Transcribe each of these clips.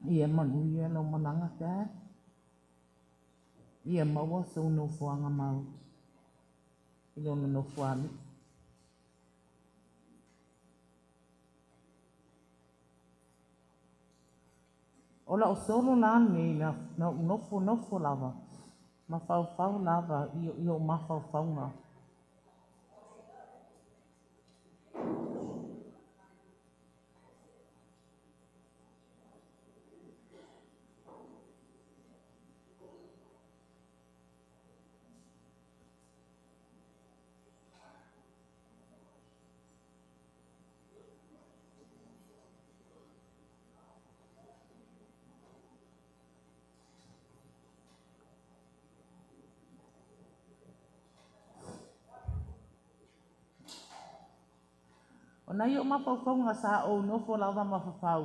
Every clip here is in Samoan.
Ia manuia lau malaga Dad. Ia maua sou nofoaga mau i lona nofoalii. O la'u solo la lenei na ou nofonofo lava ma faufau lava i o'u mafaufauga. O nai o'u mafaufauga sa ou nofo lava ma fafau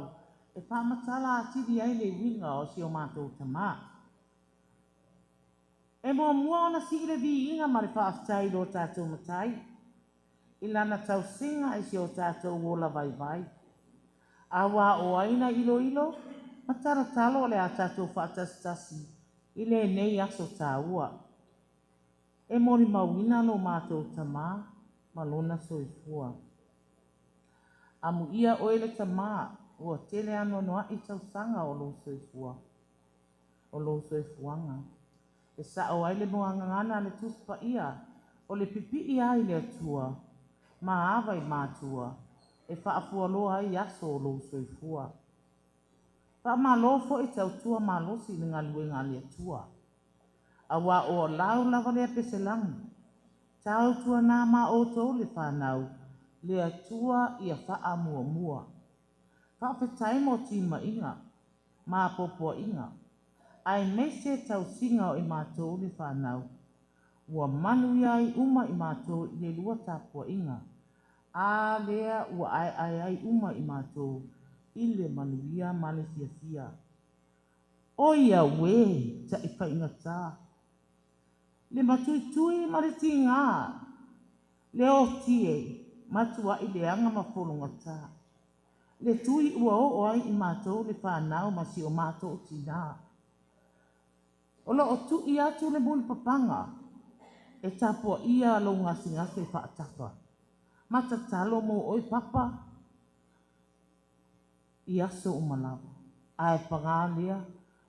e faamatala atili ai le uiga o si o matou tamā. E muamua ona sii le viiga ma le faafetai i lo tatou Matai i lana tausiga i si o tatou ola vaivai. Auā o ai na iloilo ma talotalo o le a tatou faatasitasi i lenei aso taua. E molimauina lo matou tamā ma lona soifua. Amuia oe le tamā, ua tele anoanoai tausaga o lou soifua, o lou soifuaga. E sa'o ai le muagagana a le Tusi Paia, o le pipii lava i le Atua ma ava i matua e faafualoa ai aso o lou soifua. Faamalo foi tautua malosi i le galuega a le Atua. Auā o lau lava lea peselagi, tautuana ma outou le fanau, le Atua ia faamuamua. Faafetai mo timaiga ma apoapoaiga, aemaise tausiga o i matou le fanau. Ua manuia ai uma i matou i le lua tapuaiga, a lea ua aeae ai uma i matou i le manuia ma le fiafia. Oi auē ta'i faigata, le matuitui ma le tigā, le oti e matua'i leaga ma fologata, le tui ua oo ai i matou le fanau ma si o matou tinā. O lo o tui atu le mulipapaga e tapuaia lou gasegase faatafa, ma tatalo mo oe Papa i aso uma lava. Ae paga lea,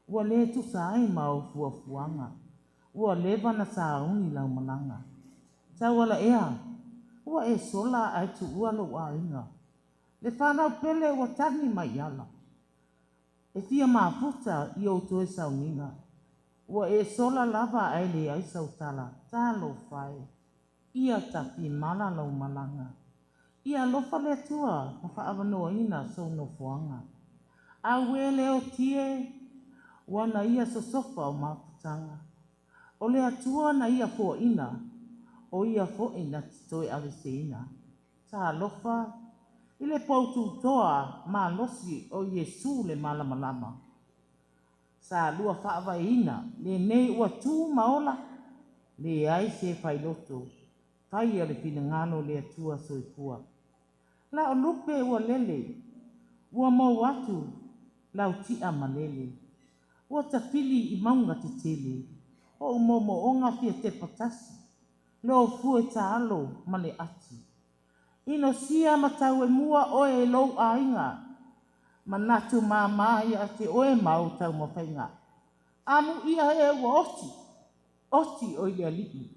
ua le tusa ai ma au fuafuaga. Ua leva ona sauni lau malaga. Tauala ea, ua e sola ae tuua lou aiga. Le fanau pele ua tagi mai ala, e fia mafuta i ou toe sauniga. Ua e sola lava ae leai sau tala. Talofa e, ia tafimala lau malaga. Ia alofa le Atua ma faaavanoaina sou nofoaga. Auē le oti e, ua na ia sosofa o mafutaga. O le Atua na ia foaina, o ia foi na te toe aveeseina. Talofa i le poututoa malosi o Iesu le Malamalama. Sa lua faavaeina, lenei ua tu ma ola, leai se failoto, faia le finagalo o le Atua Soifua. La'u lupe ua lele, ua mou atu lau ti'a malele. Ua tafili i mauga tetele, o'u moomooga fia tepa tasi, lou fue taalo ma le ati. Inosia ma tauemua oe e lou aiga, manatu māmā ia te oe ma au taumafaiga. Amuia e ua oti, oti oe i le Alii.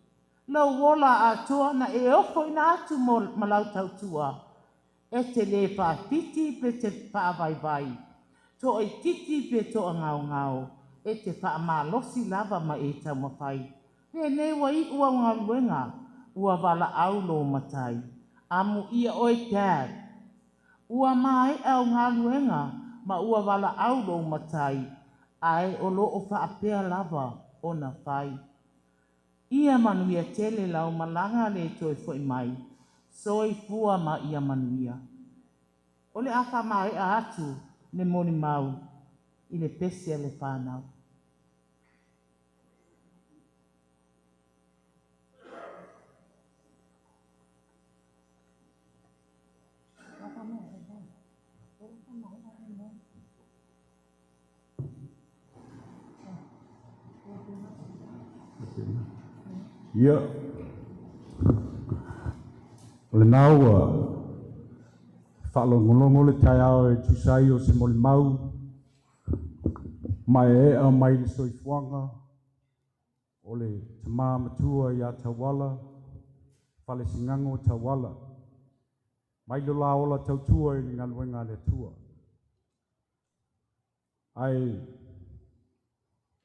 Lou ola atoa na e ofoina atu mo ma lau tautua, e te lē faafiti pe te faavaivai, toaitiiti pe toagaogao, e te faamalosi lava ma e taumafai. Lenei ua iu au galuega, ua valaau lou Matai. Amuia oe Dad, ua maea au galuega ma ua valaau lou Matai, ae o lo o faapea lava ona fai. Ia manuia tele lau malaga le toe foi mai. Soifua ma ia manuia. O le a faamaea atu le molimau i le pese a le fanau. Ia, o lena ua faalogologo le taeao e tusa ai o se molimau maeaea mai le soifuaga o le tama matua ia Tauala, Falesigago Tauala, mai lo la ola tautua i le galuega a le Atua. Ae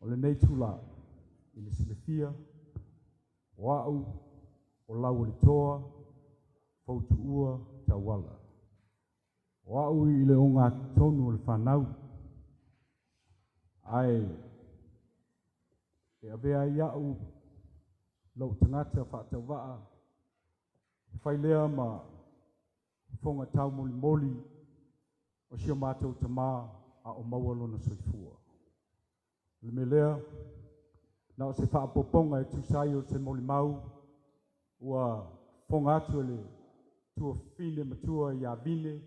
o lenei tula i le silafia o au o Laualitoa Foutuua Tauala. O au i le ogatotonu o le fanau, ae e avea ai au lou tagata faatauvaa e fai lea ma fofoga taumolimoli o si o matou tama a o maua lona soifua. O le mea lea, na o se faaopoopoga e tusa ai o se molimau ua fofoga atu e le tuafafine matua ia Vine,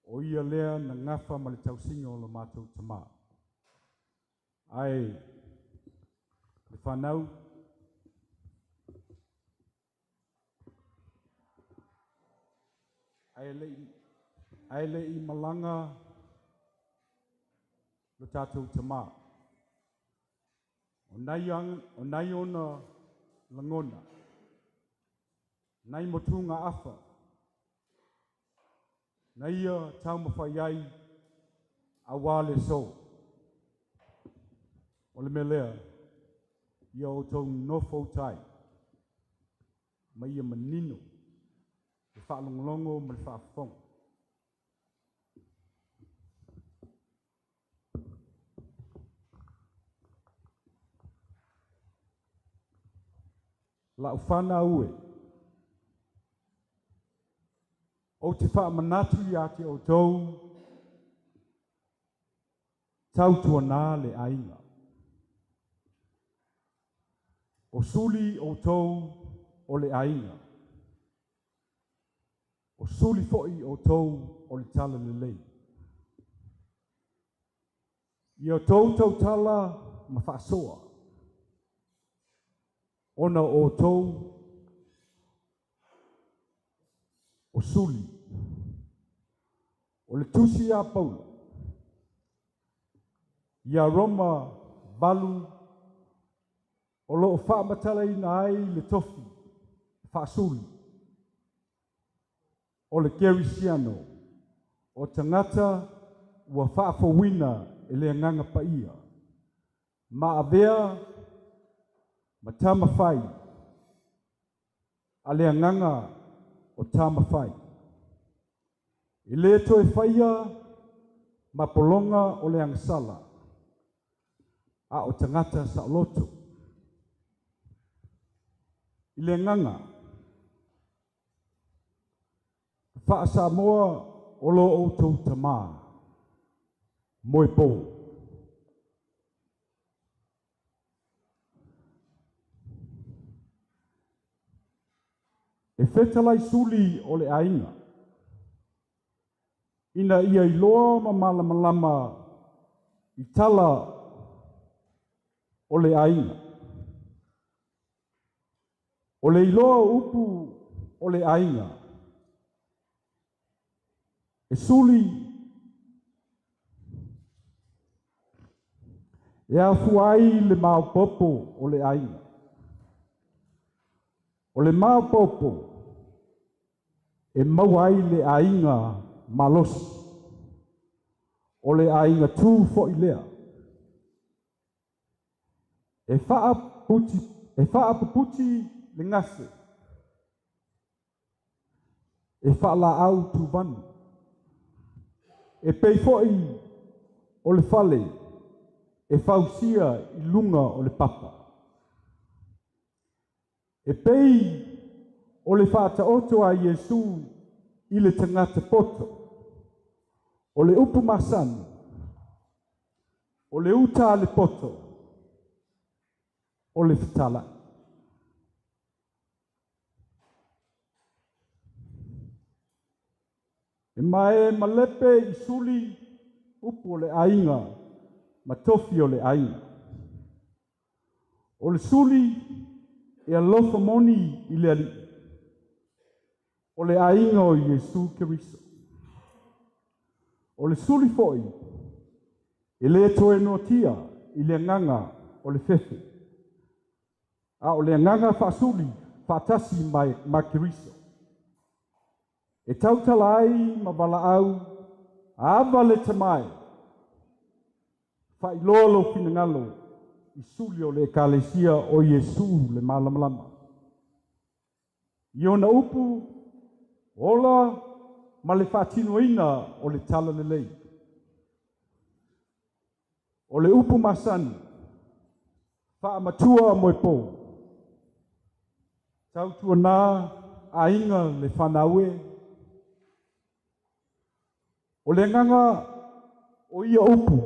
o ia lea na gafa ma le tausiga o lo matou tama. Ae le fanau, ae le i malaga lo tatou tama, o nai ona lagona, nai motugaafa, na ia taumafai ai aua le aso. O le mea lea, ia outou nonofo utai, ma ia manino le faalogologo ma le faafofoga. Lau fanau e, ou te faamanatu ia te outou, tautuana le aiga. O suli outou o le aiga. O suli foi outou o le talalelei. Ia outou tautala ma faasoa, ona o outou o suli. O le tusi a Paulo ia Roma 8, o lo o faamatalaina ai le tofi faasuli o le kerisiano o tagata ua faafouina e le Agaga Paia, ma avea ma tamafai a le Agaga o tamafai. E le toe faia ma pologa o le agasala, a o tagata saoloto. I le agaga faa-Samoa o lo outou tamā, moepo. E fetalai suli o le aiga, ina ia iloa ma malamalama i tala o le aiga. O le iloa o upu o le aiga, e suli e afua ai le maopoopo o le aiga. O le maopoopo e maua ai le aiga malosi, o le aiga tu foi lea. E faapuputi le gase, e faalaau tuvanu, e pei foi o le fale e fausia i luga o le papa. E pei o le faataoto a Iesu i le tagata poto, o le upu masani, o le uta a le poto, o le fetalai. E mae malepe i suli upu o le aiga ma tofi o le aiga. O le suli E alofa moni i le Alii, o le aiga o Iesu Keriso. O le suli foi, e le toe noatia i le agaga o le fefe, a o le agaga faasuli faatasi ma Keriso. E tautala ai ma valaau, ava le tamae, faailoa lou finagalo i suli o le Ekalesia o Iesu le malamalama. I ona upu, ola ma le faatinoina o le talalelei. O le upu masani, faamatua moepo, tautuana aiga le fanau e. O le agaga o ia upu,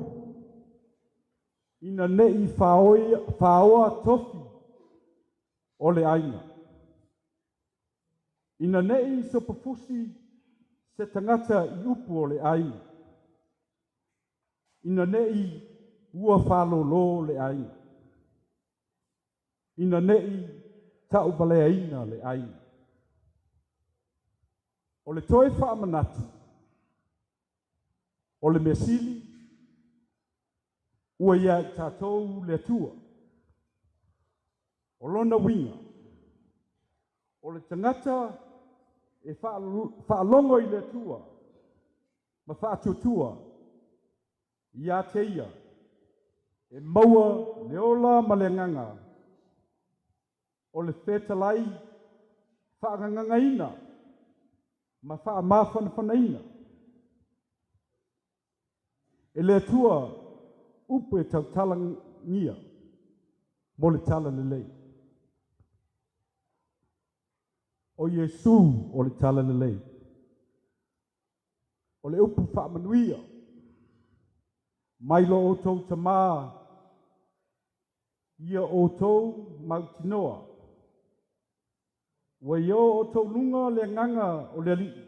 ina nei faoa tofi o le aiga. Ina nei sopofusi se tagata i upu o le aiga. Ina nei ua faalōlō le aiga. Ina nei tauvaleaina le aiga. O le toe faamanatu, o le mea sili, ua ia i tatou le Atua. O lona uiga, o le tagata e faalogo i le Atua ma faatuatua ia te ia, e maua le ola ma le agaga o le fetalai faagagagaina ma faamafanafanaina. E le Atua upu e tautalagia mo le talalelei. O Iesu o le talalelei. O le upu faamanuia, mai lo outou tamā, ia outou mautinoa. Ua i o outou luga le agaga o le Alii,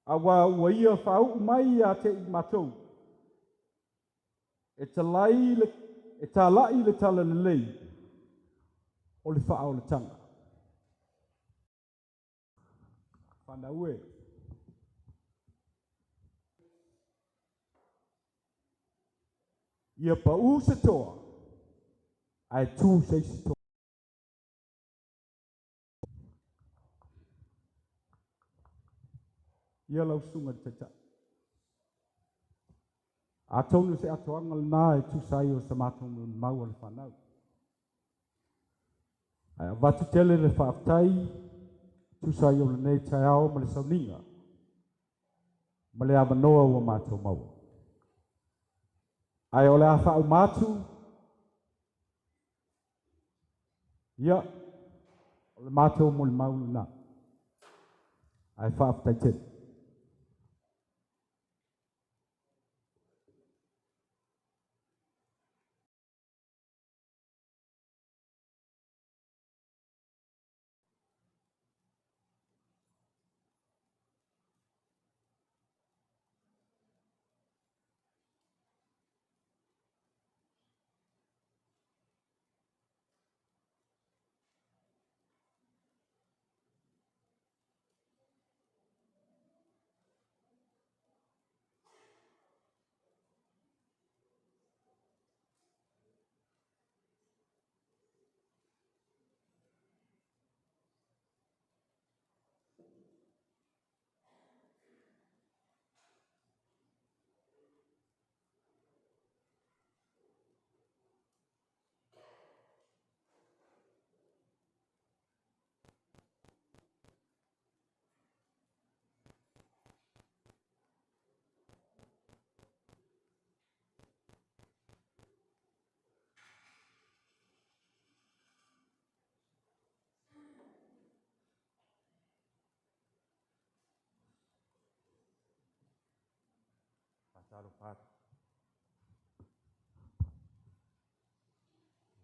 auā ua ia faauu mai ia te i matou, e talai le talalelei o le faaolataga. Fanau e. Ia pau se toa, ae tu se isi toa. Ia lau susuga i le Taitai. Atonu se atoaga lena e tusa ai o sa matou molimau a le fanau. Ae avatu tele le faafetai tusa ai o lenei taeao ma le sauniga ma le avanoa ua matou maua. Ae o le a faauma atu, ia, o le matou molimau lena. Ae faafetai tele.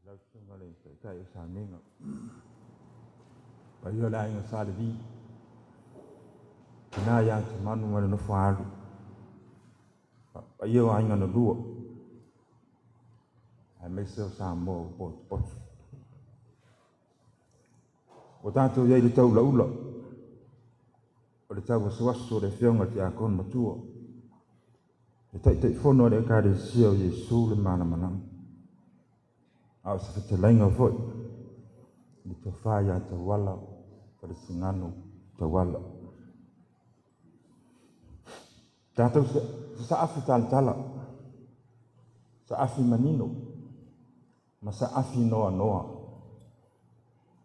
Lau susuga le Taitai o Salega. Paia o le aiga Sa Levi. Tina ia te manu ma le nofo a alu. Paia o aiga na lua. Aemaise o Samoa ua potopoto. Ua tatou i ai i le taulaula o le tauasuasu o le Afioga i le Tiakono Matua, le Taitaifono a le Ekalesia o Iesu le Malamalama, a o se fetalaiga foi i le tofa ia Tauala Falesigano Tauala. Tatou saafi talatala, saafi manino, ma saafi noanoa,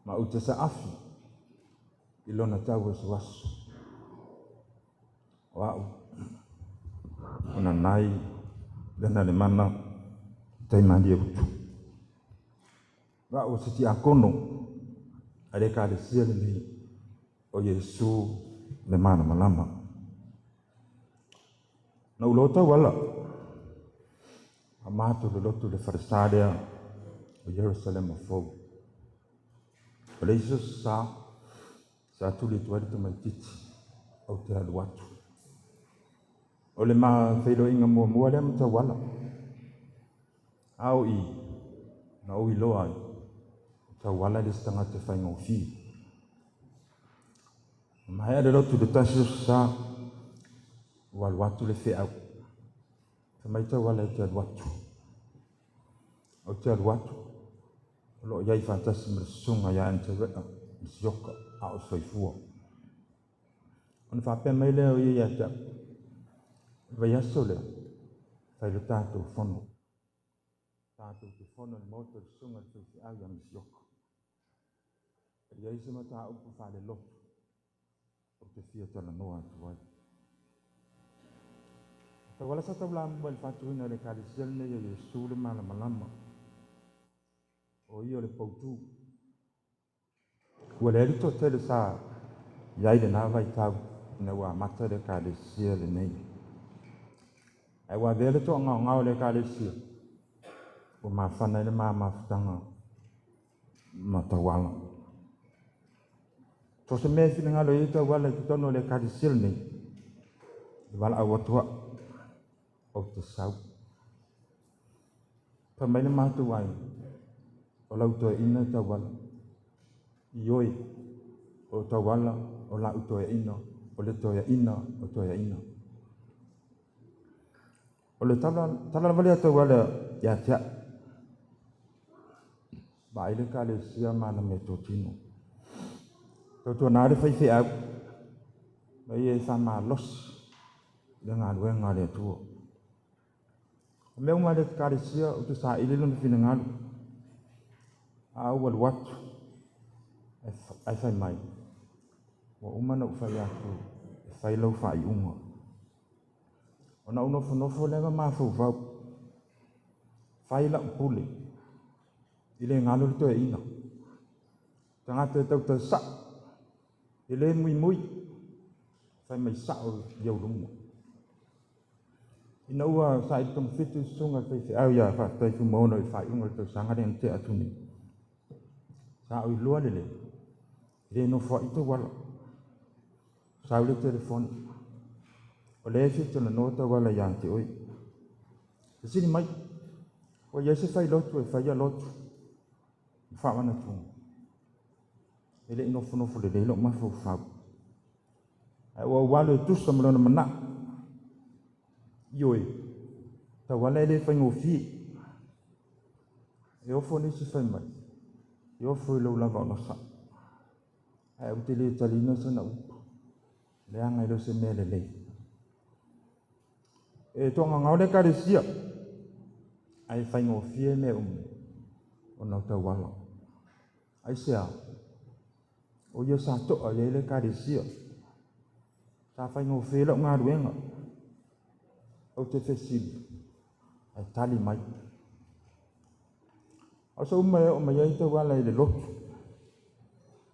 ma ou te saafi i lona tauasuasu. O au, o Nanai Lenalemana Taimalie Utu. O au o se tiakono a le Ekalesia lenei o Iesu le Malamalama. Na ou loa tauala, a matou lolotu i le falesa lea o Ierusalema fou. O le isi aso sa, sa tuli atu ai le tamaitiiti ou te alu atu. O le ma feiloaiga muamua lea ma Tauala. A o i, na ou iloa ai, o Tauala e le o se tagata faigofie. Na maea le lotu i le tasi o aso sa, ua alu atu le feau. Fai mai Tauala e te alu atu. Ou te alu atu, o lo o i ai faatasi ma le susuga ia Anterea Masioka a o soifua. Ona faapea mai lea o ia ia te au, o le vaiaso lea, fai le tatou fono. Tatou te fono i le maota o le susuga i le faifeau ia Masioka. E i ai se mataupu faalelotu ou te fia talanoa atu ai. Tauala sa taulamua i le faatuina o le Ekalesia lenei o Iesu le Malamalama, o ia o le poutu. Ua leai le toatele sa i ai lena vaitau ina ua amata le Ekalesia lenei. Ae ua avea le toagaogao o le Ekalesia, ua mafana ai le ma mafutaga ma Tauala. So o se mea e finagalo i ai Tauala i totonu o le Ekalesia lenei, e valaau atu au, ou te sau. Fai mai le matou aiga, o lau toeaina Tauala. Ioe, o Tauala o lau toeaina, o le toeaina o toeaina. O le tala lava lea a Tauala ia te au, vaai le Ekalesia ma ana meatotino. Tautuana le faifeau, ma ia e faamalosi le galuega a le Atua. O mea uma a le Ekalesia ou te saili lona finagalo, a ou alu atu ae fai mai, ua uma ona ou fai atu e fai lau faaiuga. Ona ou nofonofo lea ma mafaufau, fai lau pule, i le galo le toeaina. Tagata e tautala sao, e le muimui, fai mai sao i ou luma. Ina ua saili togafiti le susuga i le faifeau ia Faafetai Fuimaono i le faaiuga o le tausaga lea na tea atu nei, sa ou iloa lelei, e le nofoai Tauala. Sau le telefoni, o lea e fia talanoa Tauala ia te oe. Fesili mai, ua i ai se failotu e faia lotu ma faamanatuga? E le i nofonofo lelei lou mafaufau. Ae ua ou alu e tusa ma lona manao. Ioe, Tauala e le faigofie. E ofo nisi fai mai, e ofo i lou lava onosai. Ae ou te le taliina sana upu, leaga e le o se mea lelei. E toagaogao le Ekalesia, ae faigofie mea uma ona o Tauala. Aisea? O ia sa to'a i ai le Ekalesia. Sa faigofie lau galuega. Ou te fesili, ae tali mai. A o se uma e oo mai ai Tauala i le lotu,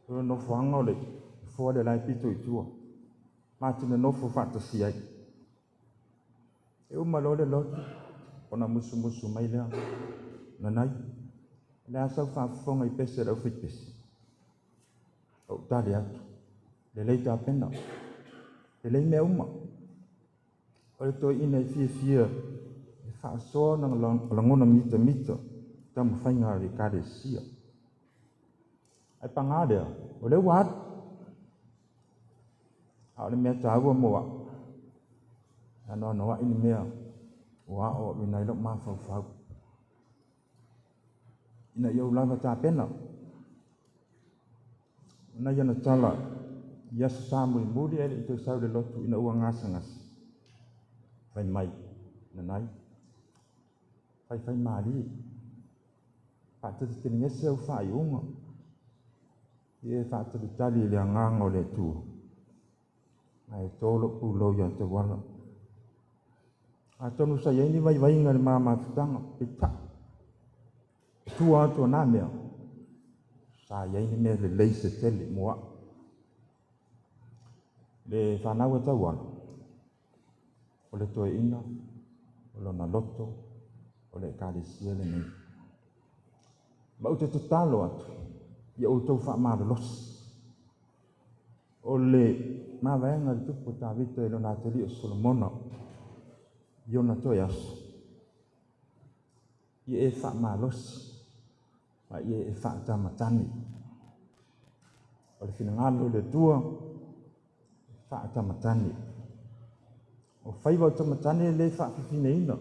o le nofoaga o le nofoa lea la e pito i tua, ma te nonofo faatasi ai. E uma loa le lotu, ona musumusu mai lea, Nanai, o le a sau faafofoga i pese a le aufaipese? Ou tali atu, lelei tapena, lelei mea uma. O le toeaina e fiafia e faasoa ona lagona mitamita i taumafaiga a le Ekalesia. Ae pagā lea, o lea ua alu. A o le mea taua mo au, e anoanoai ni mea ua aoaoina ai lou mafaufau ina ia ou lava tapena. O nai ana tala i aso sa mulimuli ae le i toe sau i le lotu ina ua gasegase, fai mai, Nanai, faifaimalie, faateliteligese au faaiuga, ia e faatalitali i le agaga o le Atua, ae to lou pulou ia Tauala. Atonu sa i ai ni vaivaiga i le ma mafutaga, peitai, i tua atu o na mea, sa i ai ni mea lelei se tele mo au. Le fanau a Tauala, o le toeaina, o lona loto, o le Ekalesia lenei. Ma ou te tatalo atu ia outou faamalolosi. O le mavaega a le tupu o Tavita i lona atalii o Solomona i ona toe aso, ia e faamalosi ma ia e faatamatane. O le finagalo o le Atua, e faatamatane. O faiva o tamatane e le faafifineina,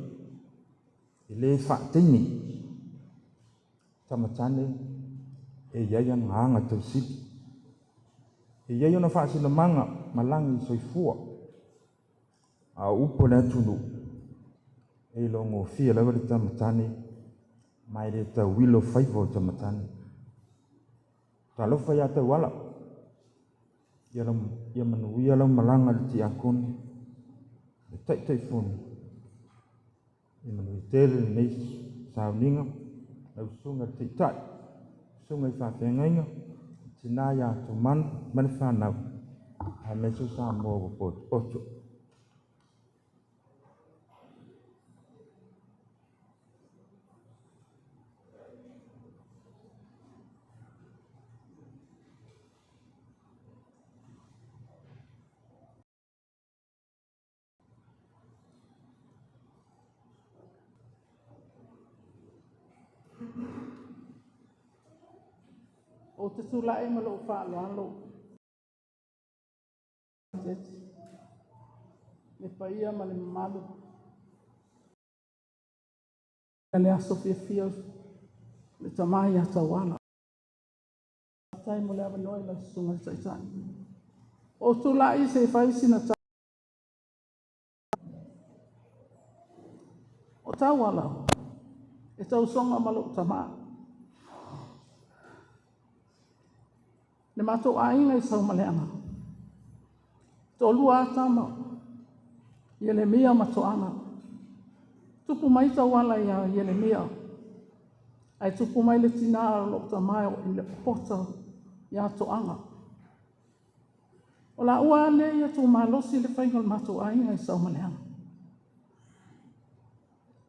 e le faateini. Tamatane e i ai ana aga tausili, e i ai ona faasinomaga ma lagi soifua. A o upu a le atunuu, e iloagofie lava le tamatane, ma e le tauilo faiva o tamatane. Talofa ia Tauala, ia manuia lau malaga i le tiakone, le Taitaifono, ia manuia tele lenei sauniga, lau susuga i le Taitai, susuga i faafeagaiga, tina ia Tumanu ma le fanau, aemaise o Samoa ua potopoto. Ou te tulai ma lou faaaloalo le paia ma le mamalu le aso fiafia le tama ia Tauala. Faafetai mo le avanoa i lau susuga i le Taitai. Ou tulai se i fai sina O Tauala e tausoga ma lou tama. Le matou aiga i Saumaleaga, toalua lava tama, Ielemia ma Toaga. Tupu mai Tauala ia Ielemia, ae tupu mai le tina o lou tama i le Pota ia Toaga. O laua lava nei e tumalosi le faiga o le matou aiga i Saumaleaga.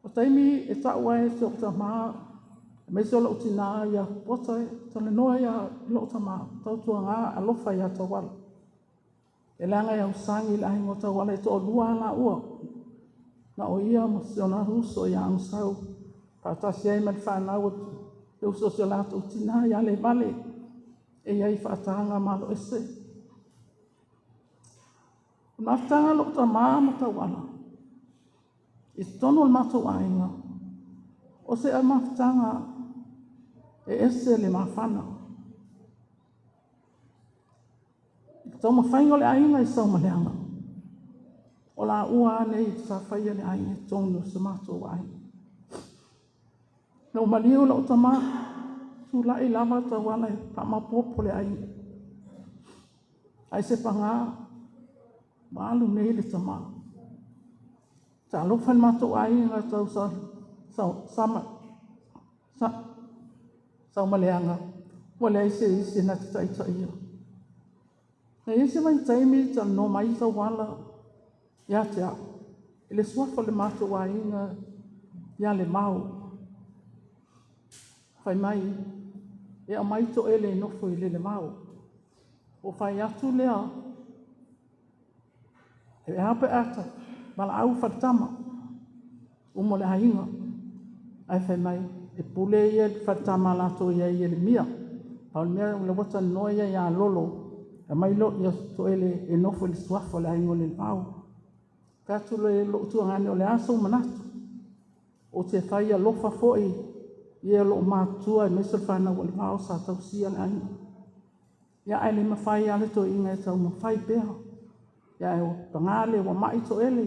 O taimi e tau ai si ou tama, aemaise o lou tina ia Pota, talanoa ia lou tama, tautuana alofa ia Tauala. E leaga e ausagi le aiga o Tauala e toalua lava laua. Na o ia ma si ona uso ia Agasau, faatasi ai ma le fanau le uso o si o latou tina ia Levale, e i ai faataga maloese. O mafutaga lou tama ma Tauala, i totonu o le matou aiga, o se mafutaga e ese le mafana. I le taumafaiga o le aiga i Saumaleaga, o laua lava nei sa faia le aiga i totonu o si o matou aiga. Na ou maliu lou tama, tulai lava Tauala e faamaopoopo le aiga. Ae se paga, ua alu nei le tama. Talofa i le matou aiga tau Saumaleaga, ua leai se isi na te taitaia. Na i ai se vaitaimi talanoa mai Tauala ia te au, i le suafa o le matou aiga ia Lemao. Fai mai, e aumai toele e nofo i le Lemao. Ua fai atu lea, e a pe a valaau faletama, uma o le aiga. Ae fai mai, e pule ia i le faletama a latou ia Ielemia. A o le mea o lea ua talanoa ia ia Lolo, aumai Toele e nofo i le suafa o le aiga o Lelevao. Fai atu lou tuagane, o le a sou manatu? Ou te fai alofa foi i e o lo o matutua aemaise o le fanau a Levao sa tausia le aiga. Ia ae le mafai lava le toeaina e taumafai pea. Ia ae paga lea ua mai Toele,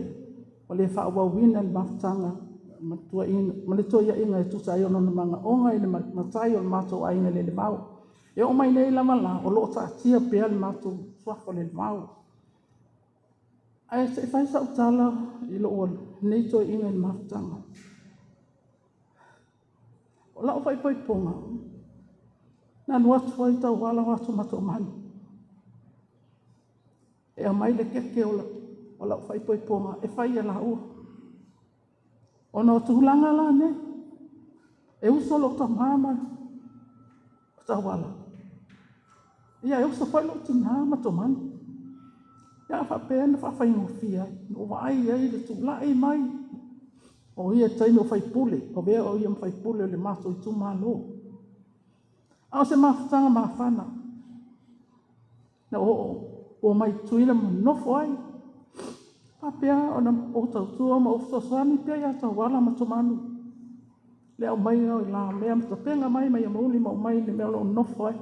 ua le faaauauina le mafutaga ma le toeaina e tusa ai o lona manaoga i le matai o le matou aiga i Lelevao. E oo mai nei lava la, o lo o taatia pea le matou suafa o Lelevao. Ae se i fai sau tala i lenei toeaina i le mafutaga. O lau faaipoipoga, na alu atu ai Tauala o atu ma Toomanu e aumai le keke o lau faaipoipoga e fai e laua. Ona o tulaga la nei, e uso lou tama ma Tauala, ia e uso foi lou tina ma Tomani. Ia a faapea na faafaigofie ai. Na ou vaai i ai i le tulai mai o ia i le taimi o faipule, avea o ia ma faipule o le matou itumalo. A o se mafutaga mafana na omai i Tutuila ma nonofo ai. Faapea ona ou tautua ma ou fesoasoani pea ia Tauala ma Tomani i le aumaiga o la mea ma tapena mai amouli ma aumai i le mea o lo o nonofo ai.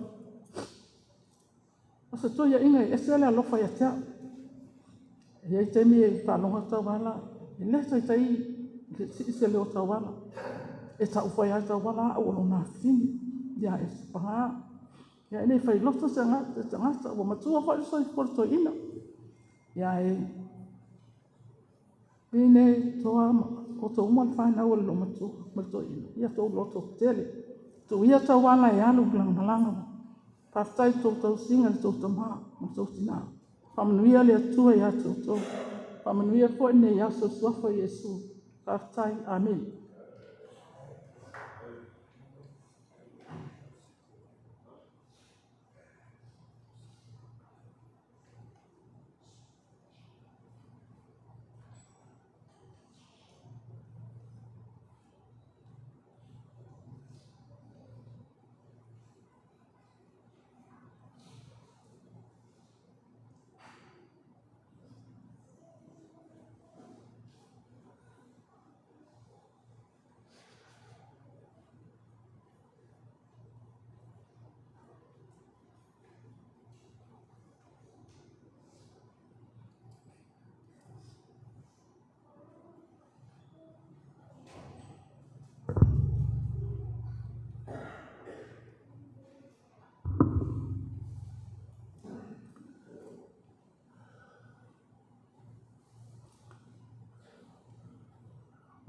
O se toeaina e ese le alofa ia te au. E i ai taimi e faalogo atu Tauala, e le taitai sii se leo o Tauala. E tau foi lava e Tauala au o lona afafine. Ia ae paga, e le failoto se tagata, ua matua foi le soifua o le toeaina. Ae Ine, Toa ma outou uma le fanau a le olomatua ma le toeaina, ia outou lototetele, tuu ia Tauala e alu i lana malaga. Faafetai i le tou tausiga i lo outou tama ma le tou tina. Faamanuia le Atua ia te outou. Faamanuia foi lenei aso i le suafa o Iesu. Faafetai. Amene.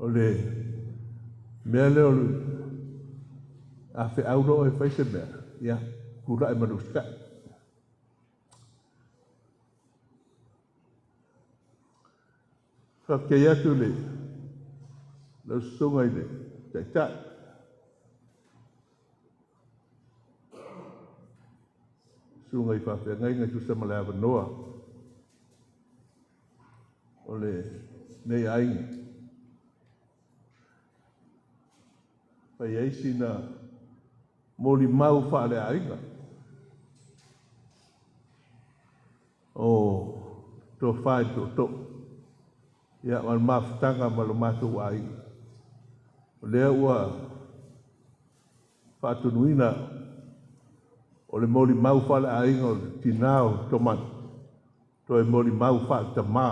O le mea lea o le a feau loa oe e fai se mea, ia, tulai ma le usitai. Faafetai atu i lau susuga i le Taitai, susuga i faafeagaiga e tusa ma le avanoa o lenei aiga. Fai ai sina molimau faaleaiga o tofa i le tootoo, ia ma le mafutaga ma lo matou aiga. O lea ua faatonuina o le molimau faaleaiga o le tina o Tomani, toe molimau faale-tama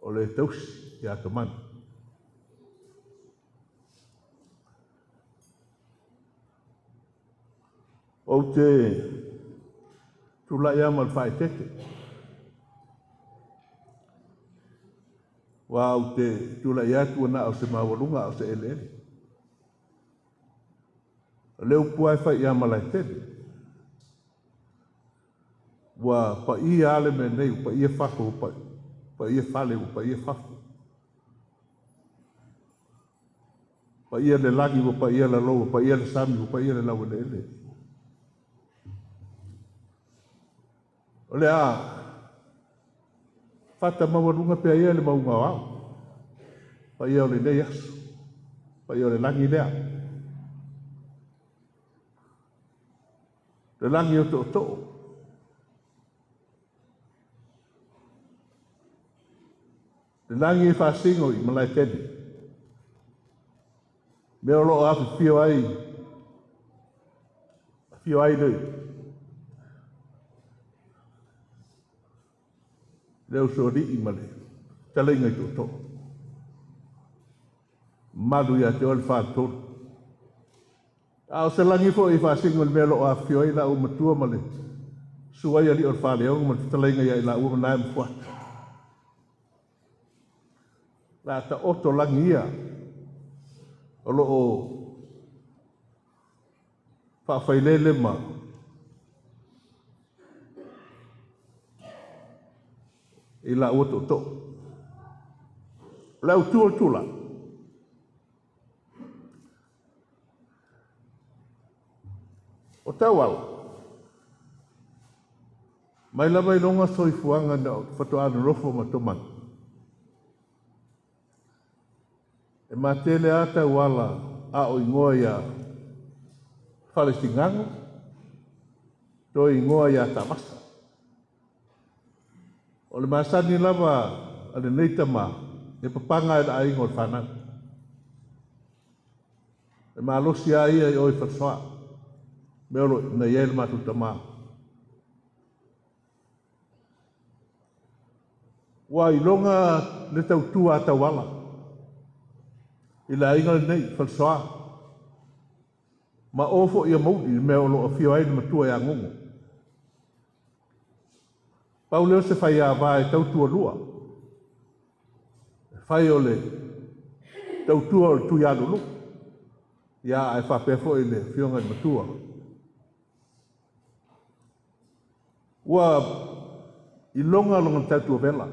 o le tausi ia Tomani. Ou te tulai lava ma le faaeteete, aua ou te tulai atu na o se maualuga a o se eleele. O le upu lava e fai ia Malaetele, ua paia lava le mea nei, ua paia fafo, ua paia fale, ua paia fafo. Paia le lagi, ua paia lalo, ua paia le sami, ua paia le laueleele. O le a fata maualuga pea ia le mauga o ao, paia o lenei aso, paia o le lagi lea. Le lagi o tootoo. Le lagi e faasigo i Malaetele. Mea o loo afifio ai, afio ai le usoalii ma le fetalaiga i tootoo. Malu ia te oe le faletolu. A o se lagi foi e faasigo i le mea o loo afifio ai la matua ma le suai alii o le faleogo ma le fetalaiga ia i laua ma nae ma fuata. La taoto lagi ia o loo faafailele ma i laua tootoo. O le autu o le tulaga. O tauala, mai lava i loga soifuaga na faatoa nonofo ma tomai. E matele a tauala a o igoa ia Falesigago, toe igoa ia Tavasa. O le masani lava a lenei tama, e papaga e le aiga o le fanau. E malosi a ia i oe Falesoa, mea o lo na i ai le matou tamā. Ua iloga le tautua a tauala i le aiga lenei Falesoa. Ma o foi ia mauli le mea o lo o afio ai le matua ia Gogo. Pau leo se fai ava e tautua lua. E fai o le tautua o le Tuialulu. Ia ae faapea foi le afioga i le matua. Ua iloga lona tautua vela.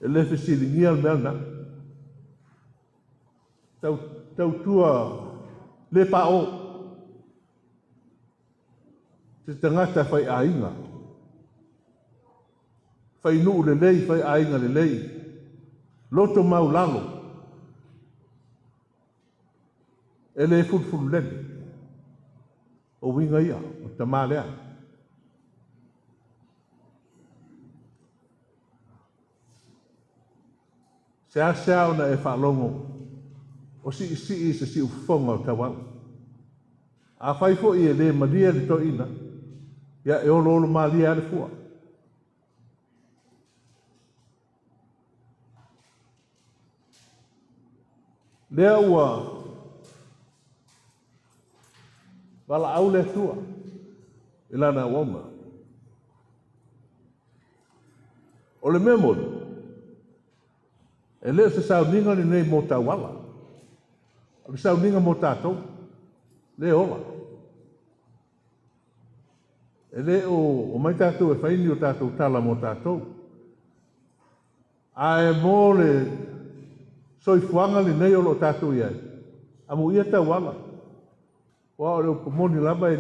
E le fesiligia le mea lena. Tautua le pao. Se tagata fai aiga. Fai nuu lelei, fai aiga lelei. Loto maulalo. E le fulufulu lele. O uiga ia, o tamā lea. Se asea ona e faalogo o siisii se siufofoga o tauala. A fai foi e le malie le toeaina, ia e oloolo malie lava le fua. Lea ua valaau le Atua i lana auauna. O le mea moni, e le o se sauniga lenei mo tauala. O le sauniga mo tatou, le ola. E le o mai tatou e fai ni o tatou tala mo tatou. Ae mo le soifuaga lenei o loo tatou i ai, amuia tauala. Ua o le upu moni lava e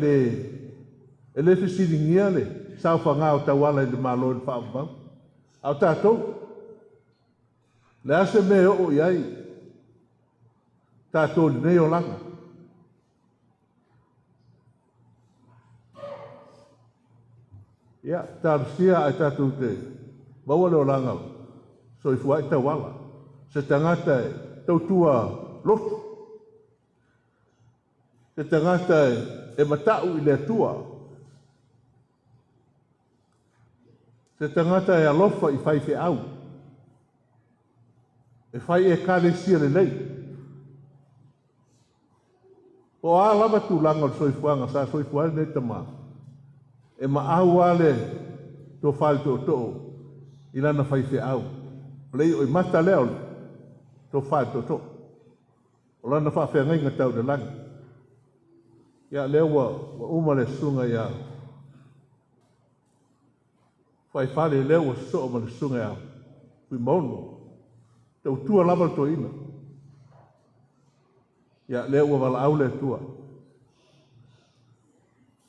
le fesiligia le saofaga o tauala i le Malo i le faavavau. A o tatou, le a se mea e oo i ai tatou i lenei olaga. Ia, talosia ae tatou te maua le olaga soifua ai tauala. Se tagata e tautua lotu. Se tagata e matau i le Atua. Se tagata e alofa i faifeau. E fai ekalesia lelei. Po o a lava tulaga o le soifuaga sa soifua ai lenei tamā. E maau lava le tofa i le tootoo i lana faifeau. O le io i mata lea o le tofa i le tootoo. O lana faafeagaiga tau i le lagi. Ia lea ua uma le susuga ia Faifale, lea ua sosoo ma le susuga ia Fuimaono. Tautua lava le toeaina. Ia lea ua valaau le Atua.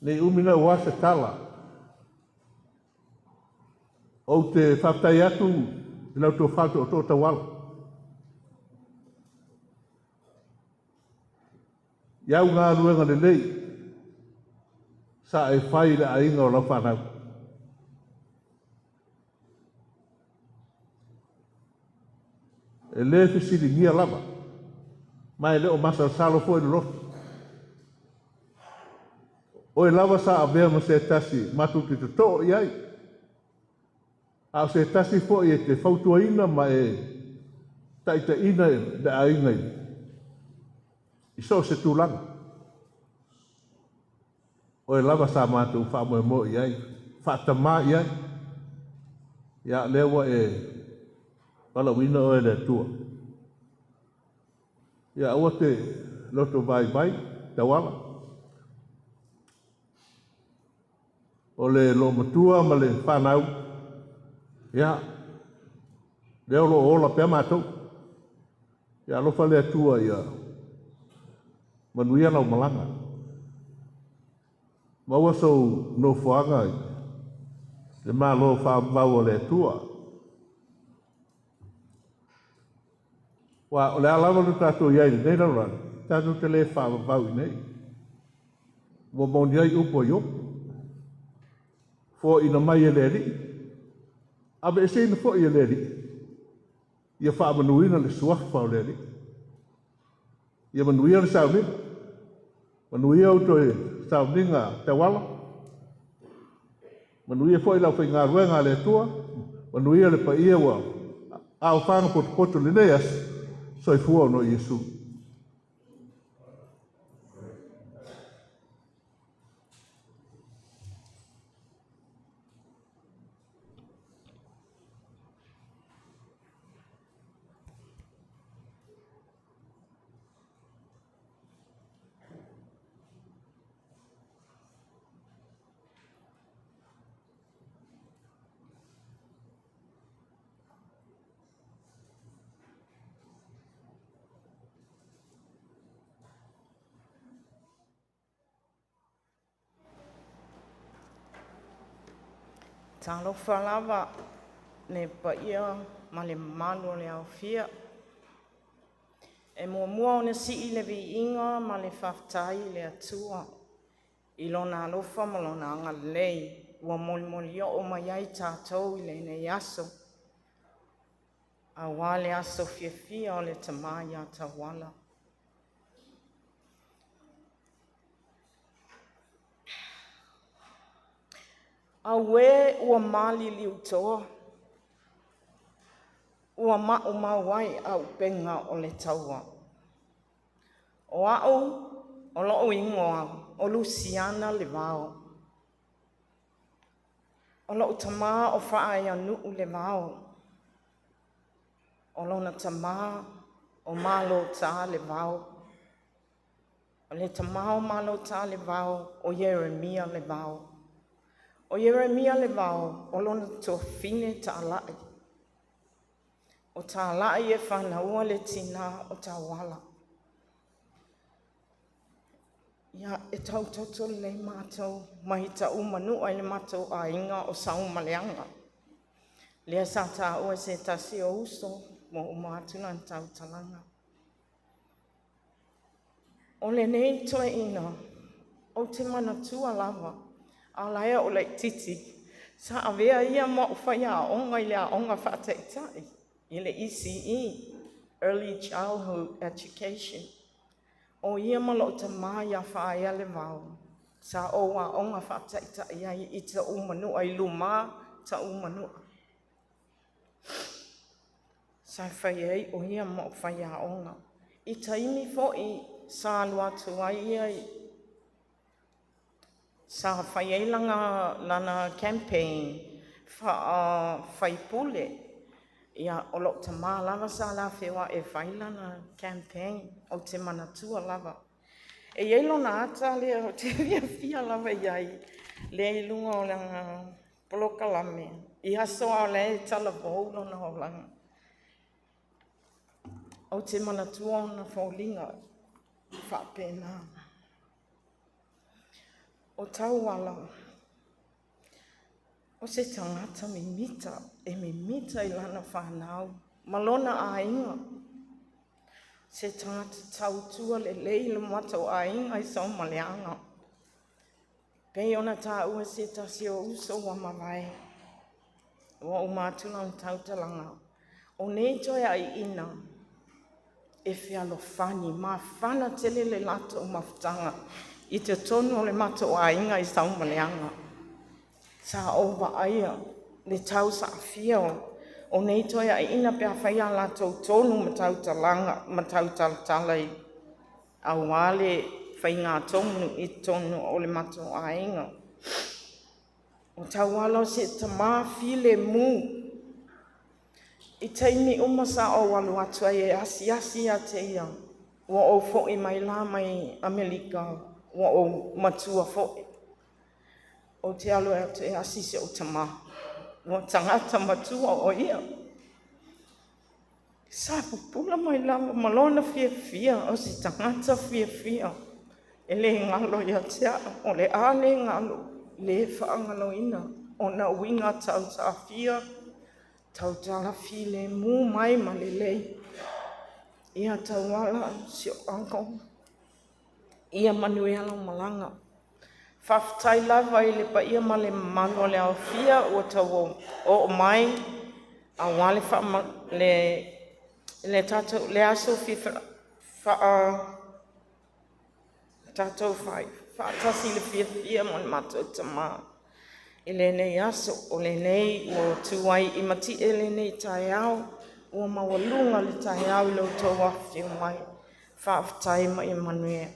Nei umi na ua se tala. Ou te faafetai atu i lau tofa tootoo tauala. I au galuega lelei sa e fai i le aiga o lau fanau. E lē fesiligia lava, ma e le o masalosalo foi le loto. Oe lava sa avea ma se tasi matou te totoo i ai, a o se tasi foi e te fautuaina ma e taitaiina le aiga i so o se tulaga. Oe lava sa matou faamoemoe i ai, faatamā i ai. Ia lea ua e valaauina oe e le Atua. Ia aua te loto vaivai Tauala. O le loomatua ma le fanau, ia, lea o lo o ola pea matou. Ia alofa le Atua ia manuia lau malaga. Maua sou nofoaga i le Malo faavavau o le Atua. Ua o le a lava lo tatou i ai i lenei lalolagi, tatou te le faavavau i nei. Ua moni ai upu a Iopu. Foaina mai e le Alii, aveeseina foi e le Alii, ia faamanuina le suafa o le Alii. Ia manuia le sauniga, manuia ou toe sauniga Tauala, manuia foi le aufaigaluega a le Atua, manuia le paia ua aofaga potopoto i lenei aso, soifua ona o Iesu. Talofa lava le paia ma le mamalu o le aofia. E muamua ona sii le viiga ma le faafetai i le Atua i Lona alofa ma Lona agalelei ua molimoloo mai ai tatou i lenei aso, aua le aso fiafia o le tama ia Tauala. Auē ua maliliutoa, ua maumau ai auupega o le taua. O au, o lou igoa, o Luciana Levao. O lou tama o Faaeanuu Levao. O lona tama o Malota Levao. O le tama o Malota Levao o Ieremia Levao. O Ieremia Levao o lona tuafafine Talai. O Talai e fanaua le tina o Tauala. Ia, e tautoto lelei matou mai Taumanua i le matou aiga o Saumaleaga. Lea sa taua e se tasi o uso ua uma atu lana tautalaga. O lenei toeaina, ou te manatua lava, a o la e o laititi, sa avea ia ma ou faiaoga i le aoga faataitai, i le ECE, Early Childhood Education. O ia ma lou tama ia Faaea Levao, sa ou aoga faataitai ai i Taumanua, i luma Taumanua. Sa fai ai o ia ma ou faiaoga. I taimi foi sa alu atu ai ia sa fai ai lana campaign faa-faipule. Ia, o lou tama lava sa la feoai e fai lana campaign, ou te manatua lava. E i ai lona ata lea ou te fiafia lava i ai, lea i luga o lana polokalame, i aso a o la e talavou lona olaga. Ou te manatua ona foliga faapena. O Tauala, o se tagata mimita, e mimita i lana whanau, ma lona aiga. Se tagata tautua lelei i lo matou aiga i Saumaleaga. Pei ona taua se tasi o uso ua mavae, ua uma atu lana tautalaga, o nei toeaiina e fealofani, mafana tele le latou mafutaga i totonu o le matou aiga i Saumaleaga. Sa ou vaaia le tausaafia o nei toeaiina pe a fai a latou tonu ma tautalaga ma tautalatala aua le faigatonu i totonu o le matou aiga. O Tauala o se tama filemu. I taimi uma sa ou alu atu ai e asiasi ia te ia, ua ou foi mai la mai Amerika ua ou matua foi. Ou te alu atu e asi si ou tamā, ua tagata matua o ia. Sa pupula mai lava ma lona fiafia, o se tagata fiafia e le galo ia te au. O le a le galo, le faagaloina ona uiga tausaafia, tautala filemu mai ma lelei. Ia Tauala si ou uncle, ia manuia lau malaga. Faafetai lava i le paia ma le mamalu o le aofia ua tau oo mai aua le tatou le aso tatou faatasi i le fiafia ma le matou tamā i lenei aso. O lenei ua tu ai i Mati'e lenei taeao, ua maualuga le taeao i lo outou afifio mai. Faafetai ma ia manuia.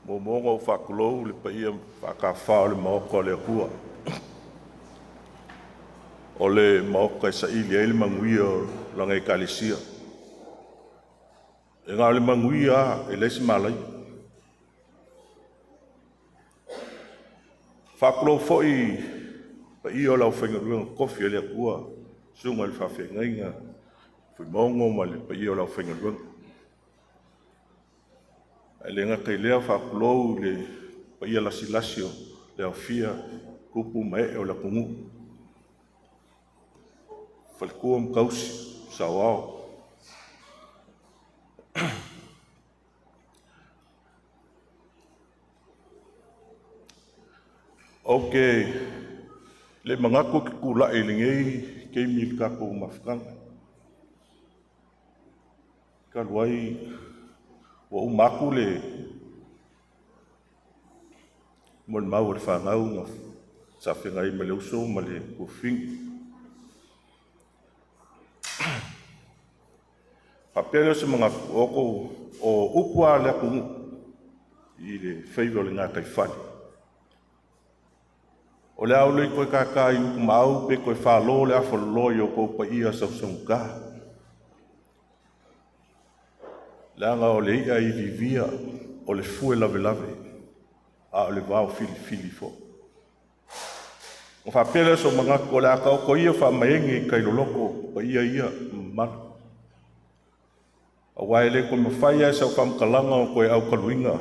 Muamua ona ou faatulou i le paia faatafafa o le Maota o le Atua, o le Maota e saili ai le manuia o Lana Ekalesia. E na o le manuia lava, e leai se malaia. E faatulou foi i le paia o le aufaigaluega totofi a le Atua, susuga i le faafeagaiga Fuimaono ma le paia o le aufaigaluega. Ae le gata i lea, faatulou i le paia lasilasi o le aofia o tupu ma ee o le atunuu, faletua ma tausi, saoao. Ou te le manatu ou te tulai i lenei taimi i le tatou mafutaga, talu ai ua uma atu le molimau a le fanau na sa feagai ai ma le uso ma le tuafafine. Ona faapea lea o se manatu, o upu lava a le atunuu i le faiva o le gataifale, o le a ou le toe tata i utumaau pe toe falo le afaloloa i o outou paia sausaugata, leaga o le i'a e iviivia, o le fue lavelave, a o le vaofilifili foi. Ona faapea lea o sou manatu, o le a taoto ia faamaene i tai loloto paia ia ma mamalu, aua e le toe mafai lava e sau faamatalaga ona toe autaluina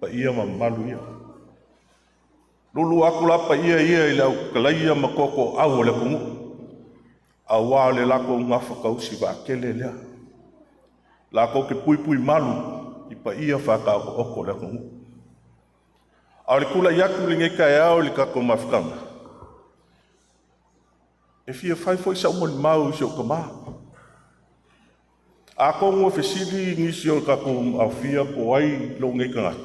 paia ma mamalu ia. Lulu atu la paia ia i le au talaia ma tootooau o le atunuu, aua o le latou gafatausi vaatele lea, latou te puipuimalu i paia faataotooto o le atunuu. A o le tulai atu i lenei taeao i le tatou mafutaga, e fia fai foi sau molimau i si ou tama. Atonu e fesili nisi o le tatou aofia po o ai lou nei tagata,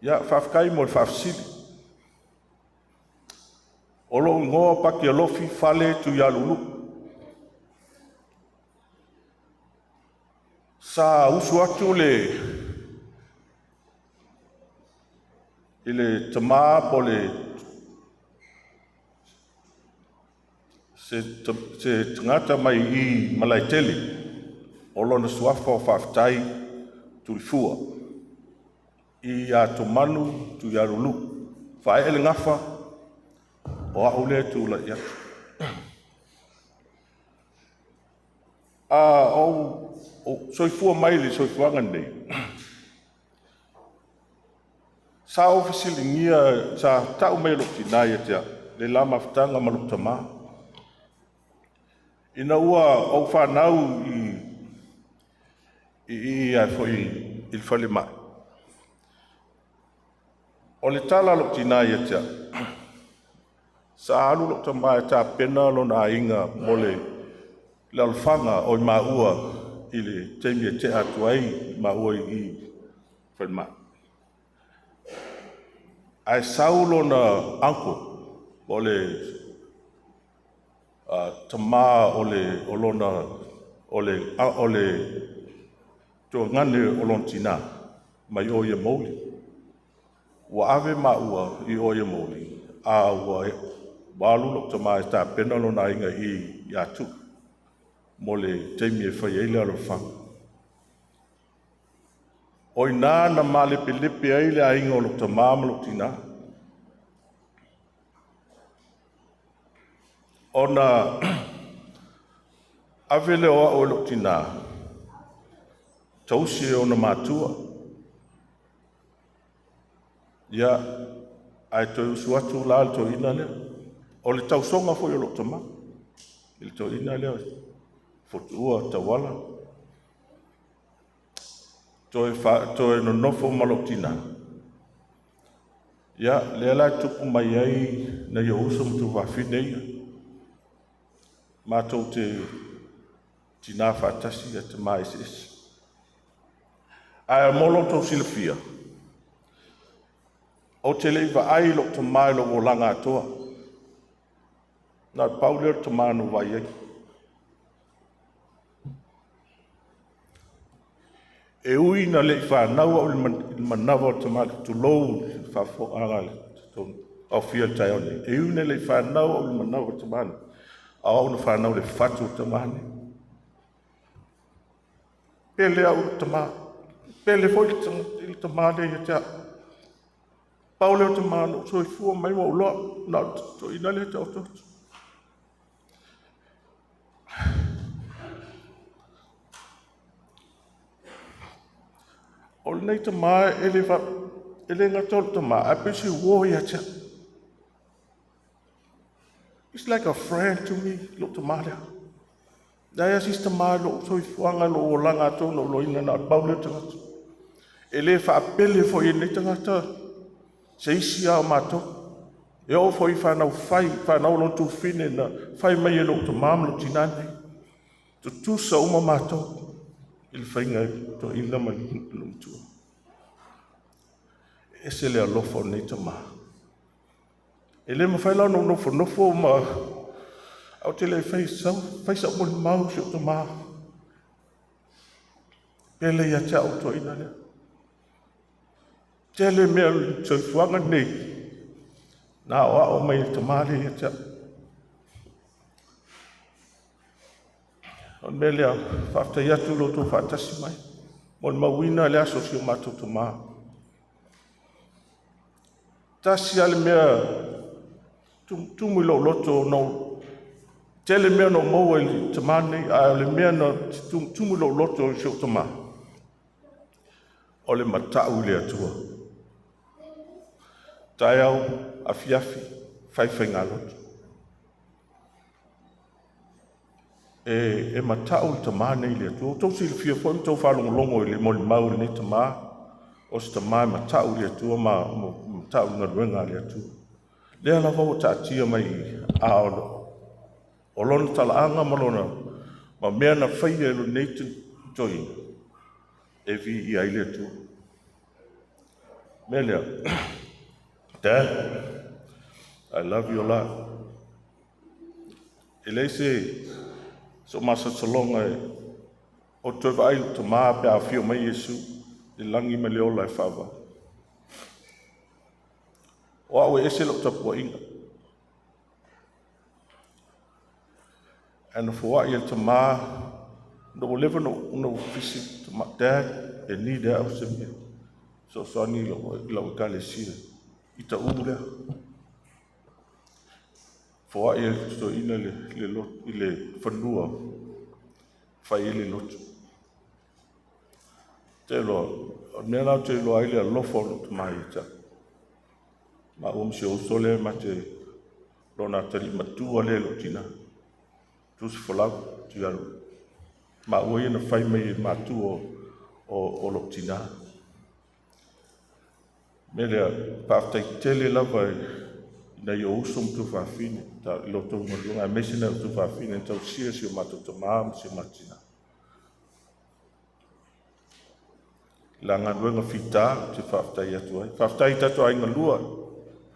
ia faafetai mo le faafesili. O lou igoa o Patialofi Fale Tuialulu'u. Sa usu atu le i le tama po o le Se tagata mai i Malaetele, o lona suafa o Faafetai Tulifua, ia Tomanu Tuialualuu. Faaee le gafa, o au lea e tulai atu. A ou soifua mai i le soifuaga lenei, sa ou fesiligia, sa tau mai e lou tina ia te au le la mafutaga ma lou tama. Ina ua ou fanau i le falemai, o le tala a lou tina ia te au, sa alu lou tama e tapena lona aiga mo le alofaga o maua i le taimi e tea atu ai maua i le falemai. Ae sau lona uncle, o le tama o le o lona o le o le tuagane o lona tina mai o ia Mauli. Ua ave maua i o ia Mauli, a ua alu lou tama e tapena lona aiga i Atu'u mo le taimi e fai ai le alofaga. O ina na malepelepe ai le aiga o lou tama ma lou tina. Ona ave lea o au e lou tina, tausi e ona matua. Ia, ae toe usu atu la le toeaina lea. O le tausoga foi o lou tama, i le toeaina lea, Fotuua Tauala. Toe nonofo ma lou tina, ia, lea la e tupu mai ai nai ou uso ma tuafafine ia. Matou te tina faatasi ae tama eseese. Ae mo lo outou silafia, ou te le i vaai i lou tama i lou olaga atoa. Na o le pau lea o le tama na ou vaai ai. E ui ina le i fanau au i le manava o le tama, tulou le faafofogaaga a le aofia i le taeao nei, e ui ina le i fanau au i le manava o le tama nei, a o au na fanau i le fatu o le tama nei. Pele au i le tama, pele foi le tama lea ia te au. Pau lea o le tama na ou soifua mai ma ou iloa, na o le toeaina lea e taoto atu. O lenei tama e le, fa, e le gata o le tama, ae pei se uo ia te au. He's like a friend to me, lou tama lea. Leai lava se isi tama i lou soifuaga, lou olaga atoa na ou iloaina, na o le pau lea o le tagata. E le faapele foi e lenei tagata se isi lava o matou. E oo foi i fanau fai, fanau a lona tuafafine na fai mai e lou tama ma lou tina nei. Tutusa uma matou i le faiga e toeaina ma le matua. E ese le alofa o lenei tama. E le mafai la ona ou nofonofo ma ae ou te le fai sau, fai sau molimau si ou tama. Pele ia te au toeaina lea. Tele mea o le soifuaga lenei, na aoao mai e le tama lea ia te au. O le mea lea, faafetai atu i lo outou faatasi mai, molimauina le aso o si o matou tama. Tasi lava le mea tumu i lou loto, na ou tele mea na ou maua i le tama lenei, ae o le mea na tumu i lou loto i si ou tama, o le matau i le Atua. Taeao, afiafi, faifaiga lotu. E matau le tama nei i le Atua. Ua outou silafia foi ma outou faalogologo i le molimau o lenei tama, o se tama e matau i le Atua ma matau i le galuega a le Atua. Lea lava ua taatia mai i, a o lona talaaga ma lona ma mea na faia e lenei toeaina, e viia ai le Atua. Mea lea, Dad, I love you a lot. E leai se so masalosaloga e o toe vaai i le tama pe a afio mai Iesu i le lagi ma le ola e faavavau. O au e ese lou tapuaiga. Ae na foai e le tamā, ina ua leva ona ou fesili, "Dad, e need e au se mea fesoasoani i lau ekalesia i taʻu lea." Foai e le toeaina i le fanua fai ai le lotu. Te iloa, o le mea la ou te iloa ai le alofa o lou tamā ia te au. Maua ma si ou uso lea ma te lona atalii matua lea i lou tinā. Tusi folau, Tuialu. Maua ia na fai mai e matua o lou tinā. Mea lea, faafetai tele lava i nai ou uso ma tuafafine, i lo outou galuega, aemaise nai ou tuafafine na tausia si o matou tamā ma si o matou tinā. La galuega fita ou te faafetai atu ai. Faafetai i tatou aiga lua,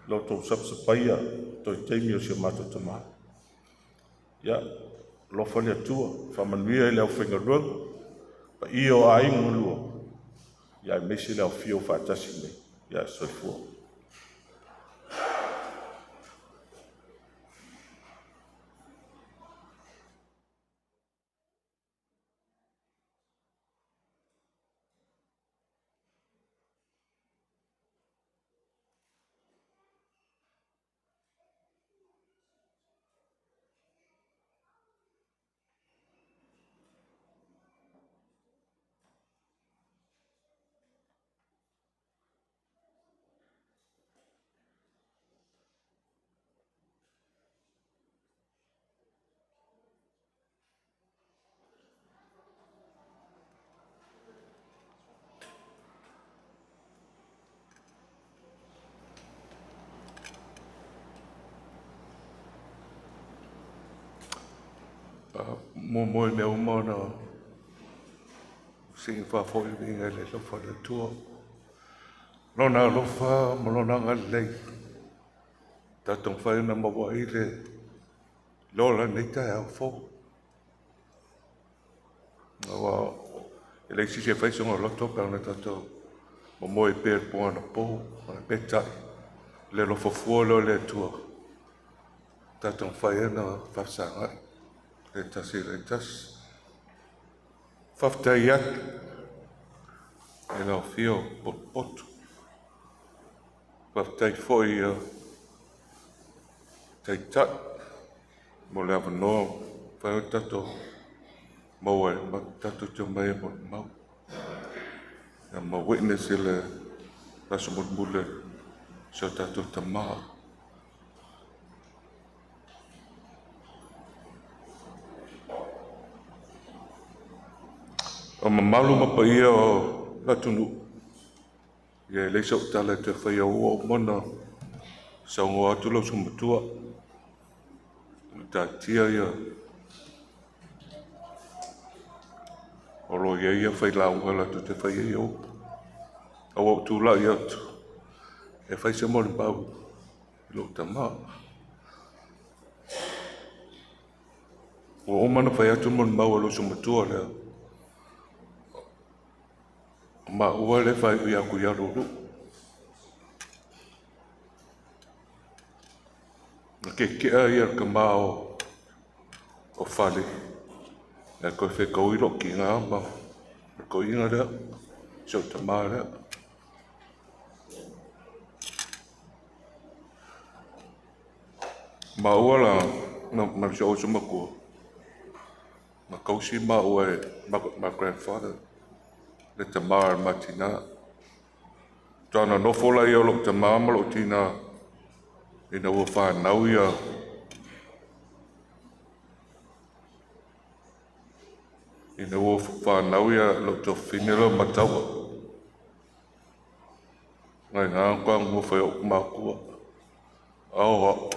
lo outou sapasapaia toe taimi o si o matou tamā. Ia, alofa le Atua, faamanuia i le aufaigaluega, paia o aiga lua, ia aemaise le afifio faatasi nei. Ia soifua. Muamua i mea uma ona sigi faafoi le viiga i le alofa o le Atua. Lona alofa ma lona agalelei tatou mafai ona maua ai le ola i lenei taeao fou. Aua e leai se isi e fai sona loto pe ana tatou momoe pea i le po anapo, ae peitai, le alofa fua lea o le Atua, tatou mafai ona faafesagai le tasi i le tasi. Faafetai atu i lau afio potopoto. Faafetai foi i Taitai mo le avanoa mafai ona tatou maua e tatou te omai e molimau. Ia ma witness i le aso mulimuli o si o tatou tamā. O mamalu ma paia o le atunuu, ia e leai sau tala e toe faia ua uma ona saunoa atu lau sumatua. Taatia ia o lo o i ai ia failauga latou te faia ia upu. Ae ua ou tulai atu e fai se molimau i lou tamā. Ua uma ona fai atu molimau a lou sumatua lea. O maua lea e faaiu ia Tuialulu'u. Na keke'a ia le tamā o Fale, ae toe fetaui lou tinā ma le toeaina lea, si ou tamā lea. Maua la, ma si ou uso matua, na tausi maua e my grandfather, le tamā o le ma tinā. Faatoa nofo laia o lou tamā ma lou tinā ina ua fanau ia lou tuafafine lea o Mataua. Nai ina na nonofo ai ou matua. O au,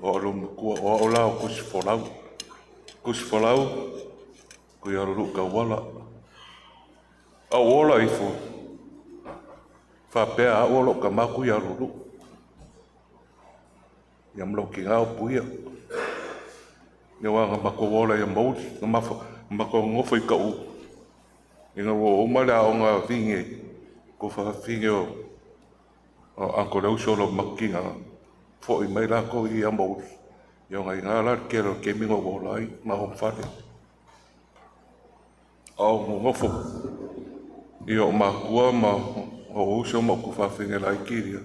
o au lou matua, o au la o Tusifolau. Tusifolau, Tuialulu'u tauala. A ou ola ifo, faapea au o lou tamā Tuialulu'u. Ia ma lou tinā o Puia. Ia aua na matou ola ia mauli, na matou nonofo i Ka'u. Ina ua uma le aoga vine, ko fafine o Uncle le uso o lou matou tinā, fo'i mai latou i Amouli. Ia o ina la le tele o taimi na ou ola ai ma ou fale. A o nonofo ia o matua ma o uso ma ou tuafafine laiti ia,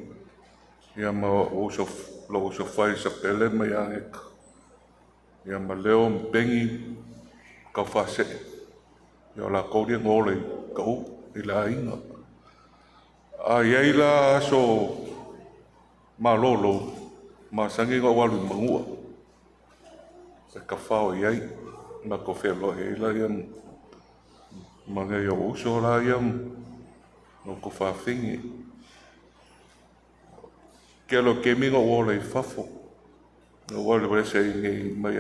ia ma uso, lou uso fai Isapele ma ia Aneta, ia ma Leo ma Peni ma Taufasee, ia o latou lea na ola i Kaʻū i le aiga. A i ai la aso malolo, masani ona ou alu i Manua e tafao i ai, matou feiloai ai laia ma nai ou uso la ia ma ou tuafafine. Tele o taimi na ou ola i fafo, na ou alu ese i nei mai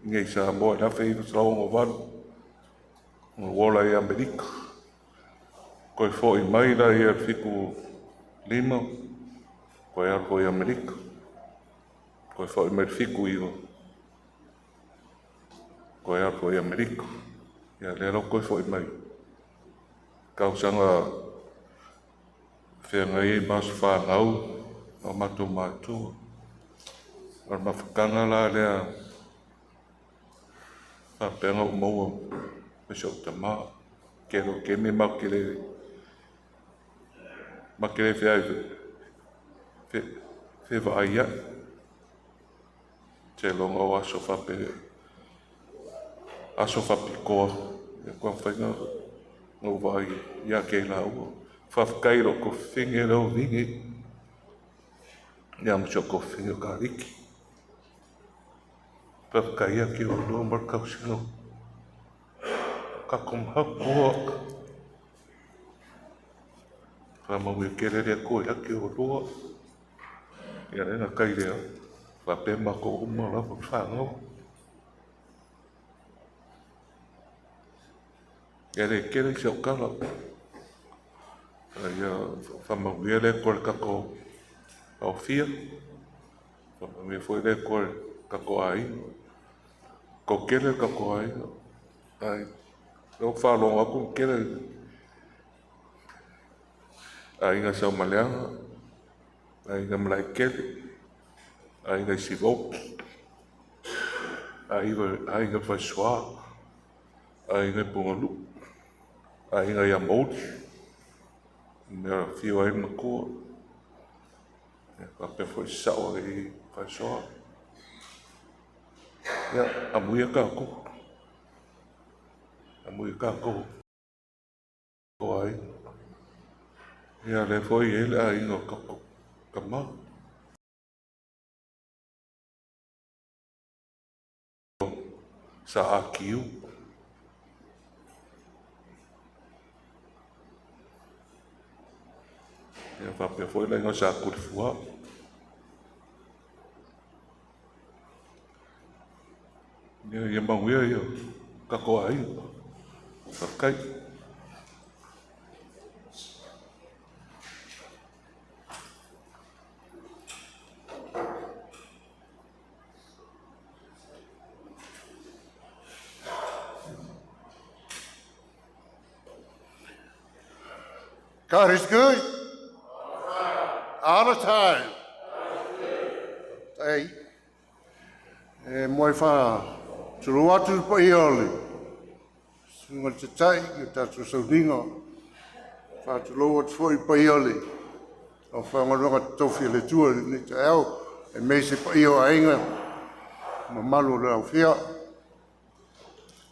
nei Samoa i le 1968, na ou ola i Amerika. Toe foi mai la ia le 75, toe alu foi i Amerika. Toe foi mai le 79, toe alu foi i Amerika. Ia lea la ua toe foi mai. Tausaga feagai ai ma aso fanau o matou matua. O le mafutaga la lea faapea ona ou maua ma si ou tamā. Tele o taimi matou te le feai fevaai ai. Seiloga o aso fape, aso faapitoa ia faatoa mafai ona ou vaai ia te i laua. Faafetai i lou tuafafine lea o Vini, ia ma si ou tuafafine o Kaliki. Faafetai ia te oulua ma le tausiga o tatou matua. Faamanuia tele le Atua ia te oulua. Ia le gata i lea, faapea matou uma lava fanau. E le tele si au tala. Ia faamanuia le Atua i le tatou aofia. Faamanuia foi le Atua i le tatou aiga. Toatele le tatou aiga. Ai, lea ua faalogo atu ua tele aiga Saumaleaga, aiga Malaetele, aiga i Sivauli, aiga Faisua, aiga i Pugaluu, aiga ia Mauli, mea afio ai le matua, ia faapea foi sao i Faisua. Ia, amuia tatou. Amuia tatou o aiga. Ia lea foi e i ai le aiga o tatou tama. Sa Akiu. Ia faapea foi le aiga sa Tulifua. Ia, ia manuia ia tatou aiga. Faafetai. God is good. All the time. Ei, e moe wha tulu atu le paia o le susuga i le tatai i o tatou sauniga. Faatulou atu foi i le paia o le aufaigaluega totofi a le Atua i lenei taeao, aemaise paia o aiga mamalu o le aofia.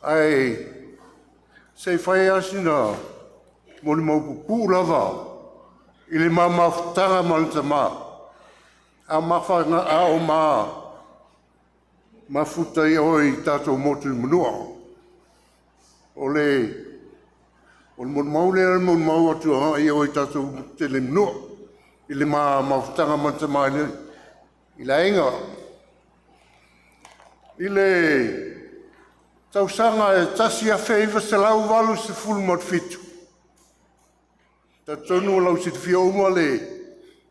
Ae se i fai lava sina molimau pupuu lava i le ma mafutaga ma le tamā. A o ma mafuta i oe i tatou motu i Manua. O le molimau lea le molimau atu agai i oe i tatou motu tele i Manua. I le ma mafutaga ma le tamā i le aiga. I le tausaga e 1987, talitonu o lau silafia uma le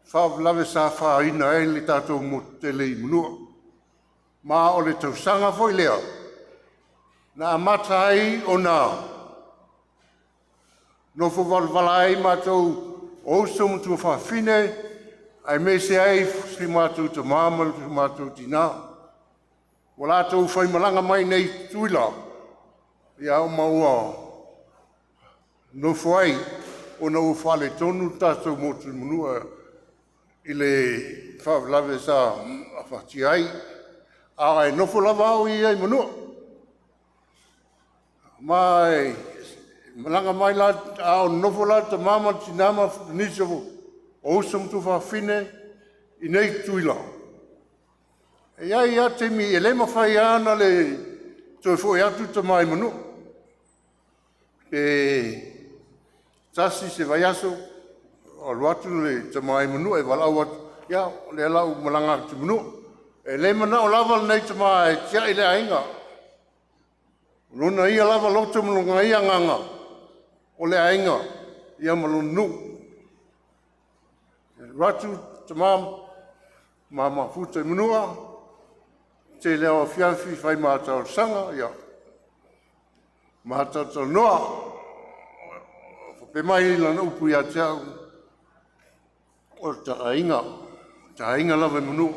faalavelave sa afaina ai le tatou motu tele i Manua. Ma o le tausaga foi lea na amata ai ona nofo valavala ai matou o uso ma tuafafine aemaise ai si matou tamā ma le matou tinā. Ua latou faimalaga mai nei Tutuila, ia ma ua nofo ai ona ua faaletonu le tatou motu i Manua i le faalavelave sa afatia ai. A e nofo lava au ia i Manua. Ma e malaga mai la, a o nofo la le tamā ma le tinā ma nisi o uso ma tuafafine i nei Tutuila. E i ai lava taimi e le mafai lava ona le toe foi atu le tama i Manua. Pe tasi se vaiaso alu atu le tama i Manua e valaau atu, ia o lea la ua ou malaga atu i Manua. E le manao lava lenei tama e tiai le aiga. O lona ia lava loto ma lona ia agaga, o le aiga ia ma lona nuu. E alu atu tama ma mafuta i Manua, tele lava o afiafi fai ma talosaga, ia ma talatalanoa. Faapea mai lana upu ia te au, o le ta aiga lava i Manua.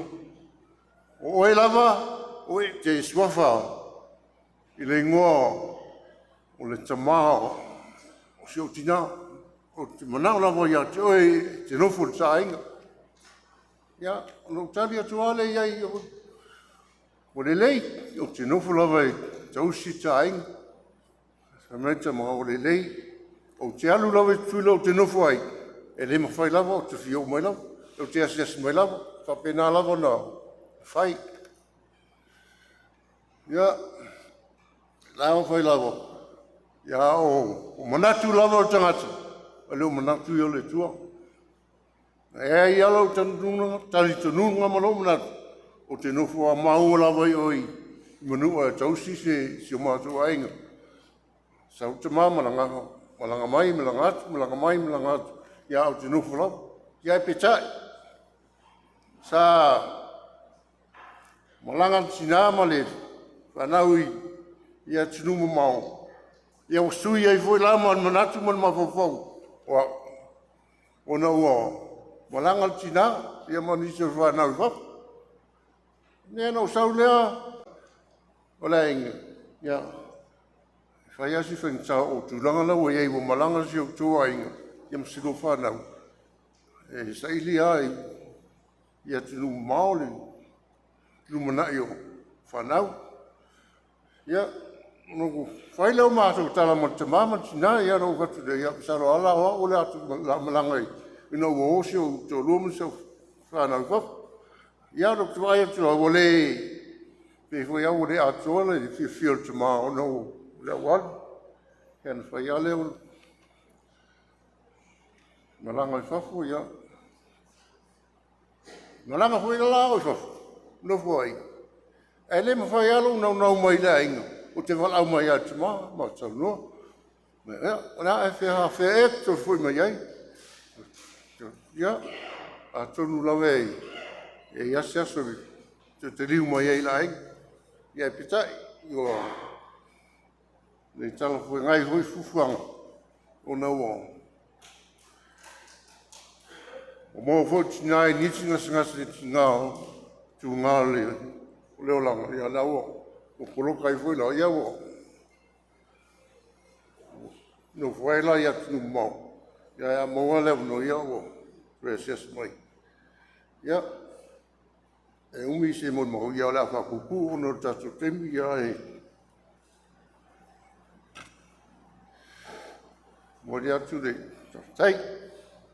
O oe lava, o e te suafa i le igoa o le tama o si ou tina. Ou te manao lava ia te oe e te nofo i le ta aiga. Ia, ona ou tali atu lava lea i ai, ua lelei, ou te nofo lava e tausi le ta aiga. Fai mai le tama, ua lelei, ou te alu lava i Tutuila ou te nofo ai, e le mafai lava, ou te fia oo mai lava, ou te asiasi mai lava. E faapena lava ona fai. Ia, la ua fai lava, ia o manatu lava o le tagata, e le o manatu ia o le Atua. E ai lava lou talitonuga ma lou manatu, ou te nofo maua lava i o i Manua e tausi si o matou aiga. Sau tama malaga, malaga mai, malaga atu, malaga mai, malaga atu, ia ou te nofo lava. Ia ae peitai, sa malaga le tina ma le fanau i atunuu mamao, ia ua sui ai foi la ma le manatu ma le mafaufau o au, ona ua malaga le tina ia ma nisi o fanau i fafo. Ia ona ou sau lea o le aiga, ia fai lava si faigata o tulaga la ua i ai, ua malaga si outou aiga ia ma si lua fanau, e saili lava i atunuu mamao le lumanai o fanau. Ia, ona ou fai lea o matou tala ma le tama ma le tina, ia ona ou fai atu lea, ia masalo lava la o au o le a malaga ina ua o si ou toalua ma si au fanau i fafo. Ia ou te vaai atu lava ua le, pei foi lava ua le atoa le fiafia o le tama ona o le ua alu. Ia ona fai lava lea o le malaga i fafo, ia. Malaga foi la au i fafo, nofo ai. Ae le mafai lava lou naunau mai i le aiga, ou te valaau mai lava i le tama ma talanoa. Ia, o le a ea fea ea e te foi mai ai? Ia, atonu lava e i ai se aso e toe taliu mai ai i le aiga. Ia ae peitai, ua le talafeagai foi fuafuaga, ona ua maua foi le tina i nisi gasegase tuga o le olaga, ia la ua poloka ai foi la, ia ua nofo ai la i atunuu mamao, ia a maua le avanoa, ia ua toe asiasi mai. Ia, e umi se molimau, ia o le a faapuupuu ona o le tatou taimi, ia e momoli atu le faafetai.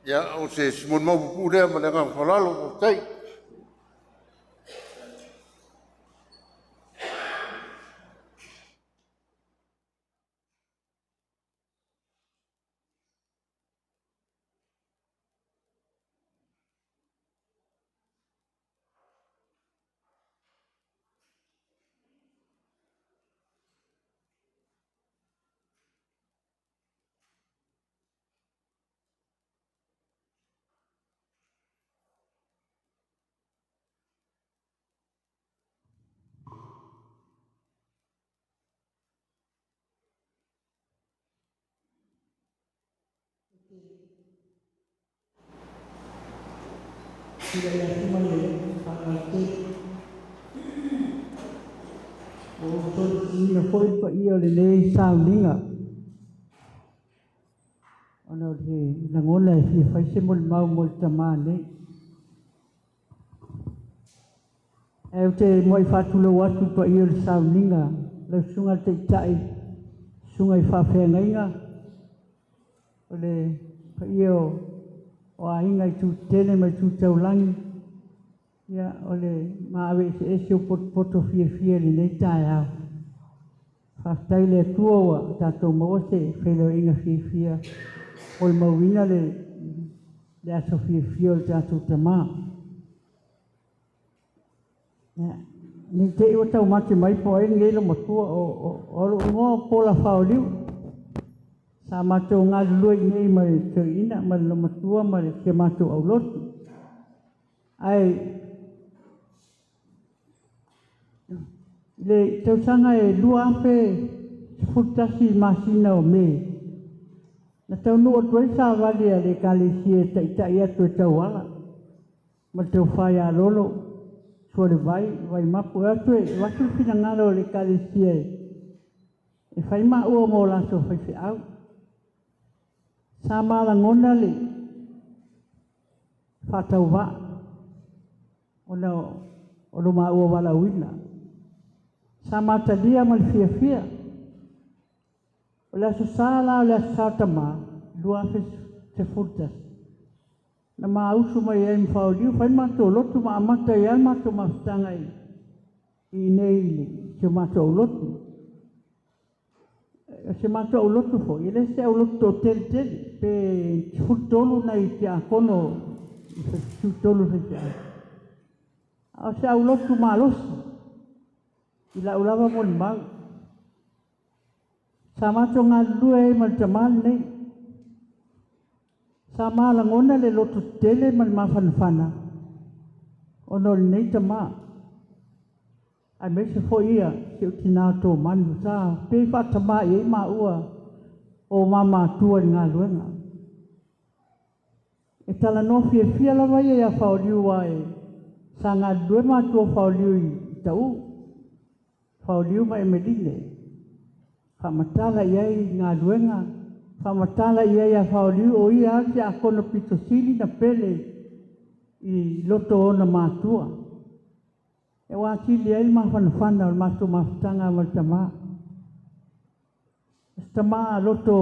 Ia, o se molimau pupuu lea ma le agaga faaaloalo. Faafetai. Tulai atu ma le faaaloalo tele. Ua ou tolisiina foi le paia o lenei sauniga ona o le lagona e fia fai se molimau mo le tamā nei. Ae ou te muai faatulou atu i le paia o le sauniga, lau susuga i le Taitai, susuga i faafeagaiga, o le paia o aiga i itu tetele ma itu taulagi, ia, o le maave eseese o potopoto fiafia i lenei taeao. Faafetai i le Atua ua tatou maua se feiloaiga fiafia molimauina le aso fiafia o le tatou tamā. Ia, ne i te i ua taumate mai po o ai lenei loomatua, o lou igoa o Pola Faoliu. Sa matou galulue i inei ma le toeaina ma le loomatua ma le si a matou aulotu. Ae i le tausaga e 2011 i masina o Me, na taunuu atu ai le savali a le Ekalesia e taitai atu e tauala ma le tofa ia Lolo, Sualevai, Vaimapue atu e avatu le finagalo o le Ekalesia e fai maua mo latou faifeau. Sa malagona le faatauvaa ona o lo maua valaauina. Sa matalia ma le fiafia. O le aso Sa la o le aso Sa tamā, 2011, na mausu mai ai ma Faoliu, fai le matou lotu ma amata ai le matou mafutaga i inei i si o matou aulotu. O si o matou aulotu foi, e le se aulotu toatele tele, pe 13 nai tiakono, 13 faifeau. A o se aulotu malosi, i lau lava molimau. Sa matou galulue ai ma le tamā lenei. Sa malagona le loto tetele ma le mafanafana ona o lenei tamā. Aemaise foi ia si ou tinā o Tomanu, sa pei faatamā i ai maua o mamatua i le galuega. E talanoa fiafia lava ia ia Faoliu ae sa galulue matua o Faoliu i Taʻu, Faoliu ma Emeline. Faamatala i ai galuega, faamatala i ai ia Faoliu o ia lava le tiakono pito sili na pele i loto o ona matua. E ua atili ai le mafanafana o le matou mafutaga ma le tamā. O se tamā loto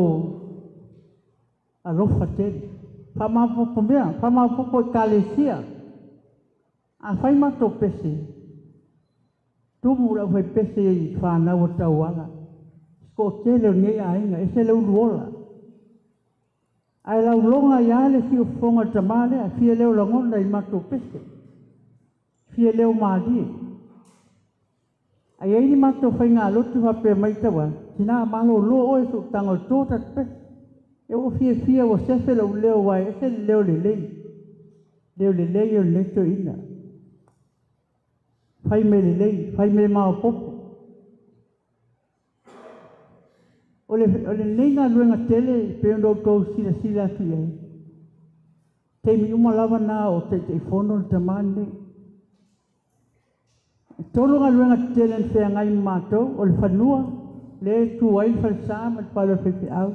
alofa tele. Faamaopoopo mea, faamaopoopo Ekalesia. A fai matou pese, tumu le aufaipese i fanau o tauala. Se toatele o lenei aiga, ese le uluola. Ae lauloga ai lava le siufofoga o le tamā lea, fia leo lagona i matou pese, fia leo malie. Ae i ai ni matou faigalotu faapea mai tauala, tina malolo oe sootaga o le to tatou pese. E ua fiafia ua sefe lou leo aua e ese le leo lelei. Leo lelei o lenei toeaina. Fai mea lelei, fai mea maopoopo. O lenei galuega tele pei ona outou silasila atu i ai, taimi uma lava na o Taitaifono le tamā lenei. E 3 galuega tetele na feagai ma matou, o le fanua, lea e tu ai le falesa ma le fale o le faifeau.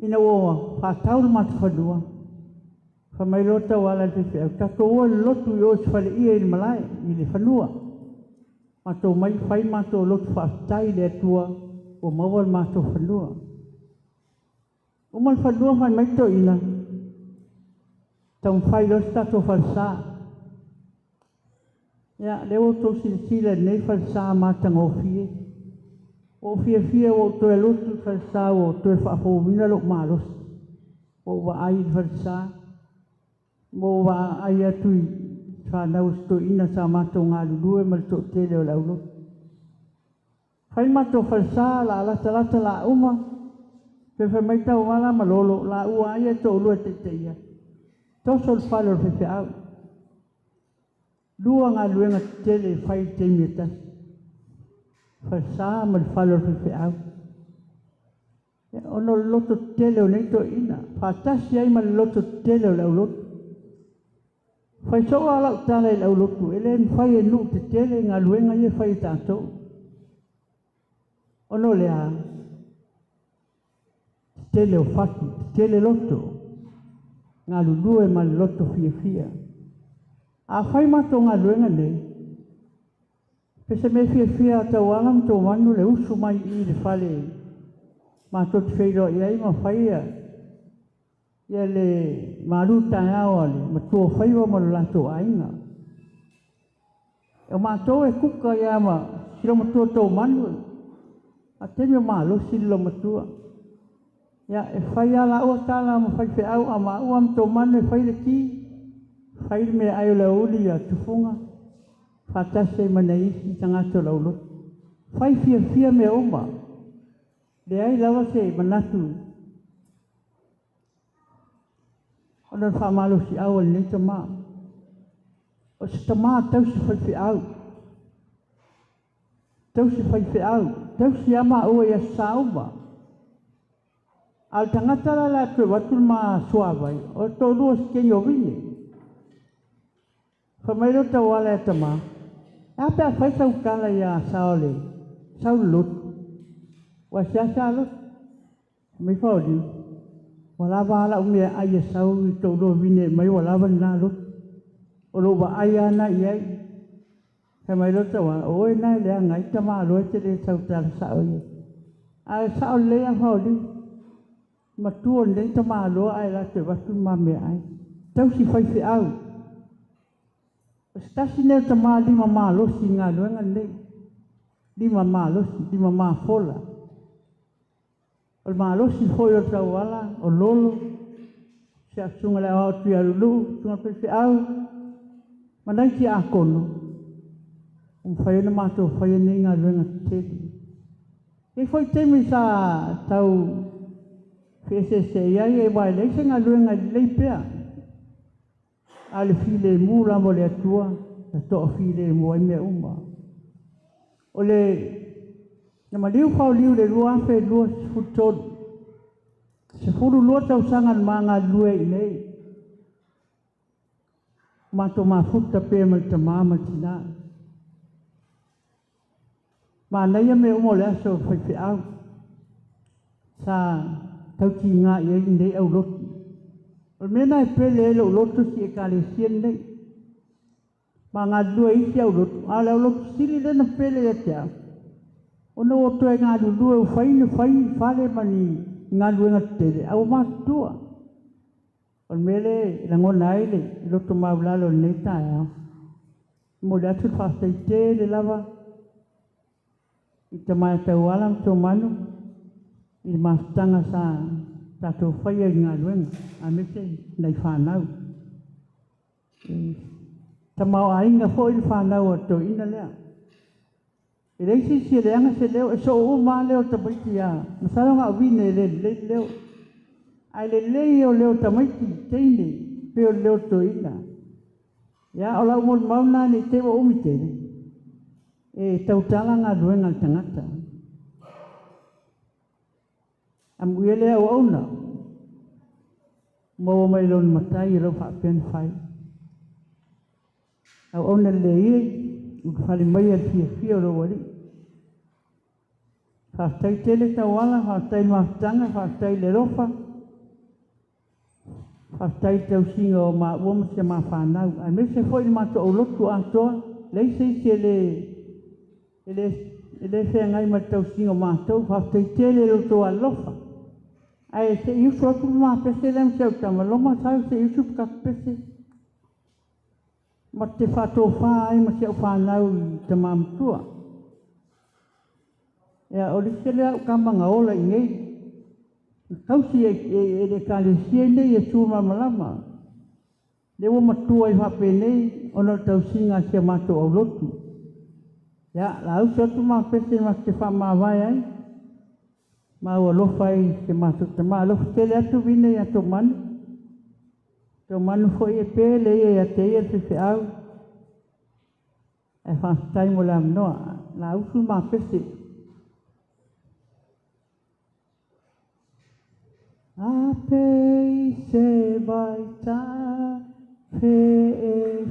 Ina ua faatau le matou fanua, fai mai loa tauala i le faifeau, tatou o i le lotu i o i se faleie i le malae, i le fanua. Matou mai fai matou lotu faafetai i le Atua ua maua le matou fanua. Uma le fanua fai mai toeaina, taumafai loa se tatou falesa. Ia, lea ua outou silasila i lenei falesa matagofie. Ua ou fiafia ua ou toe alu atu i le falesa ua toe faafouina lou malosi. Ua ou vaai i le falesa, ua ou vaai atu i fanau o si toeaina sa matou galulue ma le toatele o le aulotu. Fai le matou falesa, la latalata la uma, toe fai mai tauala ma Lolo, la ua ai e toalua e taitaia. Toso le fale o le faifeau. 2 galuega tetele e fai i le taimi e tasi. Falesa ma le fale o le faifeau. Ona o le loto tetele o nei toeaina, faatasi ai ma le loto tetele o le aulotu. Fai soo lava lau tala i le aulotu, e le mafai e nuu tetele galuega ia e fai e tatou. Ona o le a? Tetele o fatu, tetele loto, galulue ma le loto fiafia. A fai matou galuega nei, pe se mea fiafia a Tauala ma Tomanu le usu mai i le fale matou te feiloai ai ma fai ia le malu taeao a le matua o faiva ma lo latou aiga. O matou e kuka ia ma si loomatua Tomanu, a taimi o malosi le loomatua. Ia e fai lava laua tala ma faifeau a maua ma Tomanu e fai le ti, fai le meaai o le aoauli ia tufuga, faatasi ai ma nai isi tagata o le aulotu. Fai fiafia mea uma. Leai lava se manatu ona o le faamalosiau a lenei tamā. O se tamā tausi faifeau, tausi faifeau, tausi lava maua i aso sa uma. A o le tagata la o le a toe avatu le ma suavai, o le toalua o si teine o Vine. Fai mai lea o Tauala ia Tamā, e a pe a fai sau tala ia Saole, sau le lotu. Ua seasea lotu. Fai mai Faoliu, ua lava a lau meaai e sau i toalua vavine e aumai ua lava lena lotu. O lou vaai lava lena i ai. Fai mai lea o Tauala, o oe lena e leaga ai tamaloa e te le tautala sao i ai. Ae sao lelei lava Faoliu. Matua lenei tamaloa ae la te avatu le ma meaai. Tausi faifeau. O se tasi lenei o tamā lima malosi i galuega lenei. Lima malosi, lima mafola. O le malosi foi o le Tauala, o Lolo, si au susuga i le aoao Tuialulu'u, susuga i le faifeau, ma nai tiakono, ua mafai ona matou faia nei galuega tetele. E i ai foi taimi sa tau feeseeseai ai aua e leai se galuega e lelei pea. A o le filemu lava o le Atua na toafilemu ai mea uma. O le na maliu Faoliu i le 2023, 12 tausaga na ma galulue ai i inei. Matou mafuta pea ma le tamā ma le tinā. Manaia mea uma o le aso faifeau sa tautiga i ai lenei aulotu. O le mea lena e pele ai lou loto si Ekalesia lenei. Ma galulue ai isi aulotu, a o le aulotu sili lea na pele ia te au, ona ua toe galulue ua fai ni fai ni fale ma ni galuega tetele, a ua matutua. O le mea lea e lagona ai le loto maulalo i lenei taeao. E momoli atu le faafetai tele lava i Tama e Tauala ma Tomanu i le mafutaga sa tatou faia i le galuega, aemaise nai fanau. E tamaoaiga foi le fanau a le toeaina lea. E leai se isi e leaga se leo, e soo uma lava leo o tamaiti ia. Masalo na o Vine e le lelei le leo. Ae lelei ia o leo o tamaiti teine pei o le leo o le toeaina. Ia, o lau molimau lena ne i te i ua umi tele, e tautala galuega a le tagata. Amuia lea auauna, maua mai lona matai e lou faapea ona fai. Auauna lelei e, ulufale maia i le fiafia o lou Alii. Faafetai tele Tauala, faafetai i le mafutaga, faafetai i le alofa, faafetai i le tausiga o maua ma si a ma fanau, aemaise foi le matou aulotu atoa, leai se isi e le feagai ma le tausiga o matou. Faafetai tele i lo outou alofa. Ae se i usu atu le ma pese lea ma si au tama, Loma sau se i usu le tatou pese. Ma te faatofa ai ma si au fanau i tama matua. Ia, o le isi lea au tama na ola i nei. Na tausi e le Ekalesia nei e Iesu Malamalama. Lea ua matua ai faapenei ona o le tausiga a si a matou aulotu. Ia, la usu atu ma pese ma te faamavae ai. Ma ua alofa ai i si a matou tama. Alofa tele atu Vine ia Tomanu. Tomanu foi e pele ia ia te ia le faifeau. Ae faafetai mo le avanoa. La usu ma pese. A pe i se vai ta fe e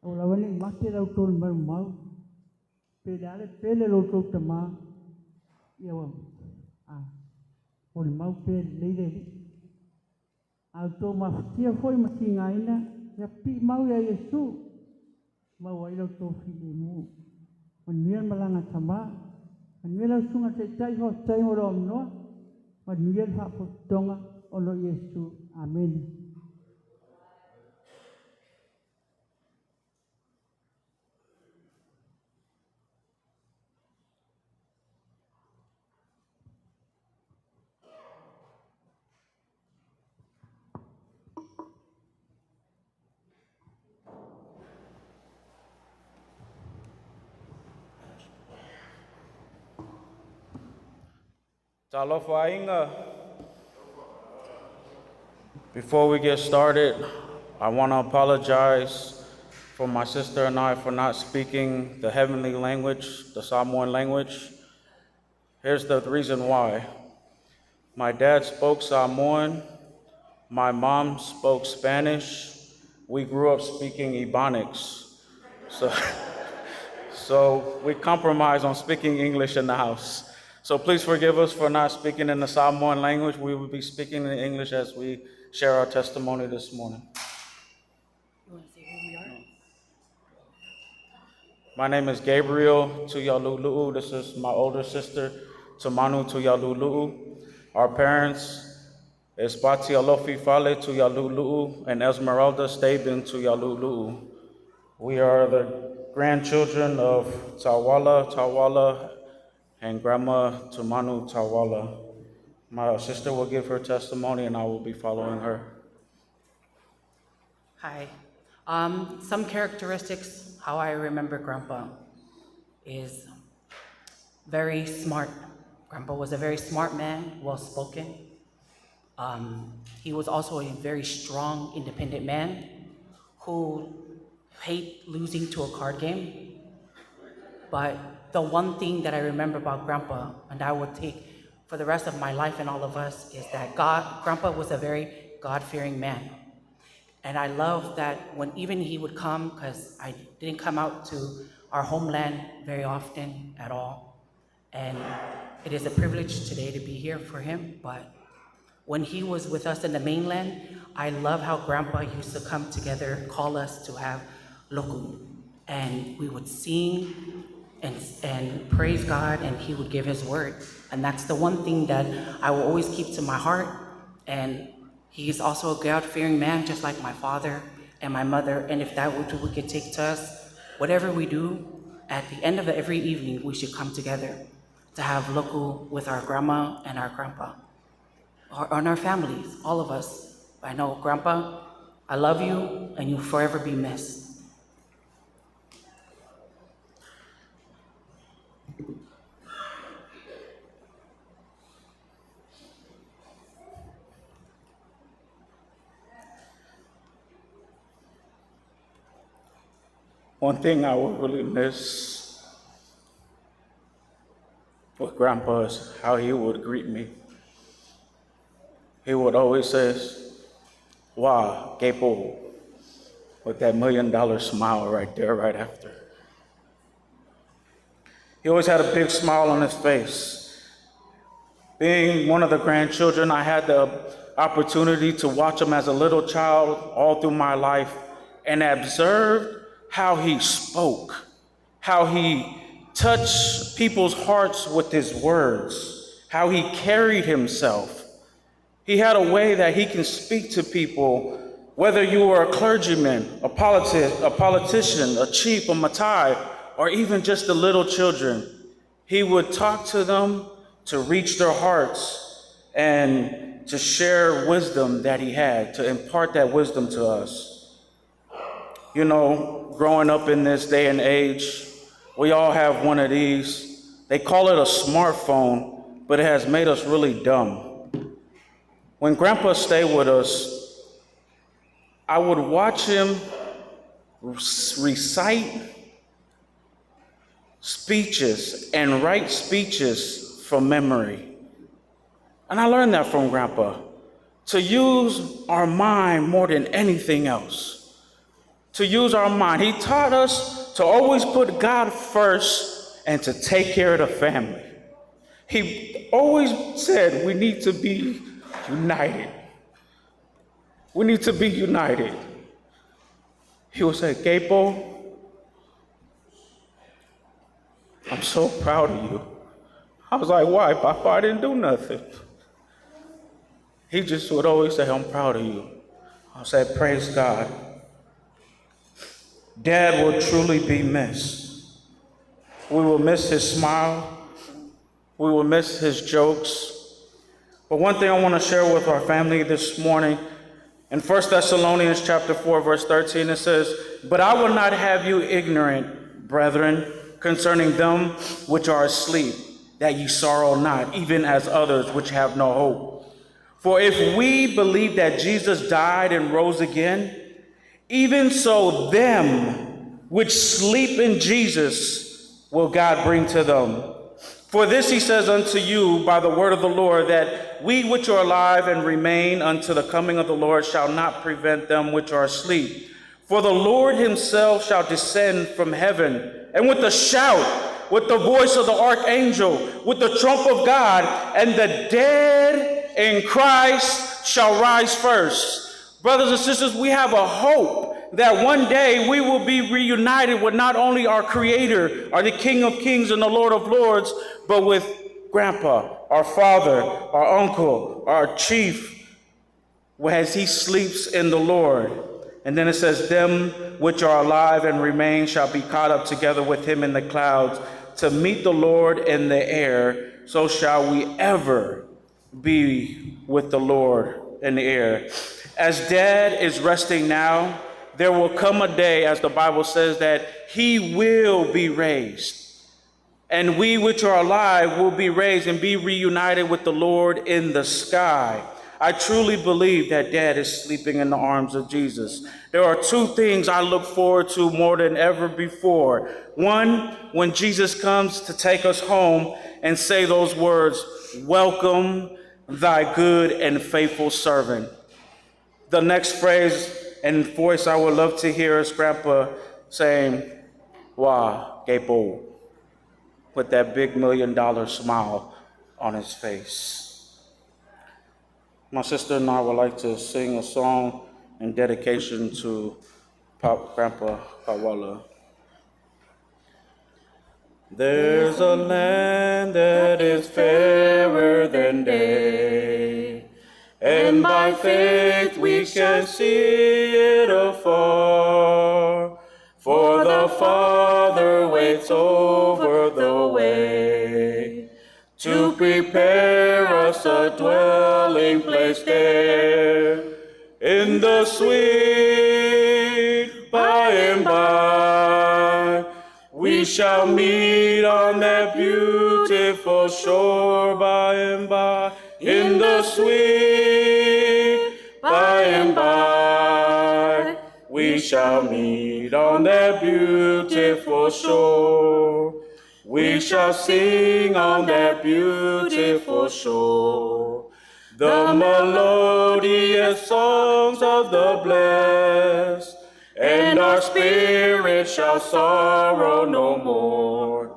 Aua lava ne i mate la outou i le maumau, pe le a le pele o lo outou tamā, ia ua molimau pea lelei le Alii. A outou mafatia foi ma tigaina, ia piimau ia Iesu, maua ai la outou filemu. Manuia le malaga a tamā, manuia lau susuga i le Taitai, faafetai mo lou avanoa, manuia le faapotopotoga ona o Iesu. Amene. Talofa aiga. Before we get started, I want to apologize for my sister and I for not speaking the heavenly language, the Samoan language. Here's the reason why. My dad spoke Samoan. My mom spoke Spanish. We grew up speaking Ebonics. So, so we compromise on speaking English in the house. So please forgive us for not speaking in the Samoan language. We will be speaking in English as we share our testimony this morning. You want to say who we are? My name is Gabriel Tuyalulu'u. This is my older sister, Tamanu Tuyalulu'u. Our parents is Bati Alofi Fale Tuyalulu'u and Esmeralda Stabin Tuyalulu'u. We are the grandchildren of Tawala Tawala and Grandma Tamanu Tawala. My sister will give her testimony and I will be following her. Hi. Some characteristics, how I remember Grandpa is very smart. Grandpa was a very smart man, well-spoken. He was also a very strong, independent man who hate losing to a card game. But the one thing that I remember about Grandpa, and I will take for the rest of my life and all of us, is that Grandpa was a very God-fearing man. And I love that when even he would come, because I didn't come out to our homeland very often at all. And it is a privilege today to be here for him, but when he was with us in the mainland, I love how Grandpa used to come together, call us to have loku. And we would sing and praise God, and he would give his word. And that's the one thing that I will always keep to my heart. And he is also a God-fearing man, just like my father and my mother. And if that we could take to us, whatever we do, at the end of every evening, we should come together to have loku with our grandma and our grandpa, and our families, all of us. I know, Grandpa, I love you, and you'll forever be missed. One thing I would really miss with Grandpa is how he would greet me. He would always say, Wa, Gepo, with that $1 million smile right there, right after. He always had a big smile on his face. Being one of the grandchildren, I had the opportunity to watch him as a little child all through my life and observed how he spoke, how he touched people's hearts with his words, how he carried himself. He had a way that he can speak to people, whether you were a clergyman, a politician, a chief, a matai, or even just the little children. He would talk to them to reach their hearts and to share wisdom that he had, to impart that wisdom to us. Growing up in this day and age, we all have one of these. They call it a smartphone, but it has made us really dumb. When Grandpa stayed with us, I would watch him recite speeches and write speeches from memory. And I learned that from Grandpa, to use our mind more than anything else, to use our mind. He taught us to always put God first and to take care of the family. He always said we need to be united. We need to be united. He would say, Gapo, I'm so proud of you. I was like, why, Papa? I didn't do nothing. He just would always say, I'm proud of you. I said, praise God. Dad will truly be missed. We will miss his smile. We will miss his jokes. But one thing I want to share with our family this morning, in 1 Thessalonians chapter 4, verse 13, it says, But I will not have you ignorant, brethren, concerning them which are asleep, that ye sorrow not, even as others which have no hope. For if we believe that Jesus died and rose again, even so them which sleep in Jesus will God bring to them. For this he says unto you by the word of the Lord, that we which are alive and remain unto the coming of the Lord shall not prevent them which are asleep. For the Lord himself shall descend from heaven, and with a shout, with the voice of the archangel, with the trump of God, and the dead in Christ shall rise first. Brothers and sisters, we have a hope that one day we will be reunited with not only our Creator, our the King of Kings and the Lord of Lords, but with Grandpa, our father, our uncle, our chief, as he sleeps in the Lord. And then it says, them which are alive and remain shall be caught up together with him in the clouds to meet the Lord in the air. So shall we ever be with the Lord in the air. As Dad is resting now, there will come a day, as the Bible says, that he will be raised. And we which are alive will be raised and be reunited with the Lord in the sky. I truly believe that Dad is sleeping in the arms of Jesus. There are two things I look forward to more than ever before. One, when Jesus comes to take us home and say those words, welcome thy good and faithful servant. The next phrase and voice I would love to hear is Grandpa saying, Wah, Gapo, with that big $1 million smile on his face. My sister and I would like to sing a song in dedication to Pop Grandpa Kawala. There's a land that is fairer than day, and by faith we can see it afar. For the Father waits over the way to prepare us a dwelling place there. In the sweet by and by, we shall meet on that beautiful shore by and by. In the sweet by and by, we shall meet on that beautiful shore. We shall sing on that beautiful shore the melodious songs of the blessed, and our spirit shall sorrow no more.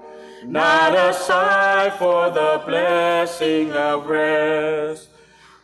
Not a sigh for the blessing of rest.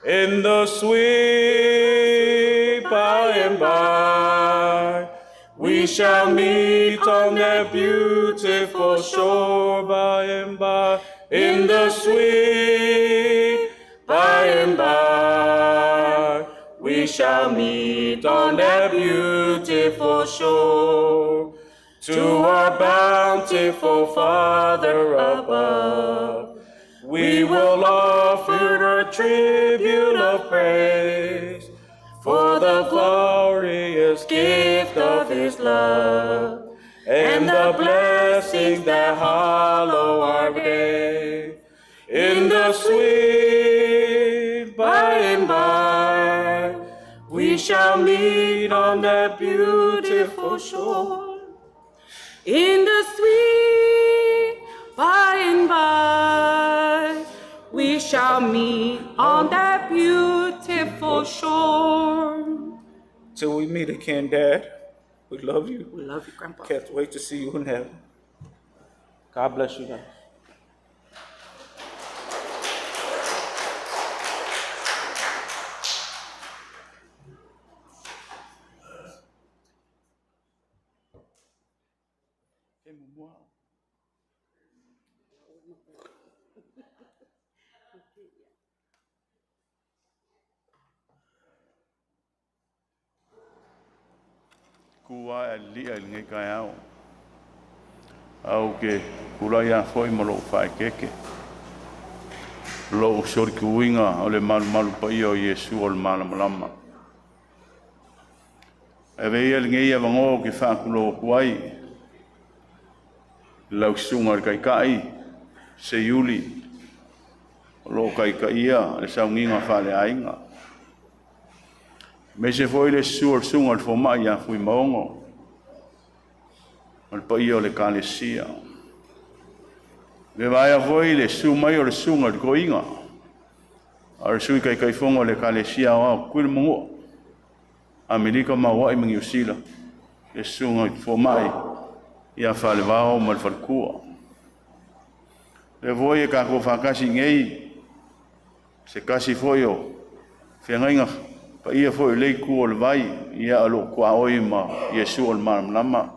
In the sweet by and by, we shall meet on that beautiful shore by and by. In the sweet by and by, we shall meet on that beautiful shore. To our bountiful Father above, we will offer a tribute of praise for the glorious gift of his love and the blessings that hallow our day. In the sweet by and by, we shall meet on that beautiful shore. In the sweet by and by, we shall meet on that beautiful shore. Till we meet again, Dad, We love you. We love you, Grandpa. Can't wait to see you in heaven. God bless you guys. Ku ae a li'a i lenei taeao. Ae ou te tulai lava foi ma lou faaeteete, lou solituina o le malumalu paia o Iesu o le malamalama. Ae avea ia lenei avanoa ou te faatulou atu ai i lau Susuga i le Taitai Seiuli o lo o taitaia le sauniga faaleaiga. Aemaise foi le susu o le Susuga i le Fomai ia Fuimaono ma le paia o le Ekalesia. Le vaea foi le susu mai o le Susuga i le Toeaina a o le Sui Taitaifono o le Ekalesia Aoao Tutuila ma Manua, Amerika ma Hawaii ma Niu Sila, le Susuga i le Fomai ia Falevao ma le Faletua. Lea foi e tatou faatasi nei se tasi foi o feagaiga paia foi o lea itu o le vai, ia o lo o tuaoi ma Iesu o le Malamalama,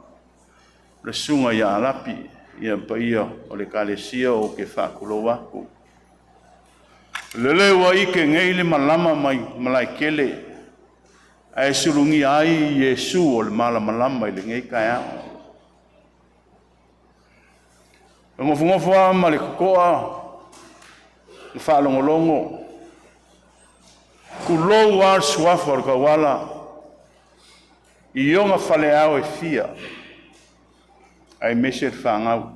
le Susuga ia Alapi, ia paia o le Ekalesia ou te faatulou atu. Lele ua ike nei le malama mai Malaetele, ae sulugia ai Iesu o le Malamalama i lenei taeao. E nofonofo lava ma le totoa ma faalogologo, tulou lava le suafa o le tauala i ona faleao e fia, aemaise le fanau.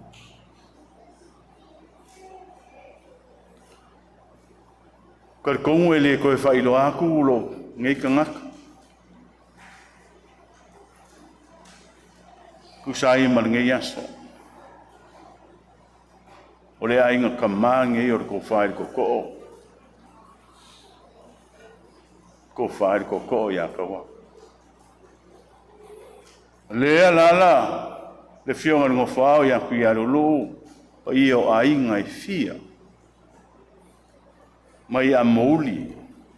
Talitonu e le toe faailoa atu lou nei tagata. Tusa ai ma lenei aso, o le aiga tama lenei o le tofa i le tootoo, tofa i le tootoo ia Taua. Le alaala le afioga i le Nofoao ia Tuialuluu, paia o aiga e fia, mai Amouli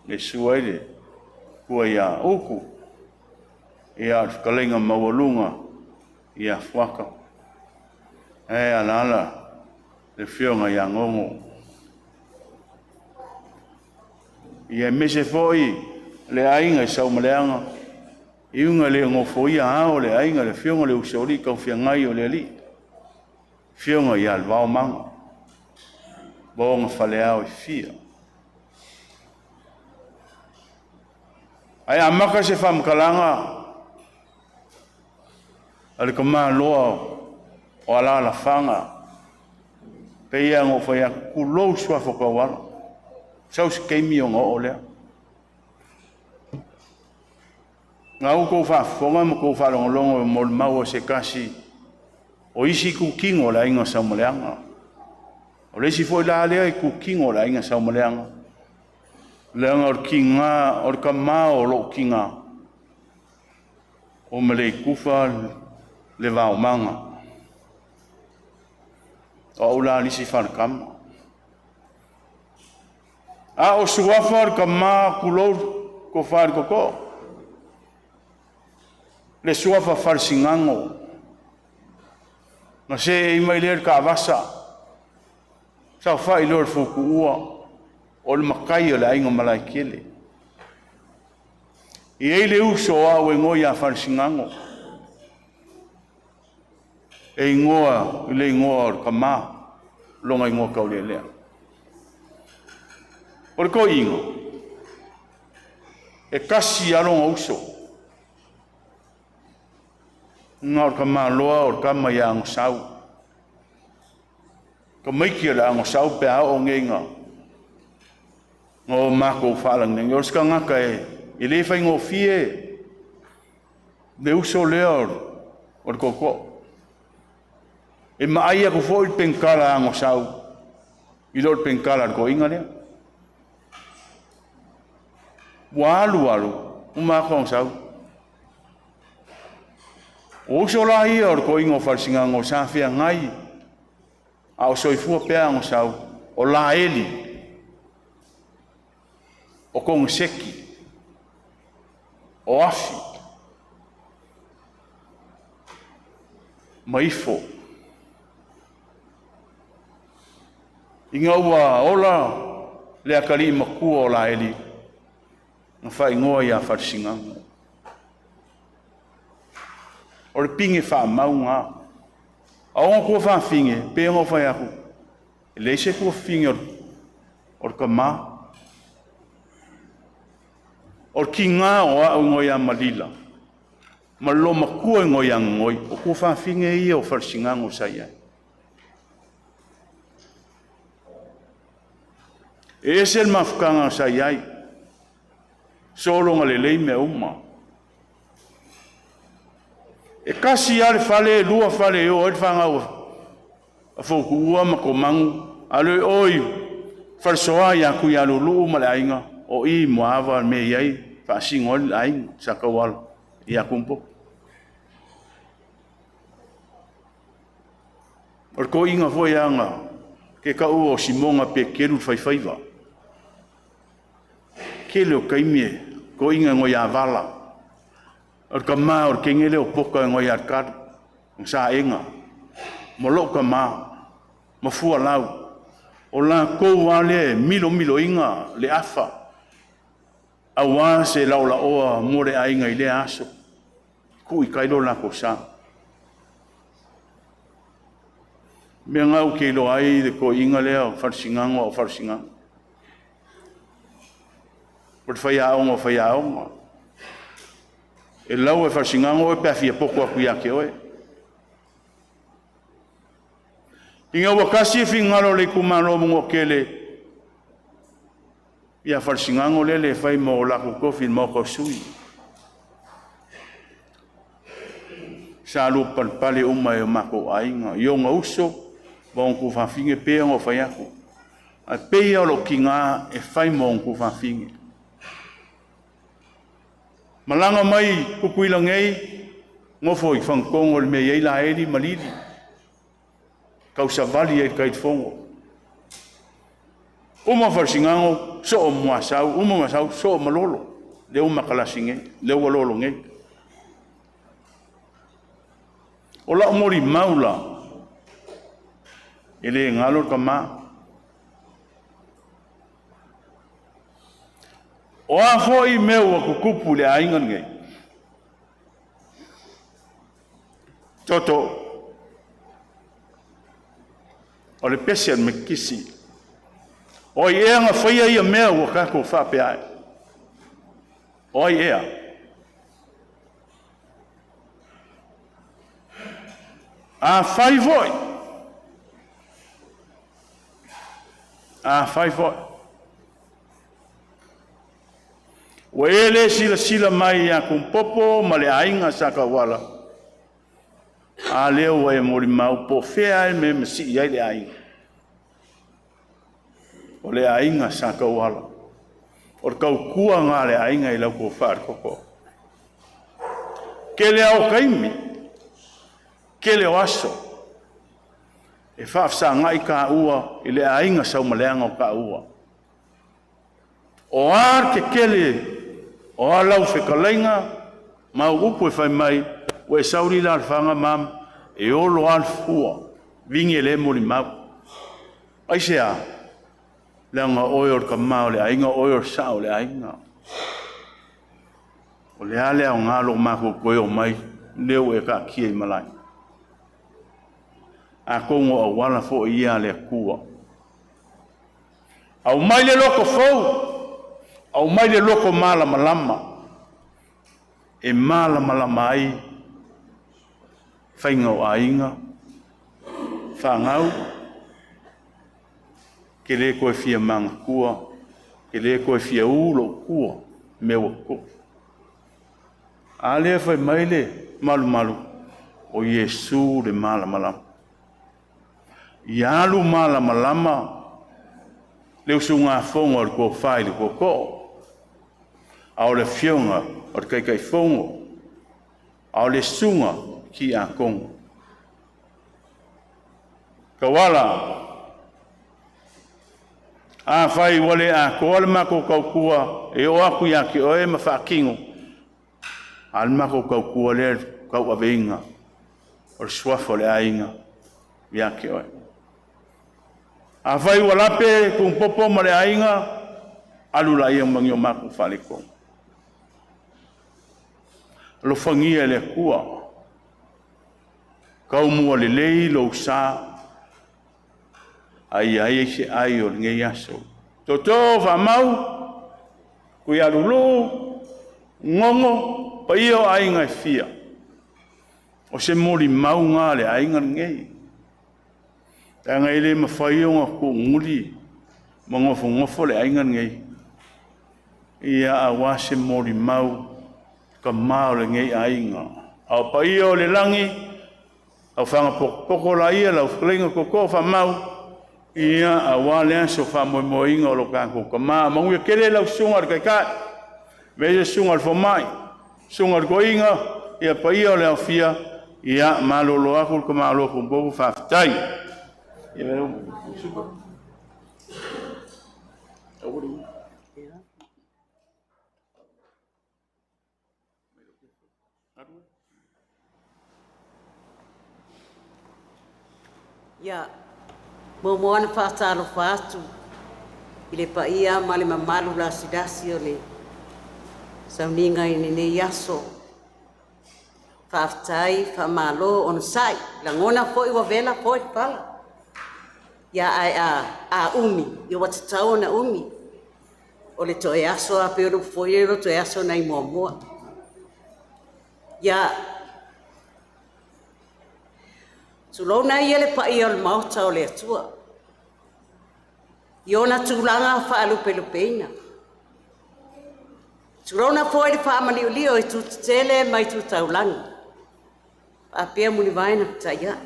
le susu ai le tua ia Utu, ia o le fetalaiga maualuga ia Fuata, ae alaala le afioga ia Gogo. Ia aemaise foi le aiga i Saumaleaga, iuga le nofoia ao le aiga le afioga le Usoalii taufiagai o le alii, afioga ia le Vaomaga, vaoga faleao e fia. Ae amata se faamatalaga a le tamaloa o alaalafaga, pei lava ona ou fai atu, tulou suafa o tauala, sau se taimi ona oo lea. Na outou faafofoga ma outou faalogologo i molimau a se tasi o isi itutino o le aiga Saumaleaga. O le isi foi la lea itutino o le aiga Saumaleaga, leaga o le tiga, o le tama o lou tiga, o Maleitufa le vaomaga. O au la le isi faletama. A o suafa o le tama, tulou, tofa i le tootoo, le suafa Falesigago, na seei mai lea i le taavasa, saofai loa i le futuua, o le matai o le aiga Malaetele. E i ai le uso o au e igoa ia Falesigago, e igoa i le igoa o le tama, lona igoa taulealea. O le toeaina, e tasi lava lona uso, na o le tamaloa o le tama ia Agasau. Tamaiti o le Agasau pe a oo nei na o matou faalagilagi. O se tagata e le faigofie le uso lea o le tootoo. E maai atu foi le penkala a Agasau i lo le penkala a le toeaina lea. Ua alu alu, uma atu Agasau. O uso la ia o le toeaina o Faleasigaga sa feagai a o soifua pea Agasau, o Laeli, o Kogaseki, o Afi ma Ifo. Ina ua ola le atalii matua o Laeli, na faaigoa ia Faleasigaga. O le pine faamau lena. A o ona tuafafine, pei ona ou fai atu, e leai se tuafafine o le tama. O le tiga o au igoa ia Malila, ma le loomatua igoa ia Gagoi, o tuafafine ia o Faleasigaga sa i ai. E ese le mafutaga sa i ai, sologa lelei mea uma. E tasi lava le fale, e lua fale e o ai le fanau a Fotuua ma Tomagu, a le o i Falesoa ia Tuialuluu ma le aiga, o i i Moaava le mea e i ai, faasino ai le aiga sa tauala ia Tunupopo. O le toeaina foi aga ke taua o Simoga Pekelu le faifaiva. Tele o taimi e toeaina e ngoi avala. O le tama o le teine lea o Poka e ngoi alekalu, ma saega, ma lou tama, ma fualau. O latou lava lea e milomiloina le afa, aua se laolaoa mo le aiga i lea aso. Tuu i tai lo latou sa. Mea na ou te iloa ai le toeaina lea o Faleasigaga o Faleasigaga. O le faiaoga o faiaoga. E lau e Faleasigaga oe pe a fia poto atu ia te oe. Ina ua tasi e finagalo o le itumalo o Manuatele ia Faleasigaga lele e fai ma o latou tofi i le maota o sui. Sa lua palepale uma e o matou aiga, i ona uso ma ona tuafafine pei ona ou fai atu. Ae pei lava o lou tiga e fai ma ona tuafafine. Malaga mai Tutuila nei, nofo i Fagatonu o le mea e i ai Laeli ma Lili, tausavali ai i le Taitaifono. Uma Faleasigaga, soo Moasau, uma Moasau, soo Malolo, lea ua matalasi nei, lea ua lolo nei. O lau molimau la, e le galo le tama. O a foi mea ua tutupu i le aiga lenei, toto, o le pese a le Mekisi. O ai ea na faia ia mea ua tatou faapea ai? O ai ea? Afai foi, afai foi, ua e le silasila mai ia Tunupopo ma le aiga sa Tauala, a lea ua e molimau po o fea e mea masii ai le aiga. O le aiga sa Tauala. O le tautua ngā le aiga i lau tofa le toto. Kele ao taimi, kele o aso, e faafesagai taua i le aiga saumaleaga o taua. O a tetele o a lau fetalaiga ma au upu e fai mai, ua e sauli la le faga mam, e olo a le fua, vingi e le molimau. Aisea, leaga oe o le tama o le aiga, oe o le sao o le aiga. O le a le aoga lo matou toe o mai, lea ua e taatia i malae. Atonu o auala foi ia a le Atua. Aumai le loto fou, aumai le loto malamalama, e malamalama ai faiga o aiga, fanau, ke le toe fia magatua, ke le toe fia u lou tua, mea ua tutupu. A lea fai mai le malumalu, o Iesu le malamalama. Ia alu malamalama le usugafono a le tofa i le tootoo, a o le afioga o le Taitaifono, a o le susuga Tiakono. Tauala, afai ua le atoa le matou tautua e oo atu ia te oe ma faatino, a o le matou tautua lea tauaveina o le suafa o le aiga ia te oe. Afai ua lape Tunupopo ma le aiga, alu laia ma ni o matou faaletonu. Alofagia e le Atua, taumua lelei lou sa, a ia i ai se ai o lenei aso. Tootoo Faamau, Tuialuluu, Gogo, paia o aiga e fia, o se molimau lena a le aiga lenei. Leaga e le mafai ona tuumuli ma nofonofo le aiga lenei, ia aua se molimau tama o lenei aiga. A o paia o le lagi, aofaga potopoto laia lau fetalaiga Tootoo Faamau, ia aua le aso faamoemoeina o lo tatou tama. Manuia tele lau susuga i le Taitai, aemaise susuga i le Fomai, susuga i le Toeaina, ia paia o le aofia, ia malolo atu le tamaloa Tunupopo, faafetai. Ia, muamua ona faatalofa atu i le paia ma le mamalu lasilasi o le sauniga i lenei aso. Faafetai, faamalo, onosai, lagona foi ua vela foi le pala. Ia ae a umi, ia ua tatau ona umi. O le toe aso a pei o le upu foi lele o le toe aso nai Moamoa. Ia, tulouna ia le paia o le Maota o le Atua i ona tulaga faalupelupeina. Tulouna foi le faamaliolio i itu tetele ma itu taulagi, faapea mulivae na fetaiai.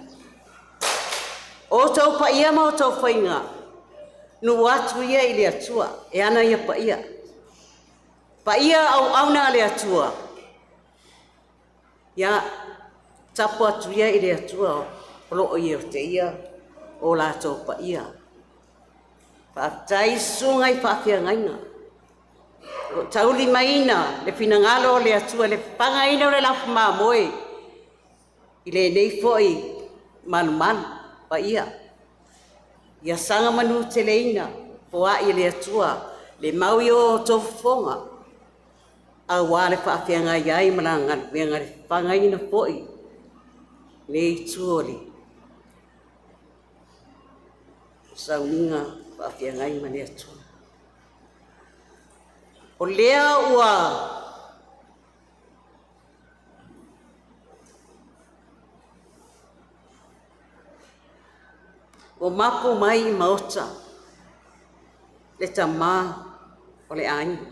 O outou paia ma outou faiga, nuu atu ia i le Atua e ana ia paia. Paia auauna a le Atua, ia tapu atu ia i le Atua o lo o ia te ia o latou paia. Faafetai susuga i faafeagaiga, o lo o taulimaina le finagalo o le Atua i le fagaina o le lafu mamoe i lenei foi malumalu paia. Ia saga manuteleina foai e le Atua le mau i o outou fofoga, aua le faafeagai ai ma la galuega le fagaina foi le itu o le sauniga faafeagai ma le Atua. O lea ua mapu mai i maota le tama o le aiga.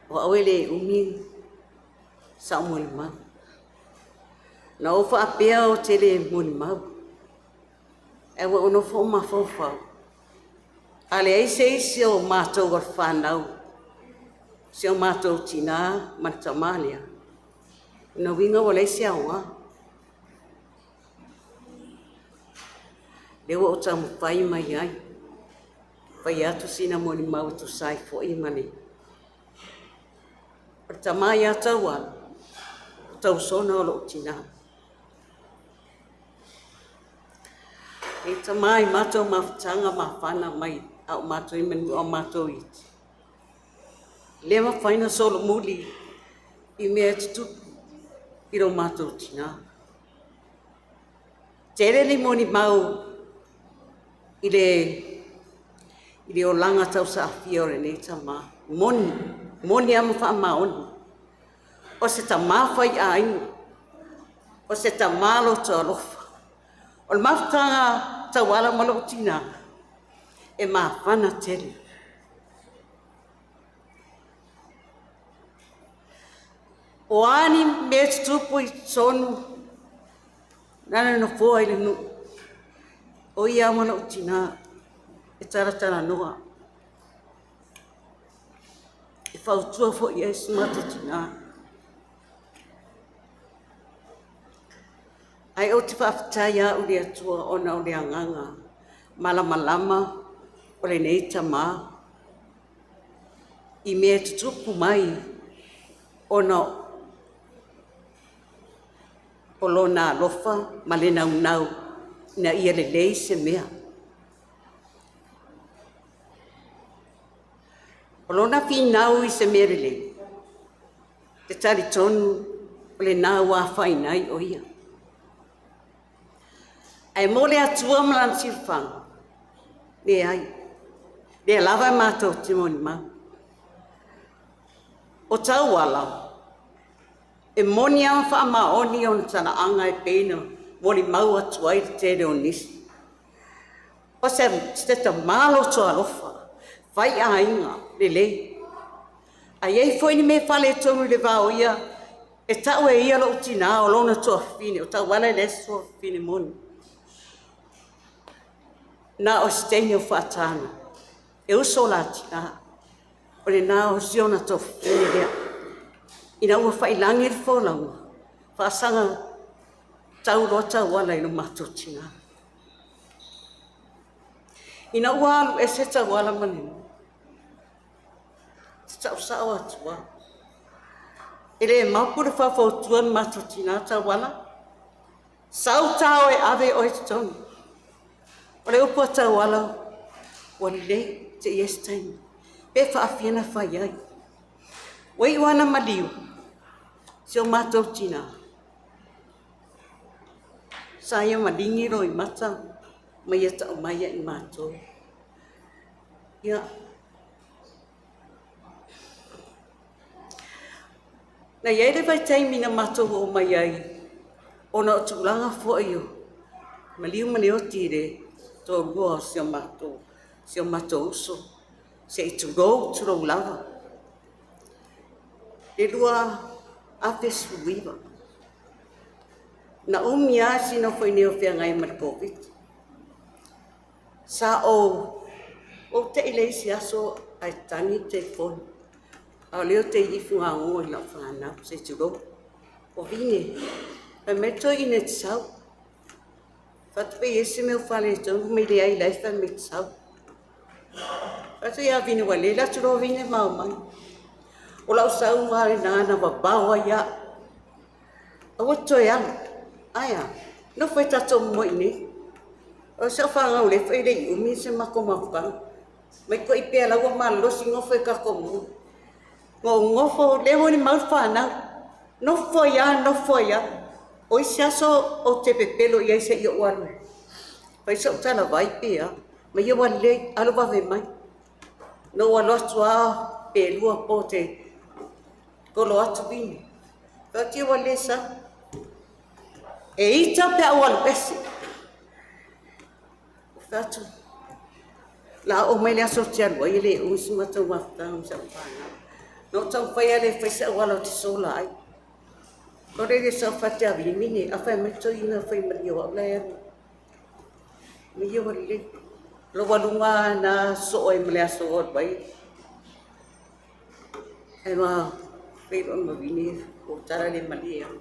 O au e le umi sa o molimau. Na ou faapea o te le molimau. E ua ou nofo o mafaufau. A leai se isi o matou o le whanau, se o matou tina ma le tama lea, na uiga ua leai se aoga. Lea ua ou taumafai mai ai, fai atu sina molimau e tusa ai foi ma le o le tama ia Tauala, o tausoga o lou tina. E tama i matou mafutaga mafana mai a o matou i manu o matou iti. Le mafai na solomuli i mea tutupu i lo matou tina. Tele ni molimau i le olaga tausaafia o lenei tama. Moni, moni ama faamaoni. O se tama fai aiga, o se tama loto alofa. O le mafutaga Tauala ma lou tina, e mafana tele. O ani mea tutupu i totonu, nana nofoa i le nuu. O ia ma lou tina, e talatala noa. E fautua foi i ai si matou tinā. Ae ou te faafetai au i le Atua ona o le agaga malamalama o lenei tamā i mea e tutupu mai ona o lona alofa ma le naunau ina ia lelei se mea. O lona finau i se mea lelei, e talitonu o lena ua afaina ai o ia. Ae mo le Atua ma lana silafaga, leai, lea lava e matou te molimau. O Tauala, e moni lava ma faamaoni ona talaaga e pei ona molimau atu ai le tele o nisi. O se tama loto alofa, faiaiga lelei. A i ai foi ni mea faaletonu i le va o ia, e tau e ia lou tinā o lona tuafafine, o Tauala e leai se tuafafine moni. Na o se teine o faatano, e uso la tinā, o lena o si ona tuafafine lea. Ina ua faiilagi le folauga, faasaga tau loa Tauala i lo matou tinā. Ina ua alu ese Tauala ma le nuu, te tausao atu lava. E le mapu le faufautua le matou tinā Tauala, sau tao e ave oe i totonu. O le upu a Tauala, ua lelei, se i i ai se taimi. Pe faafia ona fai ai. Ua iu lava ina maliu si o matou tinā, sa ia maligi loimata ma ia tau mai ia i matou. Ia, na i ai le vaitaimi na matou oo mai ai ona o tulaga foi o maliu ma le oti i le toalua o si o matou uso, se i tulou, tulou lava. I 2019, na umi lava si nofo i inei o feagai ma le Covid. Sa ou te i le isi aso ae tagi le telefoni. A o lea ou te i i fugago i lau fanau, se i tulou. O Vine, fai mai toeaina e te sau. Fai atu pe i ai se mea o faaletonu, fai mai leai la e fai mai e te sau. Fai atu ia Vine ua lele atu loa Vine ma omai. O lau sau lava lena na vavao ai au. Aua te toe alu. Ae a? Nofo ai tatou moe i inei. O si au fanau lefa e le i umi se matou mafutaga. Mai ko'i pea la ua malolosi nofo ai tatou moe. Na ou nofo, lea molimau le fanau. Nofo ai lava, nofo ai lava. O isi aso ou te pepelo i ai se i ou alu. Fai sau talavai pe a. Ma ia ua lelei, alu vave mai. Na ou alu atu lava pe lua po te kolo atu vine. Fai atu ia ua lelei sau. E ita pe a ou alu ese. Fai atu, la oo mai le aso ou te alu ai e le umi si matou mafutaga ma si au fanau. Na ou taumafai lava e fai se auala ou te sola ai. O le le sau fai te avimine, a fai mai toeaina fai malie o au la e alu. Ma ia ua lelei. Lou aluga na sosoo ai ma le aso o alu ai. Ae ma feiloai ma Vine o tala le malie au.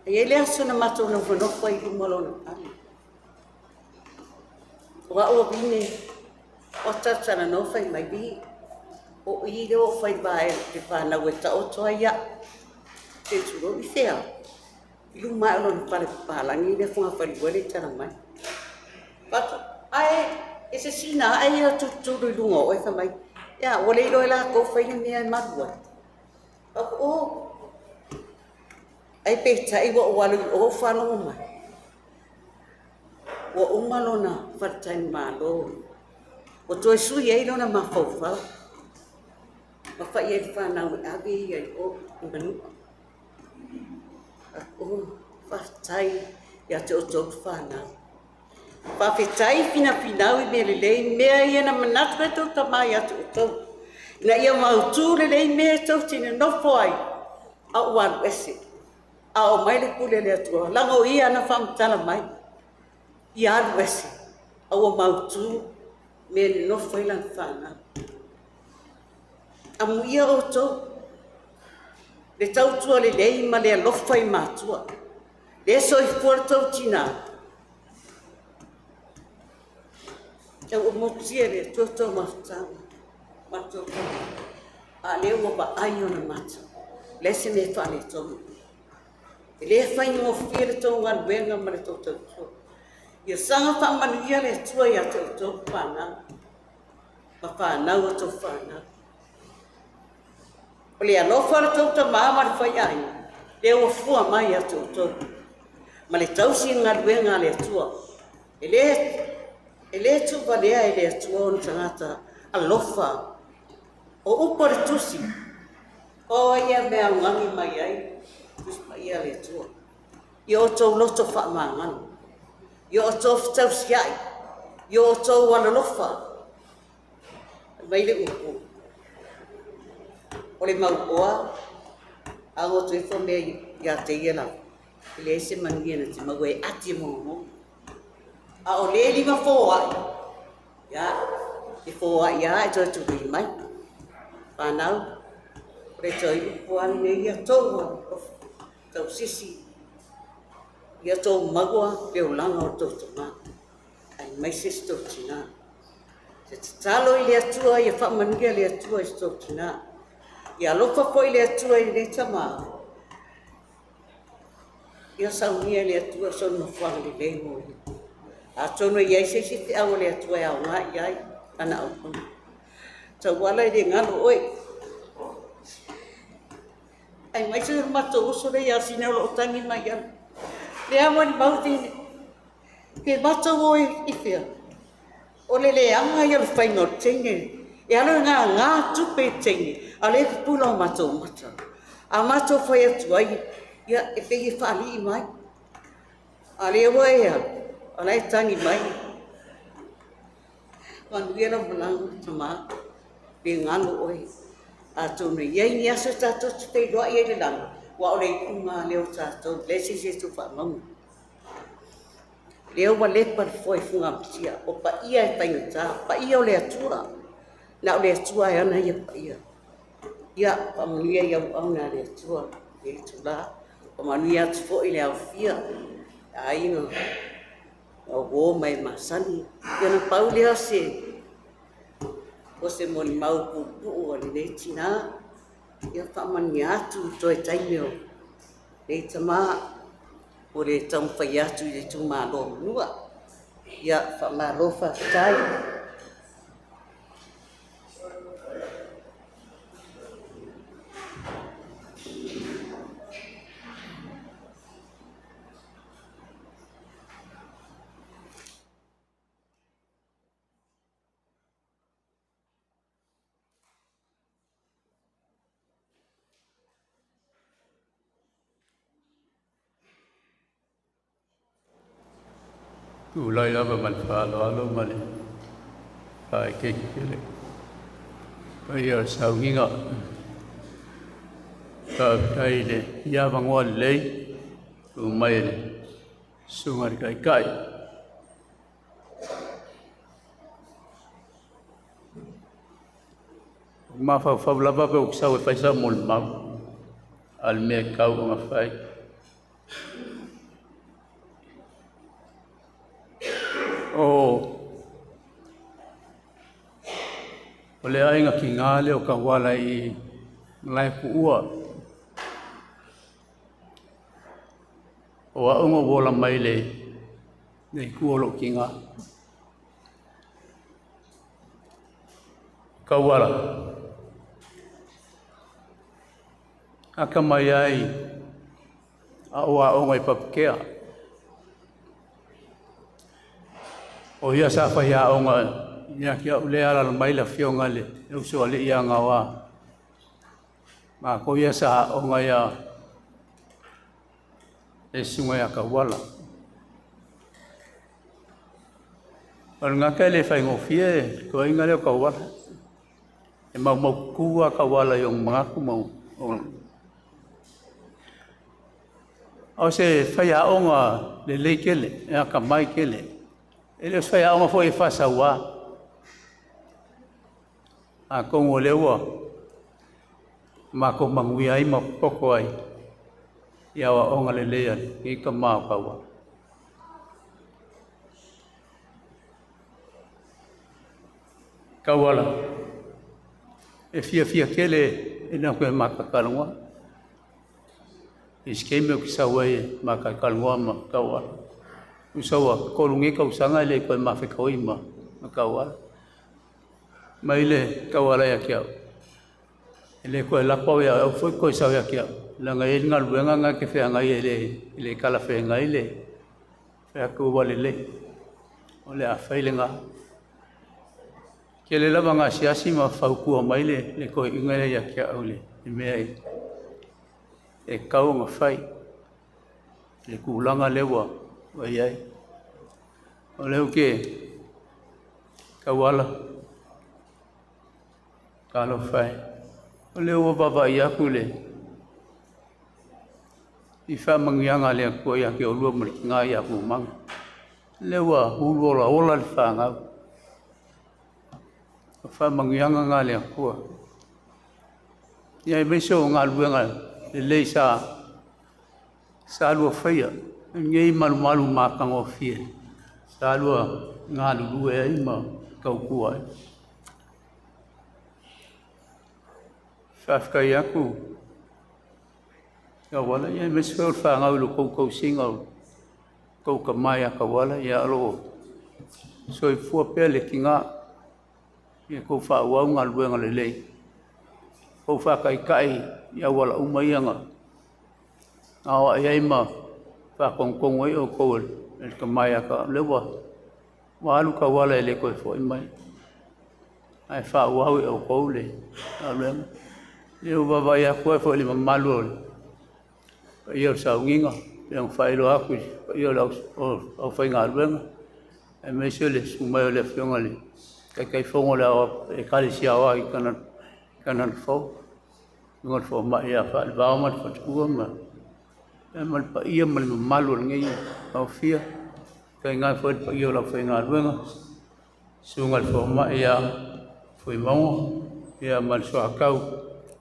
E i ai le aso na matou nofonofo ai i luma o lona fale. O au o Vine, o talatalanoa fai mai, Vi, o i lea ua ou fai vae le fanau e taoto ai au. Te tulou i fea? I luma ae o lona fale papalagi lea fogafalelua le tala mai. Fatu, ae e se sina ae ia tutulu i luga o oe fai mai. Ia, ua le iloa e latou fai le mea e malu ai. Fatu, o, ai peitai ua ou alu i o faalogo mai. Ua uma lona faletalimalo. Ua toe sui ai lona mafaufau. Ma fai ai le fanau e ave ia i o i Manua. O, faafetai ia te outou le fanau. Faafetai finafinau i mea lelei, mea ia na manatu ai tou tama ia te outou. Ina ia mautu lelei mea e tou te nonofo ai, a ua alu ese. A o mai le pule a le Atua, laga o ia na faamatala mai, ia alu ese, a ua mautu mea e nonofo ai lana fanau. Amuia outou, le tautua lelei ma le alofa i matua. Le soifua le tou tinā. Tau o motusia le Atua tou mafutaga ma tou tama. A lea ua vaai ona mata, le se mea faaletonu. E le faigofie le tou galuega ma le tou tautua. Ia saga faamanuia le Atua ia te outou fanau ma fanau a tou fanau. O le alofa o le tou tamā ma le faiaiga, lea ua fua mai ia te outou. Ma le tausi i galuega a le Atua. E le tuuvalea e le Atua ona tagata alofa. O upu a le tusi, o ai ia mea augani mai ai, tusi paia le Atua. Ia outou loto faamagalo, ia outou fetausiai, ia outou alolofa. Mai le upu, o le mauoa, a goto ifo mea ia te ia lava, e leai se manuia na te maua e ati e mogomogo. A o le lima foai, ia, e foai lava e toe tului mai. Whanau, o le toe upu a lenei ia tou alolofa, tausisi, ia tou maua le olaga o tou tamā, aemaise si tou tinā. Te tatalo i le Atua ia faamanuia le Atua i si tou tinā. Ia alofa foi le Atua i lenei tamā. Ia saunia le Atua sona nofoaga lelei mo ia. Atonu e i ai se isi feau o le Atua e aoga i ai lana auauna. Tauala e le galo oe. Aemaise o le matou uso lea ia Sina o lo o tagi mai ana. Le amo ni mau tine. Ke matou o i fea. O le leaga ia o le faiga o le teine. E alo i ngā ngā tupe i teine. A le pupula o matou mata. A matou fai atu ai, ia e pei e whaalii mai. A le ua e alu, a la e tangi mai. Manuia lau malaga tamā, le galo oe. Atonu e i ai ni aso tatou te feiloai ai i le lagi, aua o le iuga lea o tatou, leai se isi e tau faamauga. Lea ua lepa le foe fugamatia, o paia e faigata, paia o le Atua. Na o le Atua e ana ia paia. Ia, faamanuia i auauna a le Atua i le itulā. Faamanuia atu foi le aofia, aiga, o uō ma e masani. Ia na pau lea o se molimau puupuu a lenei tinā. Ia faamanuia atu toe taimi o lenei tamā o le taumafai atu i le itumalo o Manua. Ia, faamalo faafetai. Tulai lava ma le faaaloalo ma le faaeteete tele. Paia o le sauniga. Faafetai i le avanoa lelei tuu mai e le susuga i le Taitai. Ou mafaufau lava pe ou te sau e fai sau molimau, a o le mea e tatau ona fai. O le aiga tiga lea o Tauala i Malaetuua. O au na ou ola mai le itu o lou tiga. Tauala, atamai ai a o aoga i Papatea. O ia sa fai aoga ia te au lea alaala mai le afioga i le usoalii ia Gaoa. Matou ia sa aoga ia le susuga ia Tauala. O le gata e le faigofie le toeaina lea o Tauala. E maumaututu lava Tauala i ona manatu ma ona... O se faiaoga lelei tele, e atamai tele. E le o se faiaoga foi e faasaua. Atonu o lea ua Makou manuia ai ma popo ai i aoaoga lelei a lenei tamā o Kauala. Kauala, e fiafia tele ina koe matatalanoa. I se taimi ou te sau ai e matatalanoa ma Kauala. Tusa ua 3 nei tausaga e le i toe mafetaui ma Kauala. Mai le Kauala ia te au, e le toe lako au ia oe, aua foi e te toe sau ia te au, leaga e i ai le galuega lena e te feagai ai e le talafeagai le fai atu ua lelei, o le a fai lena. E tele lava ina asiasi ma fautua mai le toeaina lea ia te au i le mea e tatau ona fai i le tulaga lea ua i ai. O lea ou te tauala, talofa e, o lea ua vaavaai atu i faamanuiaga a le Atua ia te oulua ma le tina ia Tumaga. O lea ua ulu olaola le fanau. O faamanuiaga na a le Atua. Ia aemaise o galuega lelei sa lua faia, lenei malumalu matagofie sa lua galulue ai ma tautua ai. Faafetai atu Tauala, ia aemaise foi o le fanau i lo outou tausiga o tou tama ia Tauala, ia o lo o soifua pea le tina, ia outou faaauau galuega lelei, outou faataitai i auala uma ia na aoai ai ma faatonutonu ai outou e le tama ia Tauala. O lea ua alu Tauala e le toe foi mai, ae faaauau e outou le galuega. Ia ua vaavaai atu ai foi i le mamalu o le paia o le sauniga, pei ona faailoa atu i le paia o le aufaigaluega, aemaise le susu mai o le Afioga i le Taitaifono o le Ekalesia Aoao i Kanana Fou, le Susuga i le Fomai ia Faalevao ma le faletua ma le paia ma le mamalu o lenei aofia, tainane foi le paia o le aufaigaluega, Susuga i le Fomai ia Fuimaono ma le soatau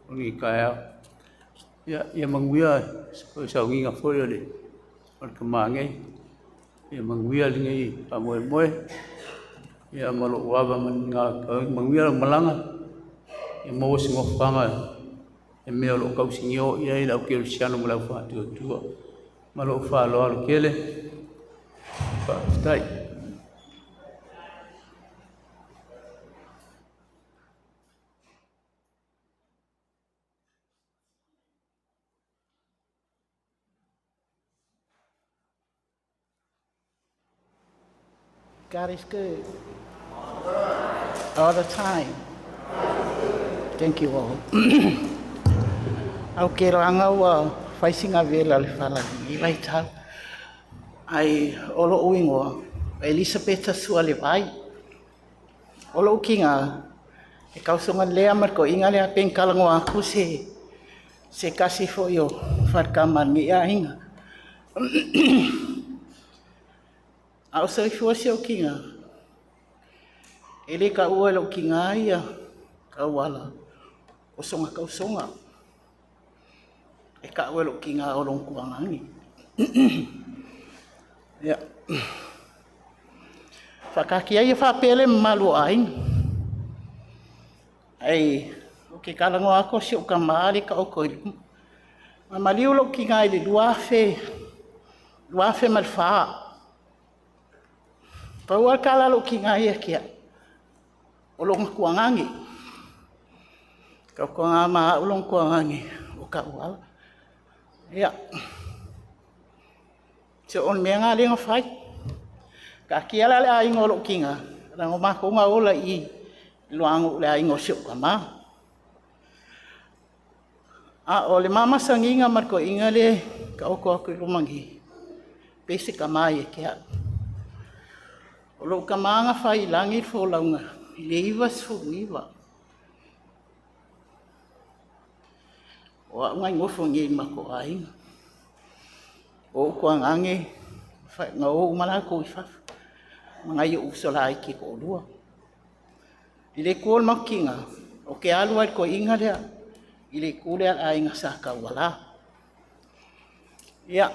o lenei taeao. Ia manuia le sauniga foi a le tama nei, ia manuia lenei faamoemoe, ia ma lou ava manuia lau malaga, ia maua se nofoaga i mea o lo o tausinio i ai le au kerisiano ma le au faatuatua. Ma lou faaaloalo tele, faafetai. God is good. All the time. Thank you all. Au ke loanga ua whaisinga vela le whala i vai tau. Ai o lo uingoa, Elisabeta sua le vai. O lo kinga, e kausonga lea marko inga lea penkalangoa aku se se kasi fo yo wharkama ni a inga. A o soifua si o kinga, e le ka ua lo kinga ia kauala o songa kausonga. E ka ua lo kinga o long kuangangi. Ia. Whakaki ai e whapele malu o aina. Ai, o ke kalango ako si o ka maale ka o koe. Ma maliu lo kinga i le luafe malwha. Pau al kala lo kinga ia kia. O longa kuangangi. Ka kuanga ma o longa kuangangi o ka uala. Ia. Se on mea ngā lenga whai. Ka kia la le aingo lo kinga. Rango mako ngā ola i luangu le aingo si o ka mā. A o le mamasanginga marko inga le ka oko aku i lumangi. Pese ka mā i e kia. O lo ka maanga whai langi fo launga, i le iwa sfuru iwa. O a ngai ngofo ngi mako ainga. O kua ngange, whai ngā o umalako i whafu. Mga i usola ai ki ko lua. I le kuol makinga, o ke alu ai ko inga lea, i le itu lea a le aiga Sa Tauala. Ia,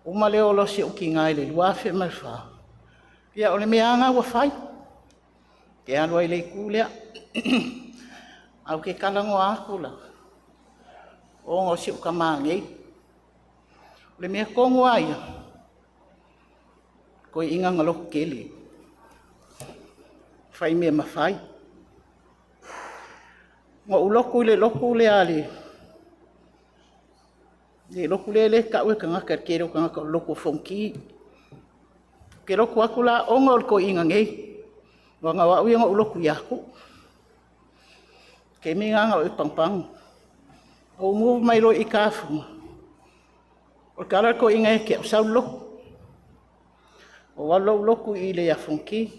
uma le ola o si ou tina i le 2004, ia o le mea lava lena ua fai, e alu ai i le itu lea. Ae ou te talanoa atu la, ona o si ou tama nei. O le mea tonu lava ia, toeaina na lototele, fai mea mafai. Na ou lotu i le lotu lea a le lotu lea e tau e tagata e le tele o tagata o le lotu o Fonoti. Ou te lotu atu la ona o le toeaina nei, leaga o au ia na ou lotu ia Tuuu. O le taimi lena na o ou pagopago. Ou move mai loa i Tafoga, o le tala a le toeaina ia te au, sau i le lotu. Ou alu la ou lotu i le Fonoti.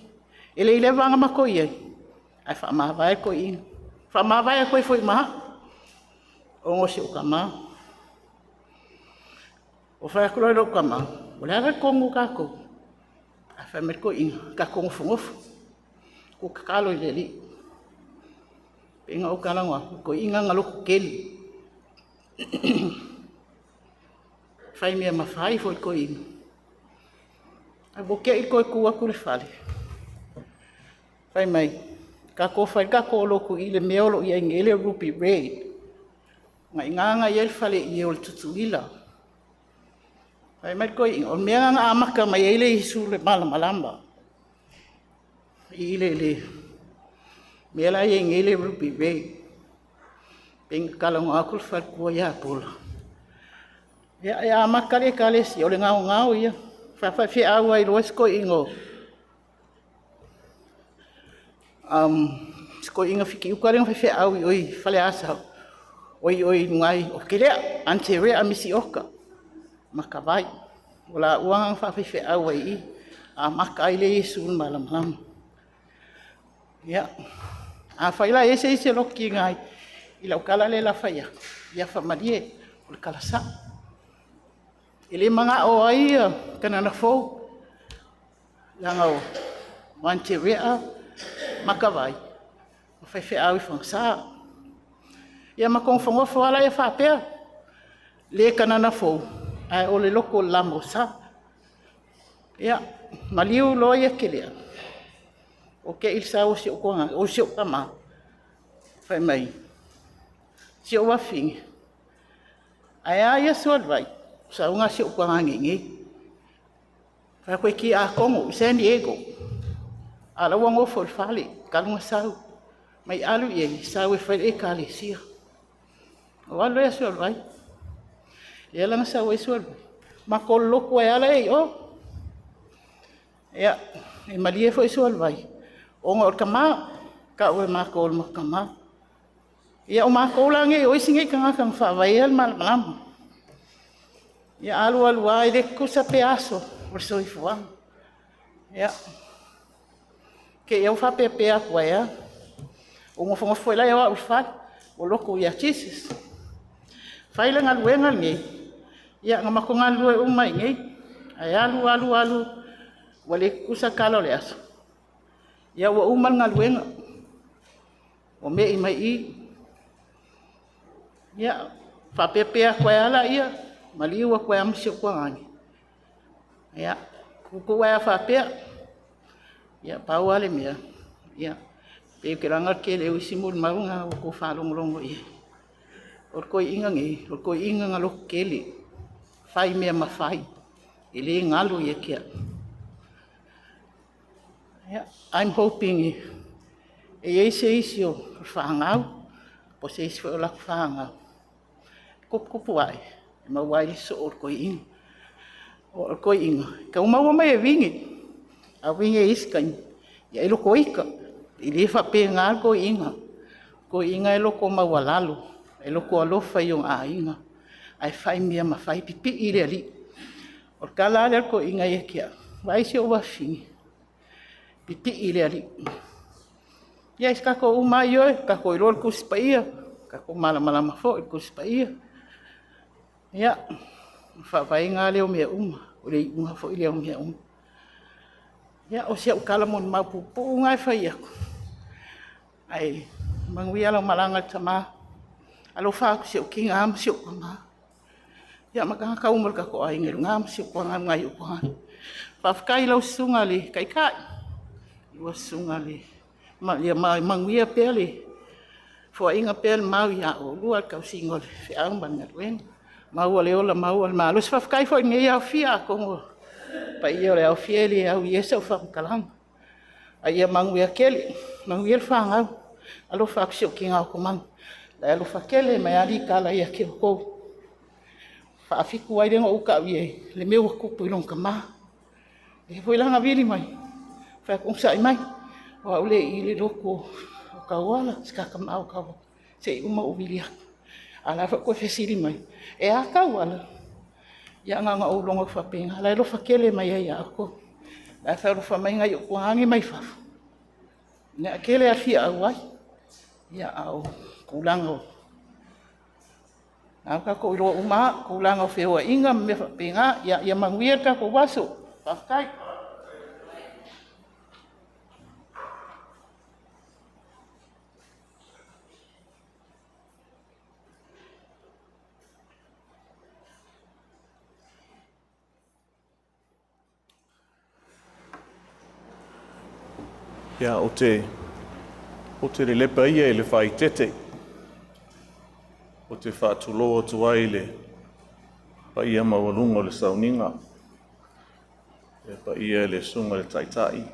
E le i leva lava ona matou i ai, ae faamavae le toeaina. Faamavae atu ai foi ma au, ona o si ou tama. Ou fai atu loa i lou tama, o le a la le tonu a tatou? Ae fai mai le toeaina, tatou nofonofo, tatou tatalo i le Alii. Pei ona ou talanoa atu, o toeaiina na lototele. Fai mea mafai foi le toeaina. Ae ua te i le toe tu atu le fale, fai mai, tatou fai le tatou lotu i le mea o lo o i ai nei le Ruby Red. Na i ina na i ai le fale o le Tutuila. Fai mai le toeaina, o le mea lena na amata mai ai le Iesu le Malamalama i le mea la e i ai nei le Ruby Red. Pei ona talanoa atu le faletua ia Paula, ia e amata le Ekalesia, o le gaogao ia. E faafaifeau ai loa si toeaina Fitiuta lea na faifeau i o i Faleasa, oi o i luga i Kele'a, Aterea Misi Oka ma Tavai. O laua na faafaifeau ai i i, amata ai le Iesu le Malamalama. Ia, afai la e i ai se isi e loto tiga i lau tala lea o le a fai atu, ia faamalie, o le tala sa'o. E le mana'o ai Kanana Fou, leaga o Aterea ma Tavai o faifeau i Fagasa. Ia matou nofonofo lava lea faapea, le Kanana Fou, ae o le lotu o le LMS. Ia, maliu loa ia Kele'a, ua te i le sau o si ou tama, fai mai, si ou afafine, ae a ia sualivai? O sauga a si ou tuagane i inei. Fai atu e tiakono i San Diego, a o la ua nofo i le fale talu ona sau. Mai alu i ai, sau e fai le Ekalesia. Ou alu lea sualivai. Lea la na sau ai sualivai, matou lotu ai lava lea i o. Ia, e malie foi sualivai, ona o le tama, e tau e matou o le matou tama. Ia o matou la nei o isi nei tagata na faavaea le malamalama. Ia alu alu lava, e le tutusa pea aso o le soifuaga. Ia, te i lava ua faapeapea atu ai lava. Ou nofonofo foi la o au i le fale, ua lotu ia Jesus. Fai le galuega lenei, ia na matou galulue uma ai i inei. Ae alu alu alu, ua le tutusa tala o le aso. Ia ua uma le galuega, ua me'i mai i i. Ia, faapeapea atu ai lava laia, maliu atu ai lava ma si ou tuagane. Ia, tuutuu ai lava faapea. Ia, pau lava le mea, ia, pei ou te laga le tele o isi molimau na ua outou faalogologo i ai. O le toeaina nei, o le toeaina na lototele, fai mea mafai, e le galo ia te au. Yeah, I'm hoping e i ai se isi o fanau, po o se isi foi o latou fanau, tuputupu ae, e maua ai le soo o le toeaina. O le toeaina, e tau maua mai e vine, a vine i isi taimi, ia e loko ita. E le faapena le toeaina. O toeaina e loto maualalo, e loto alofa i ona aiga, ae fai mea mafai, pipii i le Alii. O le tala lava lea a le toeaina ia te au, vaai si ou afafine, pipii i le Alii. Ia, si tatou uma lava, ioe, tatou iloa le Tusi Paia, tatou malamalama foi i le Tusi Paia. Ia, o le faavaeina lava lea o mea uma, o le iuga foi lea o mea uma. Ia, o si au tala molimau puupuu lena e fai atu, ae Manuia lau malaga i le tamā. Alofa atu i si ou tiga ma si ou tamā. Ia ma tagata uma o le tatou aiga i luga ma si ou tuaganu nai ou tuaganu. Faafetai i lau susuga i le Taitai, lau susuga i le ia manuia pea le foaina pea le mau ia oulua i le tausiga o le feau ma le galuega. Maua le ola maua le malosi. Faafetai foi i lenei aofia, atonu o le paia o le aofia e le au i ai sau faamatalaga, ae ia manuia tele. Manuia le fanau. Alofa atu i si ou tina o Tomani, o la e alofa tele mai lava litara ia te outou. E faafitu ai lea ona ou tau i ai i le mea ua tupu i lona tama. O lea foi la na vili mai, fai atu, onosai mai, o au lea e i i le lotu o Tauala, si ta tama o Tauala, se i uma ou vili atu. A o la e foi ua toe fesili mai, e a Tauala? Ia na ona ou logo atu faapena, o la e alofa tele mai ia ia outou. O la e fealofa mai nai ou tuagane mai fafo, e tele lava le fia auai, a o tulaga o lena ua tatou iloa uma lava tulaga o feoaiga ma mea faapena. Ia manuia le tatou aso. Faafetai. Ia, ou te, ou te lelepa ia i le faaeteete, ou te faatulou atu ai i le paia maualuga o le sauniga, le paia i le susuga i le Taitai,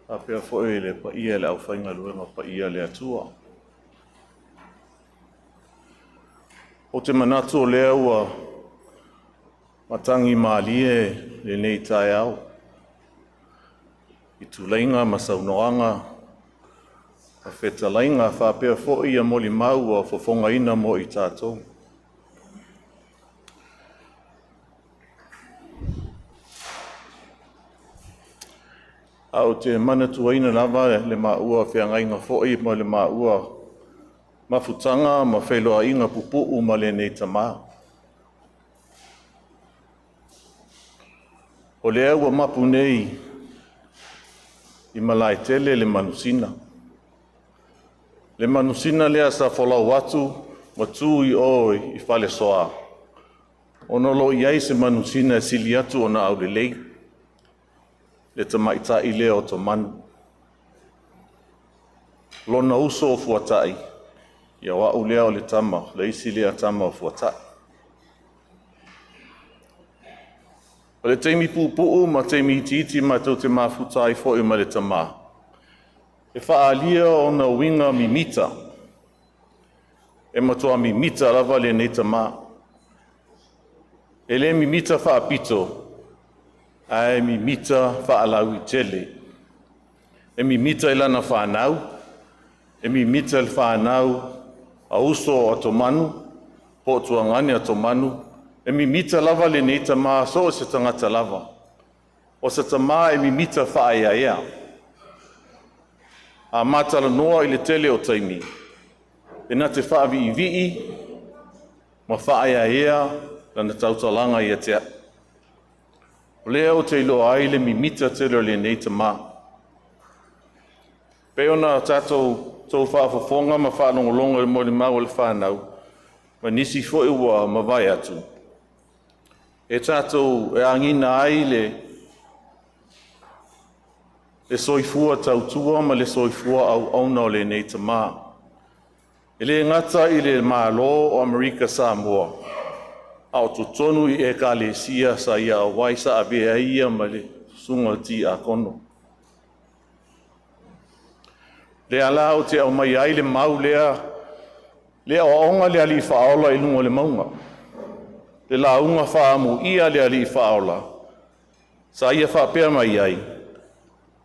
faapea foi le paia i le aufaigaluega paia a le Atua. Ou te manatu o lea ua matagi malie lenei taeao i tuleiga ma saunoaga ma fetalaiga faapea foi ia molimau ua fofogaina mo i tatou. A ou te manatuaina lava le maua feagaiga foi ma le maua mafutaga ma feiloaiga pupuu ma lenei tamā. O lea ua mapu nei i Malaetele le manusina. Le manusina lea sa folau atu ma tu i o i Falesoa, ona o lo o i ai se manusina e sili atu ona aulelei, le tamaitai lea o Tomanu. Lona uso o Fuatai, ia o au lea o le tama, le isi lea tama o Fuatai. O le taimi puupuu ma taimi itiiti matou te mafuta ai foi ma le tamā, e faaalia ona uiga mimita. E matua mimita lava lenei tamā. E le mimita faapito, ae mimita faalauaitele. E mimita i lana fanau, e mimita i le fanau a uso o Tomanu, po o tuagane a Tomanu, e mimita lava lenei tamā so o se tagata lava. O se tamā e mimita faaeaea. A matalanoa i le tele o taimi, e na te faaviivii ma faaeaea lana tautalaga ia te au. O lea ou te iloa ai le mimita tele o lenei tamā. Pei ona tatou tou faafofoga ma faalogologo i le molimau a le fanau, ma nisi foi ua mavae atu, e tatou e agiga ai le soifua tautua ma le soifua auauna o lenei tamā. E le gata i le Malo o Amerika Samoa, a o totonu i ekalesia sa ia auai sa avea ai ia ma le susuga o le tiakono. Lea la ou te aumaia ai le mau lea, le aoaoga le Alii Faaola i luga o le mauga. Le lauga faaamuia le Alii Faaola, sa ia faapea mai ai,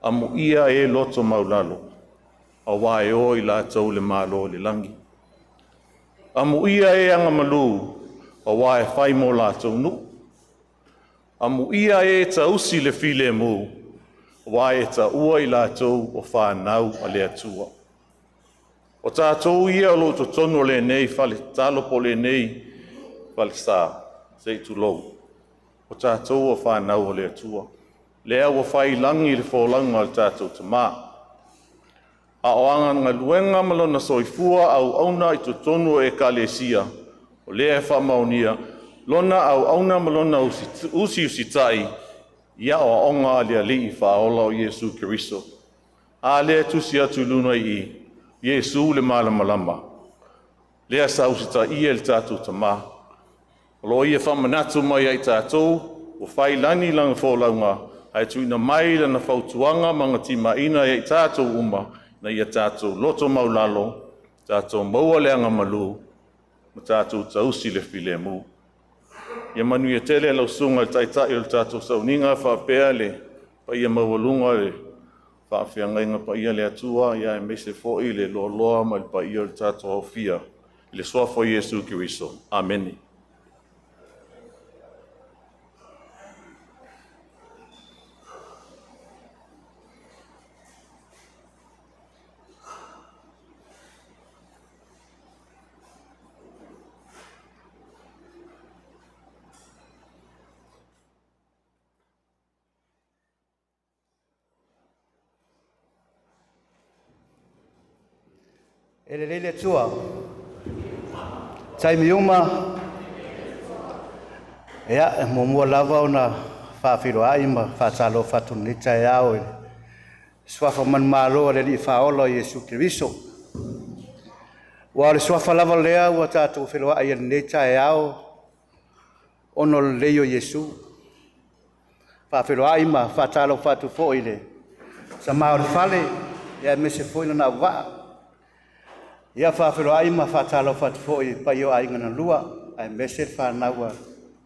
amuia e loto maulalo, auā e o i latou le Malo o le lagi. Amuia e agamalu, auā e fai mo latou nuu. Amuia e tausi le filemu, auā e taua i latou o fanau a le Atua. O tatou ia o lo o totonu o lenei fale tatalo po o lenei falesa, se i tulou, o tatou o fanau a le Atua. Lea ua fai i lagi le folauga a le tatou Tamā. A o ana galuega ma lona soifua auauna i totonu o ekalesia, o lea e faamaonia lona auauna ma lona usiusitai i aoaoga a le Alii Faaola o Iesu Keriso. A lea e tusi atu i luga i i, Iesu le malamalama, lea sa usitaia e le tatou tamā. O lo o ia faamanatu mai ia i tatou, ua fai i lagi lana folauga, ae tuuina mai lana fautuaga ma ona timaiga ia i tatou uma, ina ia tatou loto maulalo, tatou maua le agamalu, ma tatou tausi le filemu. Ia manuia tele lau susuga i le Taitai o le tatou sauniga faapea le paia maualuga o le faafeagaiga paia a le Atua, aemaise foi le loaloa ma le paia o le tatou aofia i le suafa o Iesu Keriso. Amene. E lelei le Atua. Taimi uma, ia, e muamua lava ona faafeiloai ma faatalofa atu i lenei taeao i le suafa manumalo o le Alii Faaola o Iesu Keriso. Ua o le suafa lava lea ua tatou feloai i lenei taeao ona o le lelei o Iesu. Faafeiloai ma faatalofa atu foi i le sama o le fale, ia aemaise foi lona auvaa. Ia faafeiloai ma faatalofa atu foi i paia o aiga na lua, aemaise le fanau a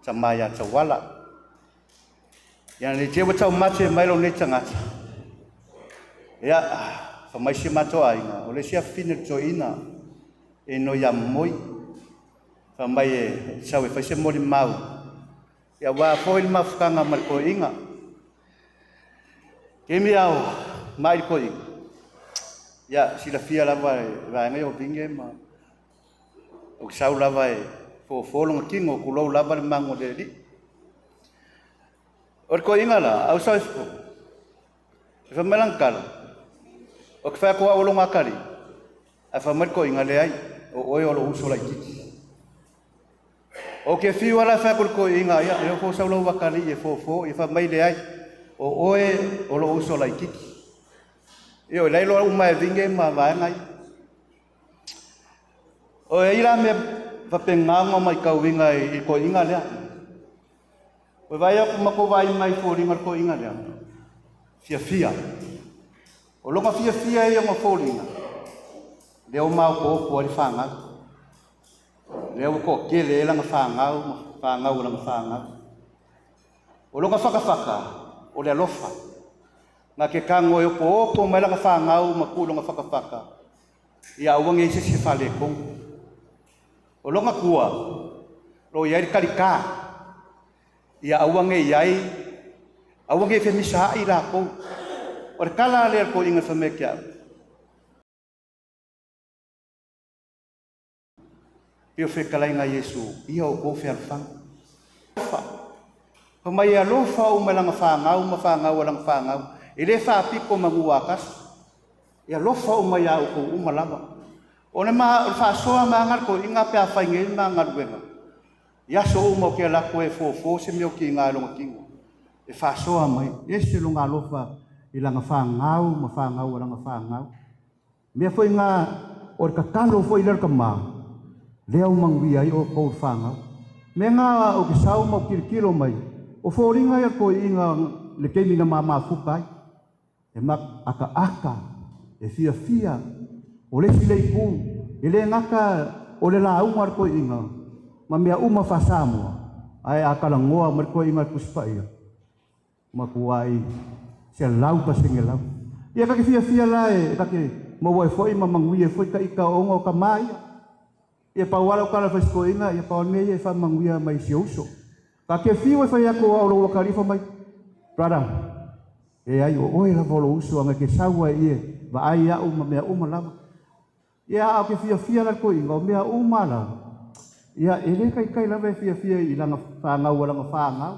tama ia Tauala. Ia nei te ua taumate mai lou nei tagata. Ia, fa mai si matou aiga, o le isi afafine o le toeaina e noi ia momoi. Fa mai e sau e fai se molimau. Ia ua foi le mafutaga ma le toeaina. Taimi ao mai le toeaina. Ia silafia lava e vaega o vinge ma o sau lava e fofo longa tino kulou lava le magu o le alii. O le toeaina la, au sau e fofo. E fa mai lana tala, o ke whai koa o longa akali, a fa mai le toeaina leai, o oe o lo uso laitiiti. O ke fiu ala whai ko le toeaina, ia, e o fo sau lau akali e fofo, e fa mai leai, o oe o lo uso laitiiti. Ia o lai loa uma e vinge ma vaega ia. O e ila me faapena mai kauiga i toeaina lea. O vai aku mako vai mai foliga le toeaina lea. Fiafia. O longa fiafia ia ma foliga. Lea o maopoopo ai le fagau. Lea ua toatele ai lana fagau ma fagau o lana fagau. O longa fakafaka o le alofa. Na ke kago e opoopo mai lana fagau ma tuu longa fakafaka. Ia aua ne i se isi e faaletonu. O longa kua, lo i ai le kalikā. Ia aua ne i ai, aua ne i femisaai lakou. O le kala lea le toeaina fai mai ia te au. Pei o fetalaiga a Iesu, ia o kou fealofaga. Fa mai e alofa uma i lana fagau ma fagau a lana fagau. E le faapito manu atasi. E alofa uma ia outou uma lava. O le ma o le faasoa ma aga le toeaina pe a fai nei ma galuega. I aso uma o ke alu atu e fofo se mea o kiga e lona tino. E faasoa mai, ese lona alofa i lana fagau ma fagau a lana fagau. Mea foi ngā o le tatalo foi lea o le tamā, lea ua manuia ai outou le fagau. Mea ngā o ke sau ma o kilokilo mai, o foliga ia le toeaina le taimi na mamafuta ai. E akaaka, e fiafia, o le isi le itu, e le gata o le lauga a le toeaina, ma mea uma faa-Samoa, ae a talanoa ma le toeaina le Tusi Paia, matuai 100% lava. Ia ta te fiafia la e ta te maua ai foi ma manuia ai foi taita ona o tamā ia. Ia pau lava lau tala i le faisitoeaina, ia pau lava le mea ia e faamanuia mai i si ou uso. Ta te fiu e fai atu au lou akalifa mai, brother, e ai o oe lava o lou uso anga ke sau ai ie, vaai au ma mea uma lava. Ia a o ke fiafia la le toeaina, o mea uma la, ia e le taitai lava e fiafia i lana fagau a lana fagau.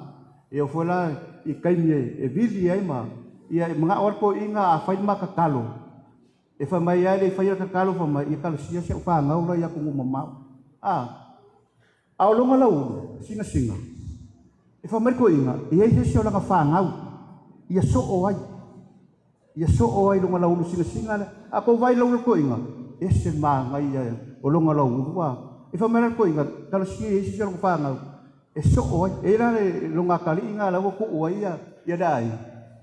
E oo foi la i taimi e vili ai ma, ia e manao lava le toeaina a fai le ma tatalo. E fai mai ai le fai ka kalo fa mai i kalo sia se fa ngau la ya ku mamau. A. A o longa lau singa singa. E fai mai ko inga, e ai se o langa fa ngau. Ia so o ai. Ia so o ai longa lau singa singa le. A ko vai lau ko inga. E se ma ngai ia o longa lau wa. E fai mai ko inga, kalo sia e se o langa fa ngau. E so o ai. E la le longa kali inga lau ko o ai ia ia dai.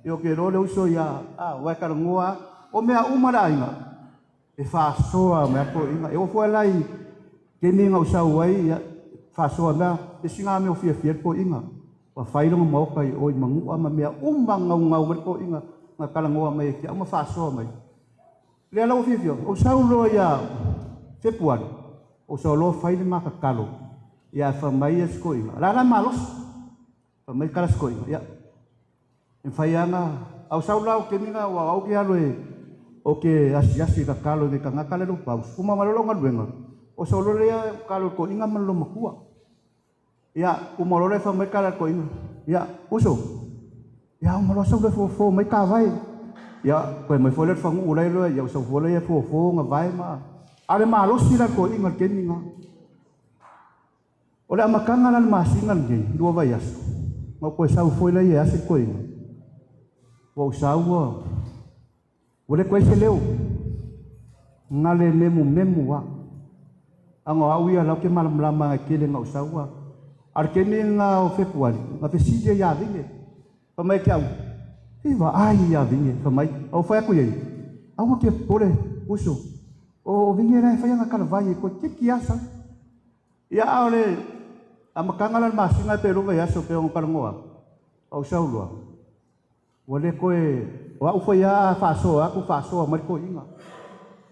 E o ke ro le uso ia a wa ka ngoa o mea uma la inga. E faasoa mea ko inga. E o fua lai ke mi ngau sau ai ia faasoa mea e singa mea o fia fia ko inga. Wa fai longa maoka i oi mangua ma mea uma ngau ngau mai ko inga nga kala ngoa mai kia uma faasoa mai. Lea lau fia fia o sau loa ia Fepuari. O sau loa fai le makakalo. Ia fa mai ia sko inga. La la malos. Fa mai kala sko inga. Ia. E fai anga au sau lau ke minga wa au ke alo e o ke asiasi ka kalo me kanga kala lo pau. Uma malolo ngaluenga. O sau lo lea kalo ko inga malo makua. Ia uma lo le fa mai kala ko inga. Ia uso. Ia uma lo sau le fo fo mai ka vai. Ia ko mai fo le fa ngu lai lo ia sau fo le fo fo nga vai ma. Ale malosi la ko inga ke minga. O le amakanga la masinga ngi lua vai aso. Ma ko sau fo le ia se ko inga. Wa usaua, o le koe se leo, ngale memu memu wa. Anga au ia lau ke malamalama ngai kele nga usaua. Ar ke ni nga o Fepuari, nga fesili ia vinge. Fa mai ke au, iwa ai ia vinge, fa mai, au whai aku iei. Au ke pore, uso, o vinge rai whai anga karawai e koe kiki asa. Ia au le, a makanga la masinga pe rova ia so pe o karangoa, au saulua. O le koe, o au whai a whaasoa, aku whaasoa mai koe inga.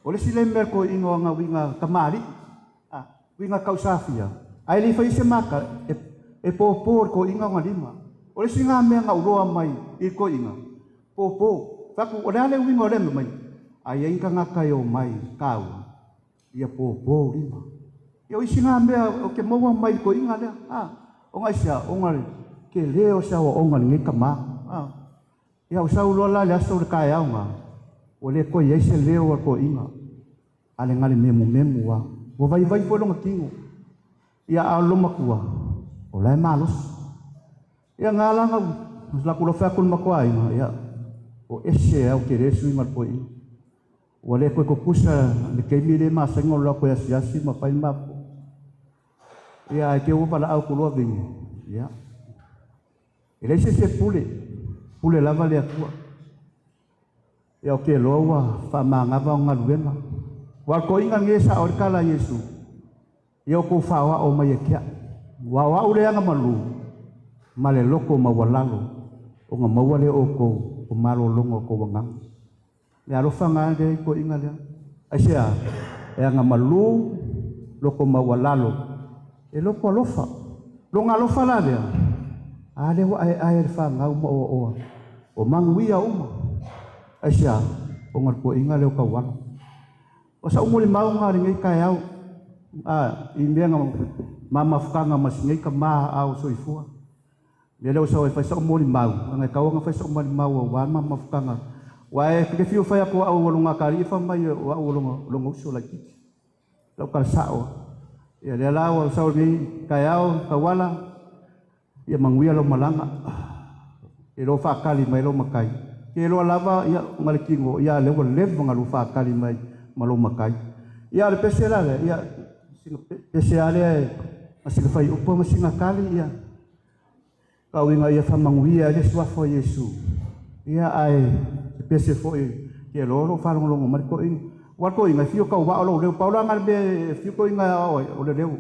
O le sile mea koe inga o ngā winga kamari, a, winga kausafia. Ai le whai se maka, e pōpō koe inga o ngā lima. O le singa mea ngā uroa mai i koe inga. Pōpō, whaku, o le ale winga o le mai. Ai inga ngā kai o mai kāua, ia pōpō lima. Ia o isi ngā mea o ke maua mai koe inga lea, a, o ngā isia, o ngā ke leo sa o ngā nge kamā, a. Ia o sau loa la le aso le kai au ngā. O le koe iai se leo a koe inga. Ale ngale memu memu wa. O vai vai fo longa kingo. Ia a loma kua. O lai malos. Ia ngā langa. La kula whea kula makoa inga. Ia o ese au ke resu inga koe inga. O le koe kokusa le keimi le masenga o la koe asiasi ma whai mapo. Ia ai te upa la au kulua vingi. Ia. E le se se pule. Pule lava le atua. Ia o ke loa ua whaamangava o ngaluenga. Wa ko inga nge sa o kala Yesu. Ia o kou whaoa o mai e kia. Wa wa ure anga malu. Ma le loko ma walalo. O ngā maua le o kou. O malo longo o kou wanganga. Le alofa ngā le ko inga lea. Ai sea, e anga malu, loko ma walalo. E loko alofa. Longa alofa la lea. A le wa ai ai le whangau ma oa oa. O manguia uma. Ai sea, o ngā ko inga leo kawala. O sa umuli mau ngā ringai kai au. A, i mea ngā mama whakanga mas ngai ka maha au soifua. Mea leo sa o e whai sa umuli mau. Ngai kaua ngā whai sa umuli mau o wā mama whakanga. Wa e ke whiu whai ako au o longa kari i wha mai o au o longa uso lai kiki. Lau kala sao. Ia lea lau o sa o ngai kai au, kawala. Ia manguia lau malanga. E lo whakali mai lau makai. Ke loa lava ia ngale kingo ia le wa leva ngalu whakali mai malo makai. Ia le pese la le ia singa pese ale masinga whai upa masinga kali ia. Kau inga ia whamanguia le suafo Yesu. Ia ai te pese foi ke lolo whalongolongo mai ko inga. Wa ko inga whio kau wa o leo paula ngal be whio ko inga o le leo.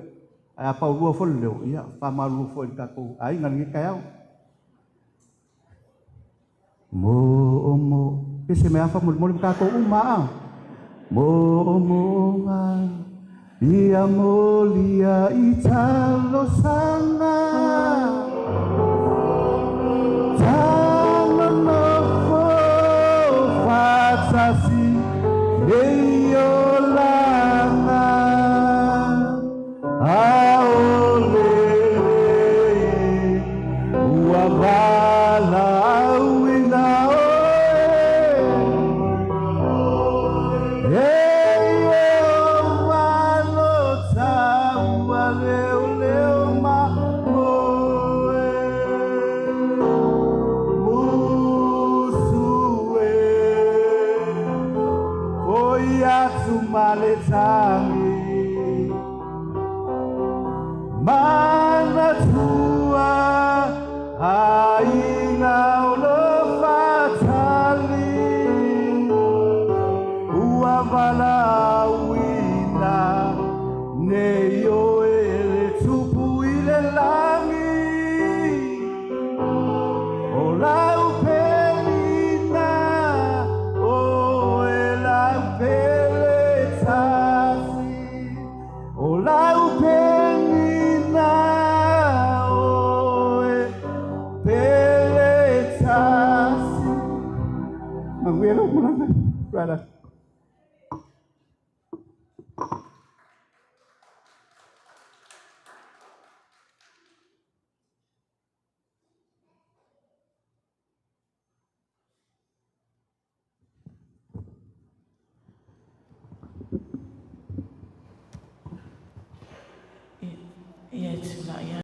Ai a pau lua fo le leo ia whamalu fo i kako ai ngal ngi kai au. Mo mo pese me afa mo mo ka ko uma a. Mo mo nga ia molia i talo sanga. Talo no fo fatasi eio langa. Aole ua vala au ina oe. Lagi Manatua Aiga o lo fatali Ua valauina Nei oe le tupu i le lagi O lau pelina O e lau pele tasi O lau pelina O e pele tasi Manuia lau malaga, brother. Ia e tūlai ai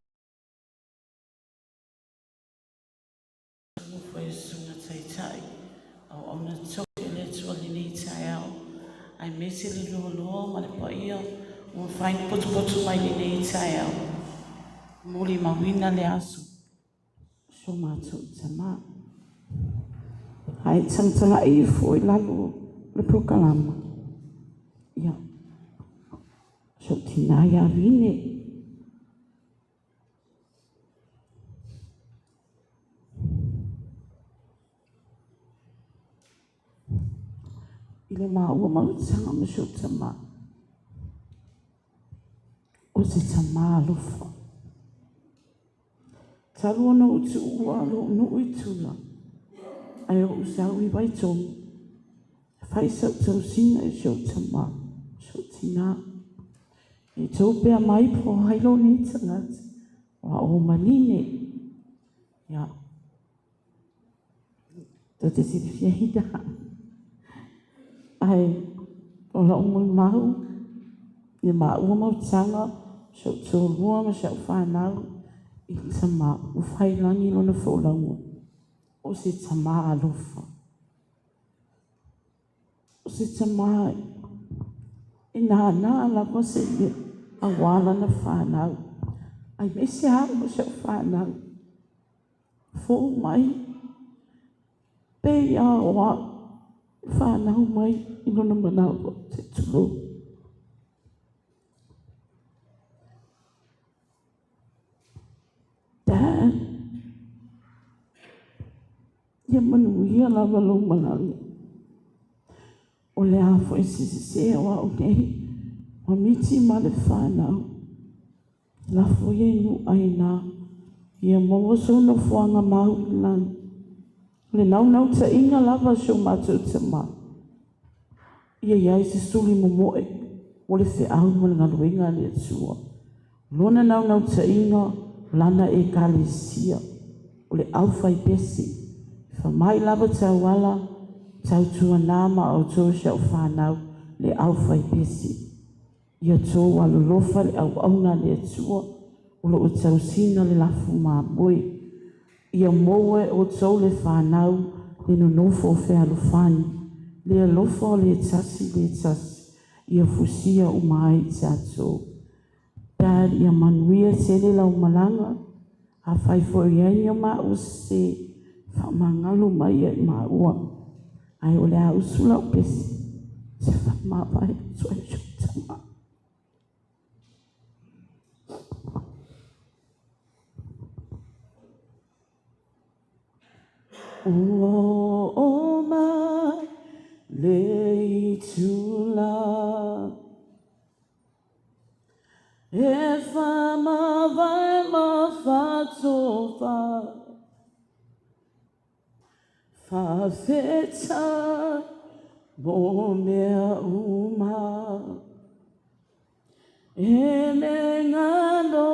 Nofo e susuga taitai auauna tofi a le Atua i lenei taeao, aemaise le loaloa ma le paia ua mafai ona potopoto mai i lenei taeao. Molimauina le aso o so matou tamā. Ae tagatagai ifo i lalo o le polokalama, ia, si ou tinā ia Vine. I le maua mautaga ma si ou tamā, o se tamā alofa. Talu ona ou tuua lou nuu i Tula, ae ou sau i Vaitogi, e fai sau tausina i si ou tamā, si ou tinā. E tou pea mai po o ai lou nei tagata, o a o manine. Ia, tou te silafia ina. Ae o lau molimau, i maua mautaga, si ou toalua ma si au fanau, i le tamā ua fai lagi lona folauga, o se tamā alofa. O se tamā e nānā lava se mea auā lana fanau. Aemaise au ma si au fanau. Fou mai, pei a o au, fanau mai i lona manawa se tulou. Dad, ia manuia lava lou malaga. O le a foi se sese o au nei, ua miti ma le fanau. Lafo ia i nuuaina, ia maua sou nofoaga mau i le lagi. O le naunautaiga lava o si o matou tamā, ia i ai se suli momoe mo le feau ma le galuega a le Atua. O lona naunautaiga, o lana ekalesia, o le aufaipesi. E famai lava tauala, tautuanā ma outou si au fanau le aufaipesi. Ia tou alolofa le auauna a le Atua o loo tausina le lafu mamoe. Ia maua e outou le fanau le nonofo o fealofani, le alofa o le tasi le tasi, ia fusia uma ai tatou. Dad, ia manuia tele lau malaga, afai foi i ai ni o maua sese, faamagalo mai ia i maua. Ae o le a usu lau pese, se faamavae atu ai si ou tamā. Ua oo mai le itula e faamavae ma faatofa faafetai mo mea uma e le galo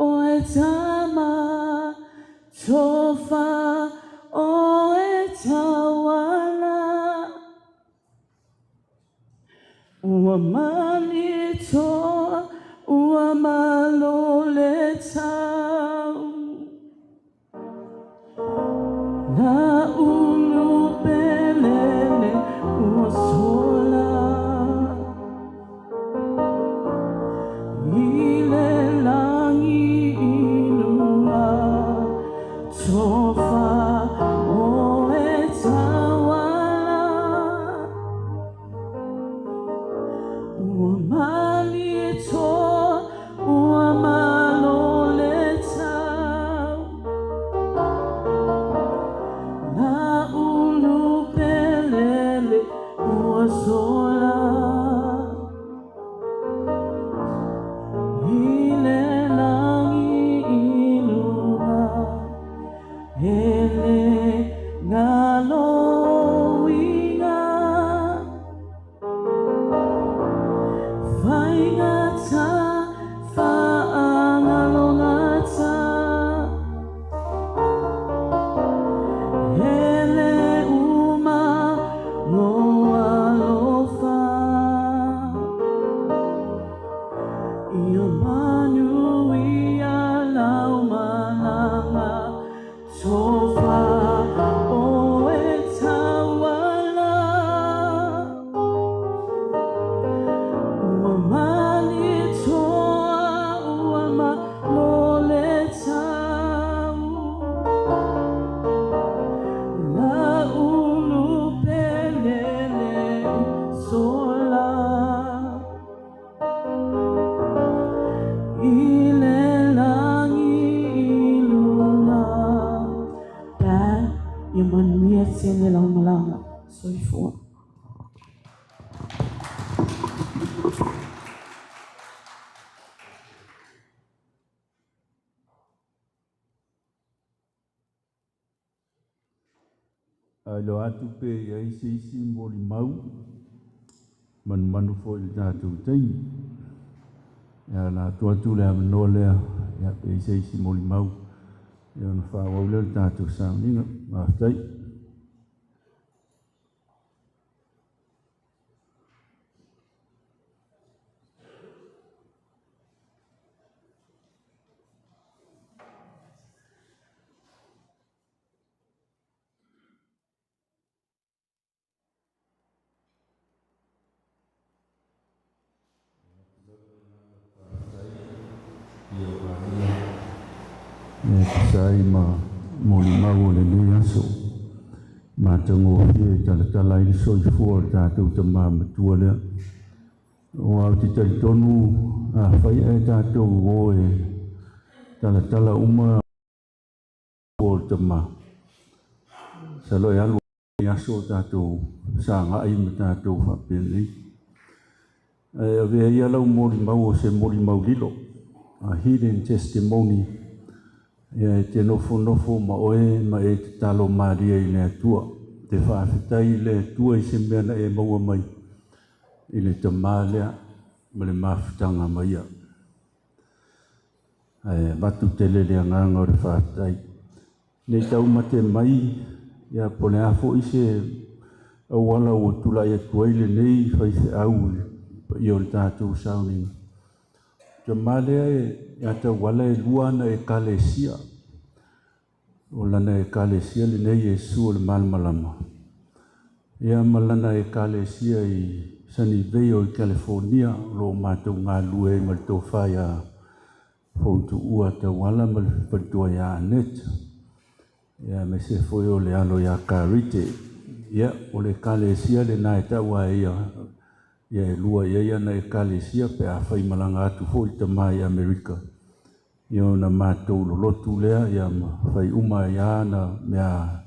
oe tama tofa oe tauala ua malitoa ua malo le tau la ulu pelele ua sola. I le lagi i luga, tofa o e tauala. Ua malitoa, ua malo le tau. La ulu pelele ua sola. I le lagi i luga, e le galo uiga. Faigata, faangalogata, ele uma lo alofa. Ia manu ia lau malaga, tofa o e tauala. Ua malitoa, ua malo le tau. La ulu pelele sola. I le lagi i luga. Dad, ia manuia tele lau malaga. Soifua. Ai lo atu pe ia isi isi moli mau, manumanu foi le tatou taimi. Ia la atu atu le avanoa lea, ia pe isi isi moli mau, ia ona faaauau lea o le tatou sauniga. Faafetai. Ia tusa ai ma molimau o lenei aso. Matagofie e talatala ai le soifua o le tatou tamā matua lea. O au te talitonu afai ae tatou o e talatala uma o le tamā. Salo e alu i aso o tatou sagai ma tatou faapenei. Ae avea ia lau molimau o se molimau lilo, a hidden testimony, ia e te nofonofo ma oe ma e tatalo malie i le Atua. Te faafetai i le Atua i se mea na e maua mai i le tamā lea ma le mafutaga ma ia. Ae avatu tele le agaga o le faafetai. Nei taumate mai, ia po o le a foi se auala ua tulai atu ai lenei faifeau i paia o le tatou sauniga. Tamā lea e ia tauala e lua ana ekalesia. O lana ekalesia lenei Iesu o le Malamalama. Ia ma lana ekalesia i Sunnyvale i California, o lo o matou galulue ai ma le tofa ia Foutuua Tauala ma le faletua ia Annette. Ia aemaise foi o le alo ia Karite. Ia, o le ekalesia lena e taua ai ia, ia e lua i ai ana ekalesia pe a faimalaga atu foi le tamā i Amerika. Ia ona matou lolotu lea, ia ma fai uma ai lava na mea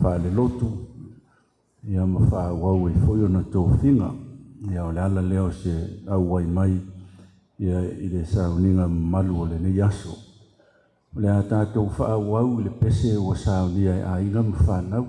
faalelotu, ia ma faaauau ai foi ona tofiga. Ia o le ala lea o se auai mai ia i le sauniga mamalu o lenei aso. O le a tatou faaauau i le pese ua saunia e aiga ma fanau.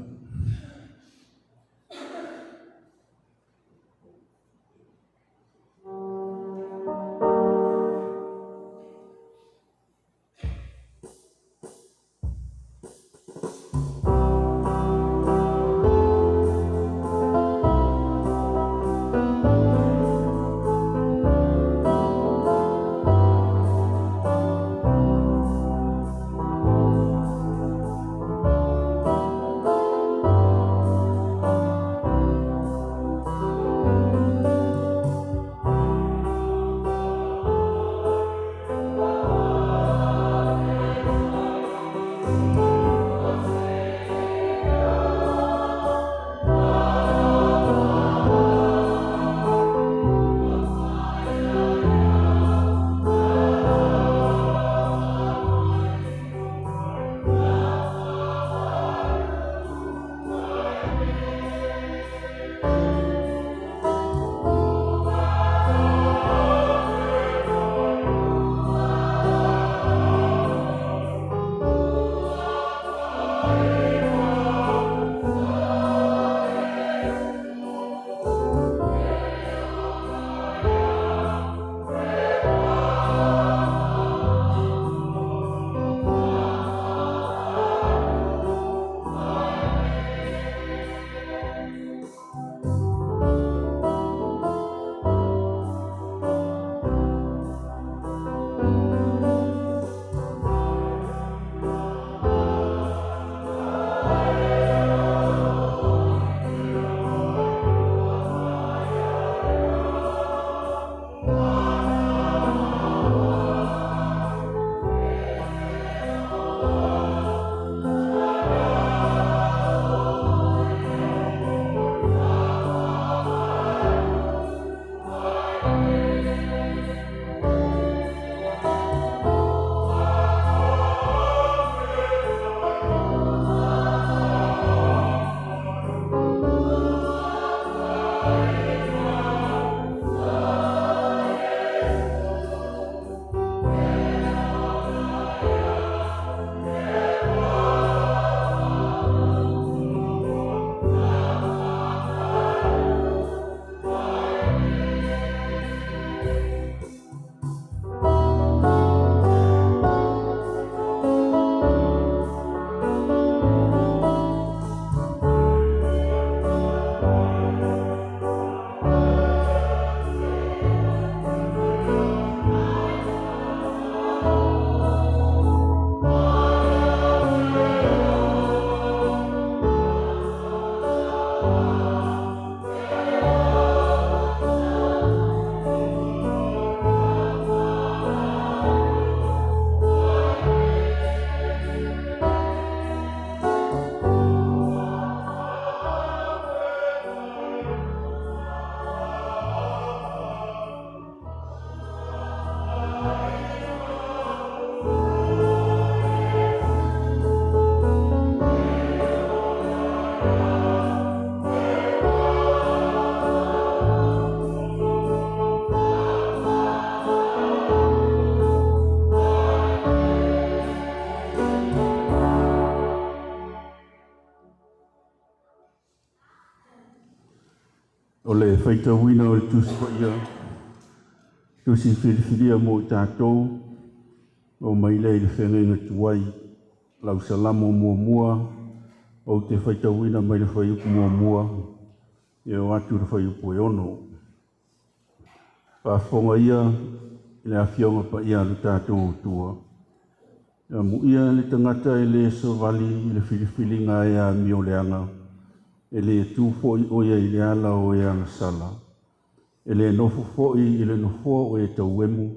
Faitauina o le Tusi Paia, Tusi filifilia mo i tatou, o mai lea i le feagaiga tuai, lau Salamo 1, ou te faitauina mai le fuaiupu 1, e oo atu i le fuaiupu 6. Faafofoga ia i le Afioga Paia a lo tatou Atua. Amuia le tagata e le savali i le filifiliga e amioleaga, e le tu foi o ia i le ala o e agasala, e le nofo foi i le nofoa o e tauemu,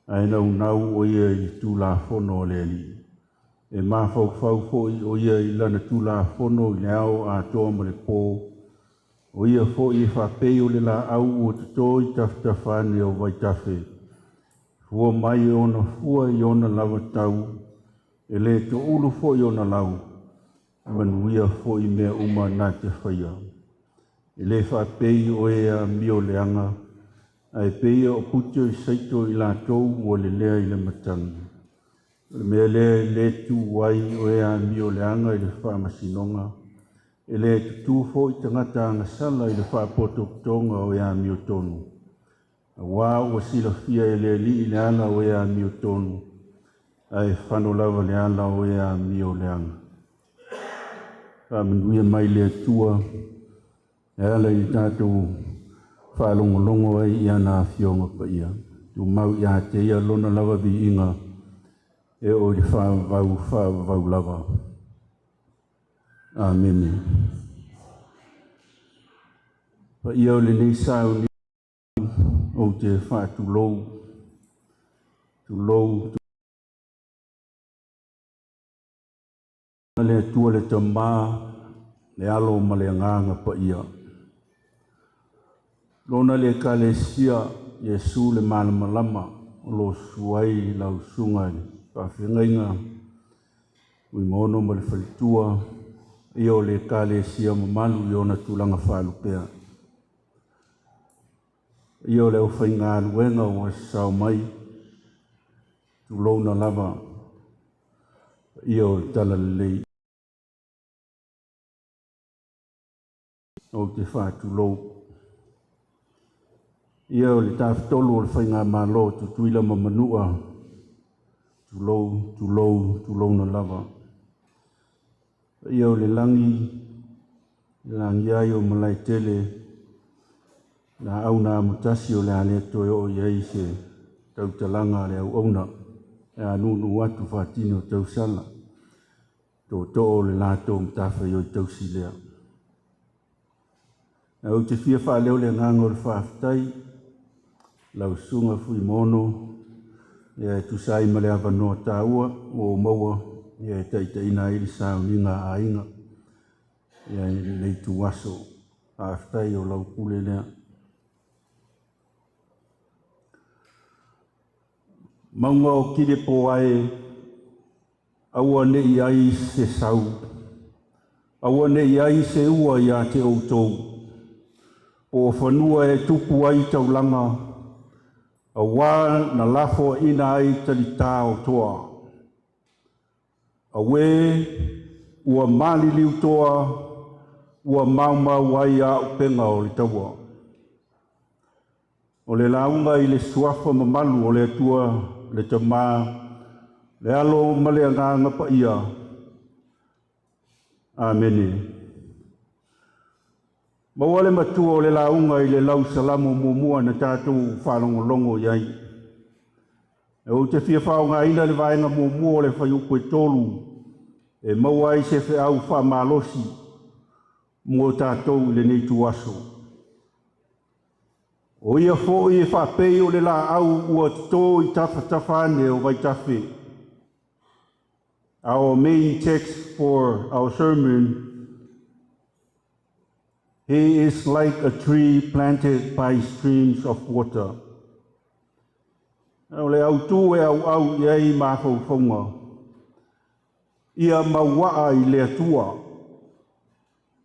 ae naunau o ia i le Tulafono a le Alii. E mafaufau foi o ia i lana Tulafono i le ao atoa ma le pō, o ia foi e faapei o le laau ua toto i tafatafa ane o vaitafe, fua mai ona fua i ona lava tau, e le toulu foi ona lau, manuia foi mea uma na te faia. E le faapei o e amioleaga, ae pei o pute o i saito i latou ua lelea i le matagi. O le mea lea e le tu ai o e amioleaga i le faamasinoga, e le tutū foi tagata agasala i le faapotopotoga o e amiotonu. Auā ua silafia e le Alii le ala o e amiotonu, ae fano lava le ala o e amioleaga. Faamanuia mai le Atua e ala i le tatou faalogologo ai i ana Afioga Paia. Tumau ia te ia lona lava viiga e oo i le faavavau faavavau lava. Amene. Paia o lenei sauni ou te faatulou, tulou le Atua le Tamā, le Alo ma le Agaga Paia. Lona le Ekalesia, Iesu le Malamalama, o lo o susu ai lau susuga i le faafeagaiga, Fuimaono ma le faletua, ia o le Ekalesia mamalu i ona tulaga faalupea. Ia o le aufaigaluega ua sasao mai, tulouna lava, ia o le talalelei. Ou te faatulou. Ia o le tafatolu o le Faigamalo Tutuila ma Manua, tulou, tulou, tulouna lava. Ia o le lagi, le lagia ai o Malaetele, laau na amotasi o le a le toe oo i ai se tautalaga a le auauna, e a nuu atu faatino tausala, tootoo o le latou matafaioi tausi lea. Ou te fia faaleo le agaga o le faafetai, lau susuga Fuimaono, e tusa ai ma le avanoa taua ua ou maua e taitaiina ai le sauniga a aiga i lenei ituaso. Faafetai o lau pule lea. Mauga o Kilepo ae, aua ne i ai se sau, aua ne i ai se ua ia te outou, po o fanua e tupu ai taulaga, auā na lafoaina ai talitā o toa. Auē, ua maliliu toa, ua maumau ai auupega o le taua. O le lauga i le suafa mamalu o le Atua, le Tamā, le Alo ma le Agaga Paia. Amene. Maua le matua o le lauga i le lau Salamo 1 na tatou faalogologo i ai. Ou te fia faaaogaina le vaega 1 o le fuaiupu 3 e maua ai se feau faamalosi mo tatou i lenei ituaso. O ia foi e faapei o le laau ua toto i tafatafa ane o vaitafe. Our main text for our sermon, he is like a tree planted by streams of water. O le autū e auau i ai mafaufauga, ia mauaa i le Atua.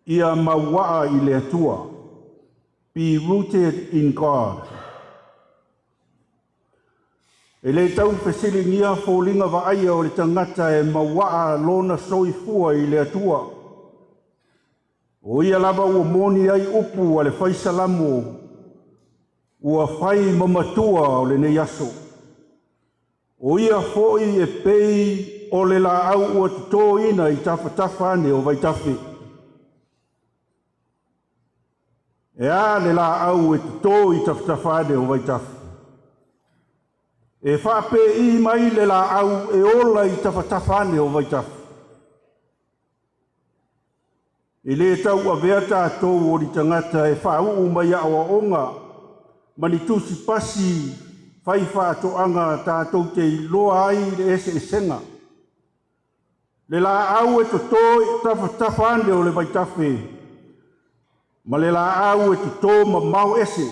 Ia mauaa i le Atua. Be rooted in God. E le tau fesiligia foliga vaaia o le tagata e mauaa lona soifua i le Atua. O ia lava ua moni ai upu a le faisalamo ua fai ma matua o lenei aso. O ia foi e pei o le laau ua totoina i tafatafa ane o vaitafe. E a le laau e toto i tafatafa ane o vaitafe? E faapei mai le laau e ola i tafatafa ane o vaitafe. E lē tauavea tatou o ni tagata e faauu mai aoaoga ma ni tusipasi fai faatoaga tatou te iloa ai le eseesega. Le laau e totō i tafatafa ane o le vaitafe ma le laau e totō mamao ese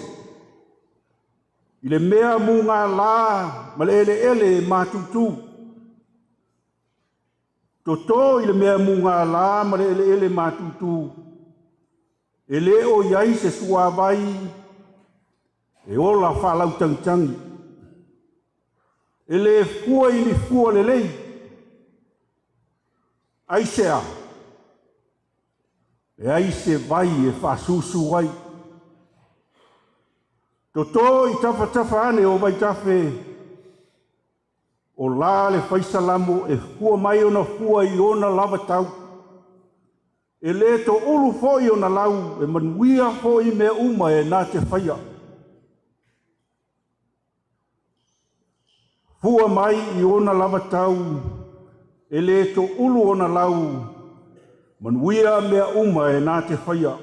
i le mea mugala ma le eleele e matutu. Totō i le mea mugala ma le eleele matutu, e lē o i ai se suavai e ola faalautagitagi. E lē fua i ni fua lelei. Aisea? Leai se vai e faasusu ai. Totō i tafatafa ane o vaitafe, o la le faisalamo e fua mai ona fua i ona lava tau. E lē toulu foi ona lau e manuia foi mea uma e na te faia. Fua mai i ona lava tau, e lē toulu ona lau, manuia mea uma e na te faia.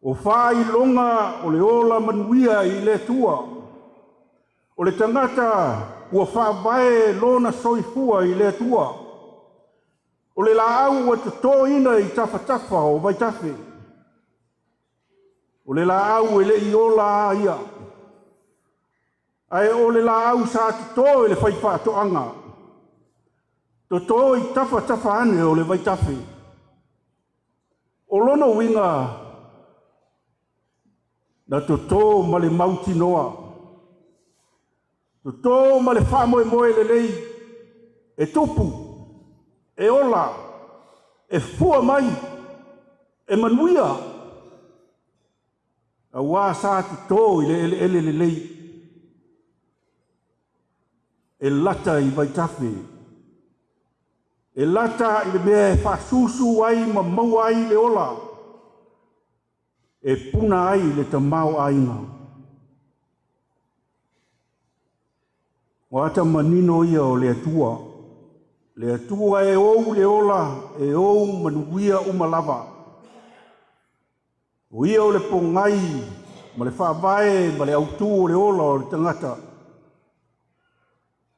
O faailoga o le ola manuia i le Atua. O le tagata ua faavae lona soifua i le Atua. O le laau ua totoina i tafatafa o vaitafe. O le laau e le i ola a ia. Ae o le laau sa toto e le faifaatoaga. Toto i tafatafa ane o le vaitafe. O lona uiga na toto ma le mautinoa. Toto ma le faamoemoe lelei e tupu, e ola, e fua mai, e manuia. Auā sa toto i le eleele lelei. E lata i vaitafe. E lata i le mea e faasusu ai ma maua ai le ola. E puna ai le tamaoaiga. O ata manino ia o le Atua. Le Atua e ou le ola, e ou manuia uma lava. O ia o le pogai ma le faavae ma le autū o le ola o le tagata.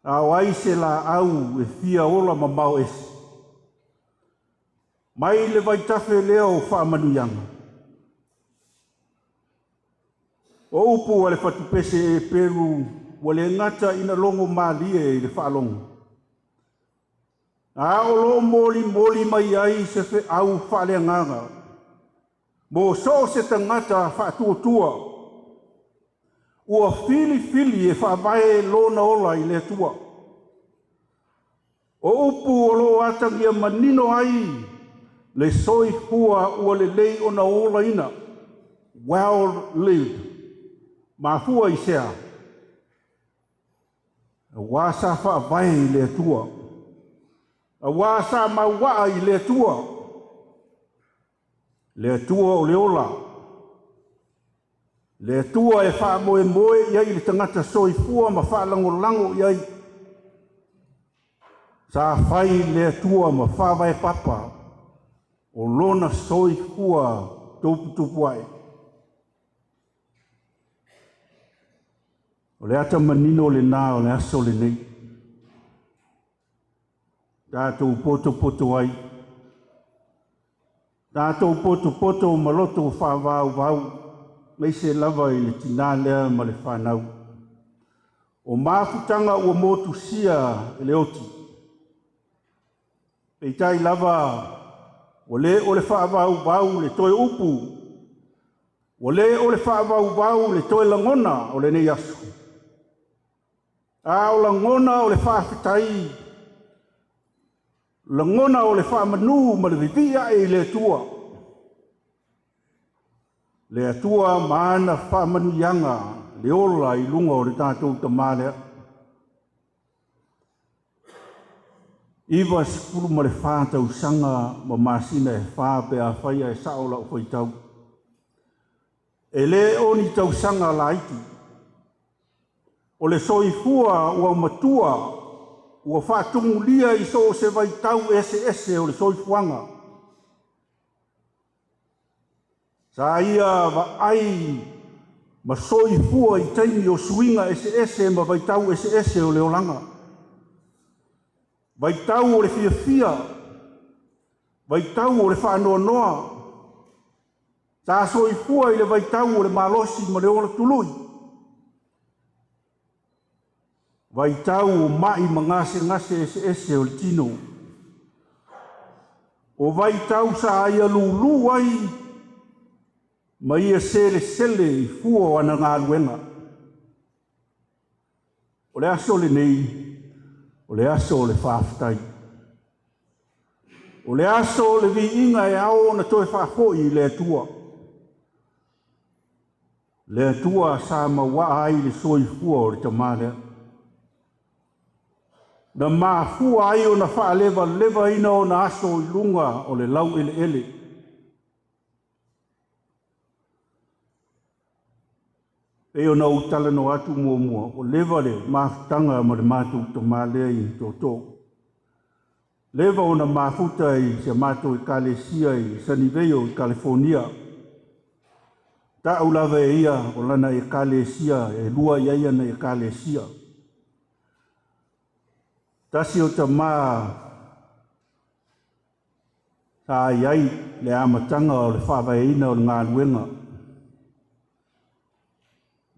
A o ai se laau e fia ola mamao ese. Mai le vaitafe lea o faamanuiaga. O upu a le fatupese e Peru ua le gata ina logo malie i le faalogo. A o loo molimoli mai ai se feau faaleagaga. Mo so se tagata faatuatua. Ua filifili e faavae lona ola i le Atua. O upu o loo atagia manino ai le soifua ua lelei ona olaina. Well lived. Mafua i sea. Auā sa faavae i le Atua. Auā sa mauaa i le Atua. Le Atua o le ola. Le Atua e faamoemoe i ai le tagata soifua ma faalagolago i ai. Sa fai le Atua ma faavae papa o lona soifua tuputupu ae. O le ata manino lenā o le aso lenei. Tatou potopoto ai. Tatou potopoto ma loto faavauvau, aemaise lava i le tinā lea ma le fanau. O mafutaga ua motusia e le oti. Peitai lava, ua lē o le faavauvau le toe upu, ua lē o le faavauvau le toe lagona o lenei aso. A o lagona o le faafetai Lagona o le faamanū ma le vivii ae i le Atua. Le Atua ma ana faamanuiaga le ola i luga o le tatou tamā lea. 94 tausaga ma masina e 4 pe afai ae sao lau faitau. E le o ni tausaga laiti. O le soifua ua matua ua faatumulia i so o se vaitau eseese o le soifuaga. Sa ia vaai ma soifua i taimi o suiga eseese ma vaitau eseese o le olaga. Vaitau o le fiafia, vaitau o le faanoanoa. Sa soifua i le vaitau o le malosi ma le ola tului. Vaitau o mai ma gasegase eseese o le tino. O vaitau sa ia lūlū ai ma ia selesele i fua o ana galuega. O le aso lenei, o le aso o le faafetai. O le aso o le viiga e ao ona toe faafoi i le Atua. Le Atua sa mauaa ai le soifua o le tamā lea. Na mafua ai ona faalevalevaina ona aso i luga o le laueleele. E ona ou talanoa atu muamua, o leva le mafutaga ma le matou tamā lea i tootoo. Leva ona mafuta i si a matou ekalesia i Sunnyvale i California. Ta'u lava e ia o lana ekalesia e lua i ai ana ekalesia. Tasi o tamā sa i ai le amataga o le faavaeina o le galuega.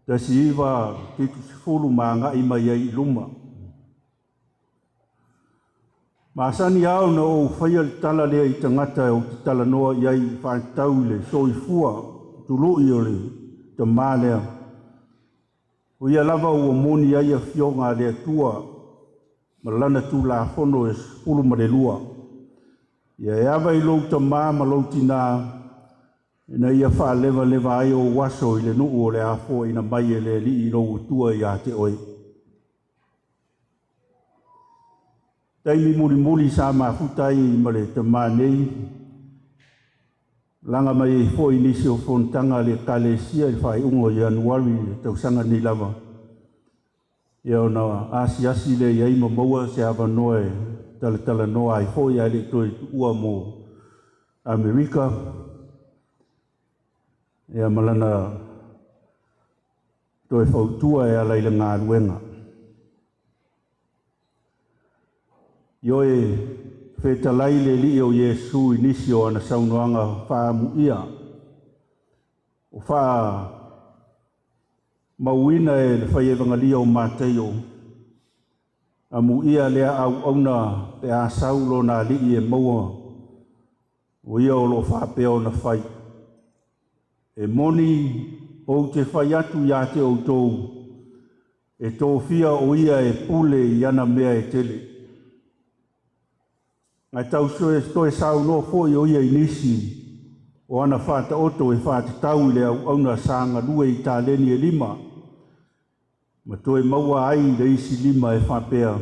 1970 ma agai mai ai i luma. Masani lava ona ou faia le tala lea i tagata ou te talanoa i ai faatatau i le soifua tului o le tamā lea. O ia lava ua moni ai afioga a le Atua ma lana Tulafono e 12. Ia e ava i lou tamā ma lou tinā, ina ia faalevaleva ai ou aso i le nuu o le afoaina mai e le Alii lou Atua ia te oe. Taimi mulimuli sa mafuta ai ma le tamā nei, laga mai ai foi nisi o fonotaga a le ekalesia i le faaiuga o Ianuari i le tausaga nei lava. Ia ona asiasi lea i ai ma maua se avanoa e talatalanoa ai foi ae le i toe tuua mo Amerika. Ia ma lana toe fautua e ala i le galuega. Ioe fetalai le Alii o Iesu i nisi o ana saunoaga faamuia. O faamauina e le fai evagalia o Mataio, amuia lea auauna pe a sau lona alii e maua o ia o loo faapea ona fai. E moni ou te fai atu ia te outou, e tofia o ia e pule i ana mea e tele. Ae tau toe saunoa foi o ia i nisi o ana faataoto e faatatau i le auauna sa galue i taleni e 5, ma toe maua ai le isi 5 e faapea.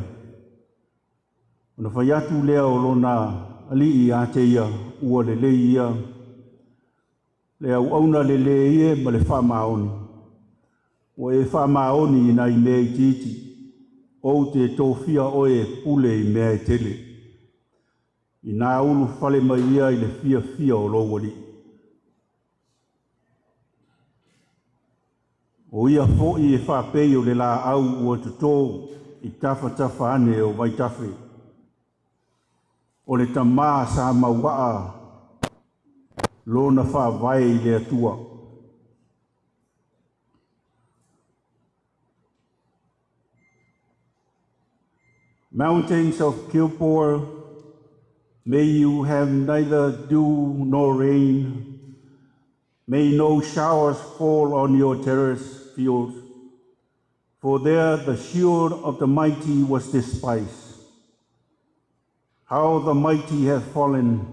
Ona fai atu lea o lona alii ia te ia, ua lelei ia, le auauna lelei e ma le faamaoni. Ua e faamaoni i nai mea itiiti, ou te tofia oe e pule i mea e tele. Ina ulu fale mai ia i le fiafia o lou alii. O ia foi e faapei o le laau ua totō i tafatafa ane o vaitafe. O le tamā sa mauaa lona faavae i le Atua. Mountains of Gilboa, may you have neither dew nor rain. May no showers fall on your terrace fields, for there the shield of the mighty was despised. How the mighty have fallen,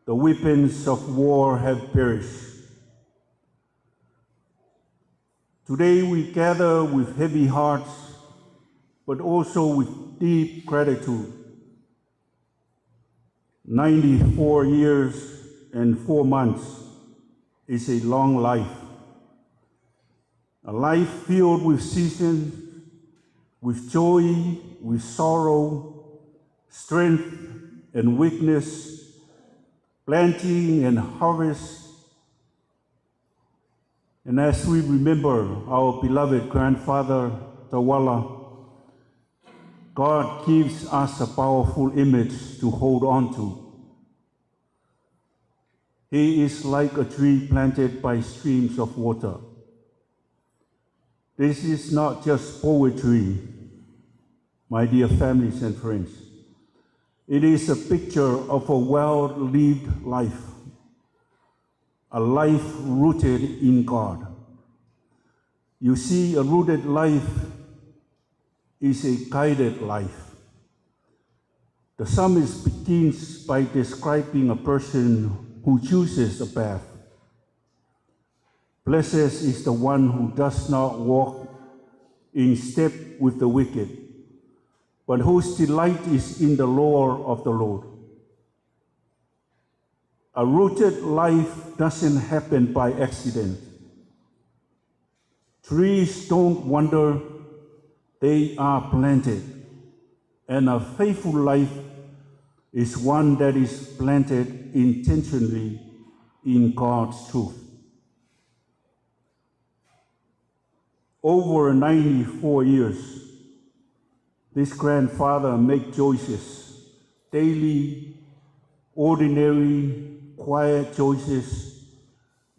the weapons of war have perished. Today we gather with heavy hearts, but also with deep gratitude. 94 years and 4 months is a long life, a life filled with seasons, with joy, with sorrow, strength and weakness, planting and harvest. And as we remember our beloved grandfather, Tauala, God gives us a powerful image to hold on to. He is like a tree planted by streams of water. This is not just poetry, my dear families and friends. It is a picture of a well-lived life, a life rooted in God. You see, a rooted life is a guided life. The psalmist begins by describing a person who chooses a path. Blessed is the one who does not walk in step with the wicked, but whose delight is in the law of the Lord. A rooted life doesn't happen by accident. Trees don't wander, they are planted. And a faithful life is one that is planted intentionally in God's truth. Over 94 years, this grandfather made choices, daily, ordinary, quiet choices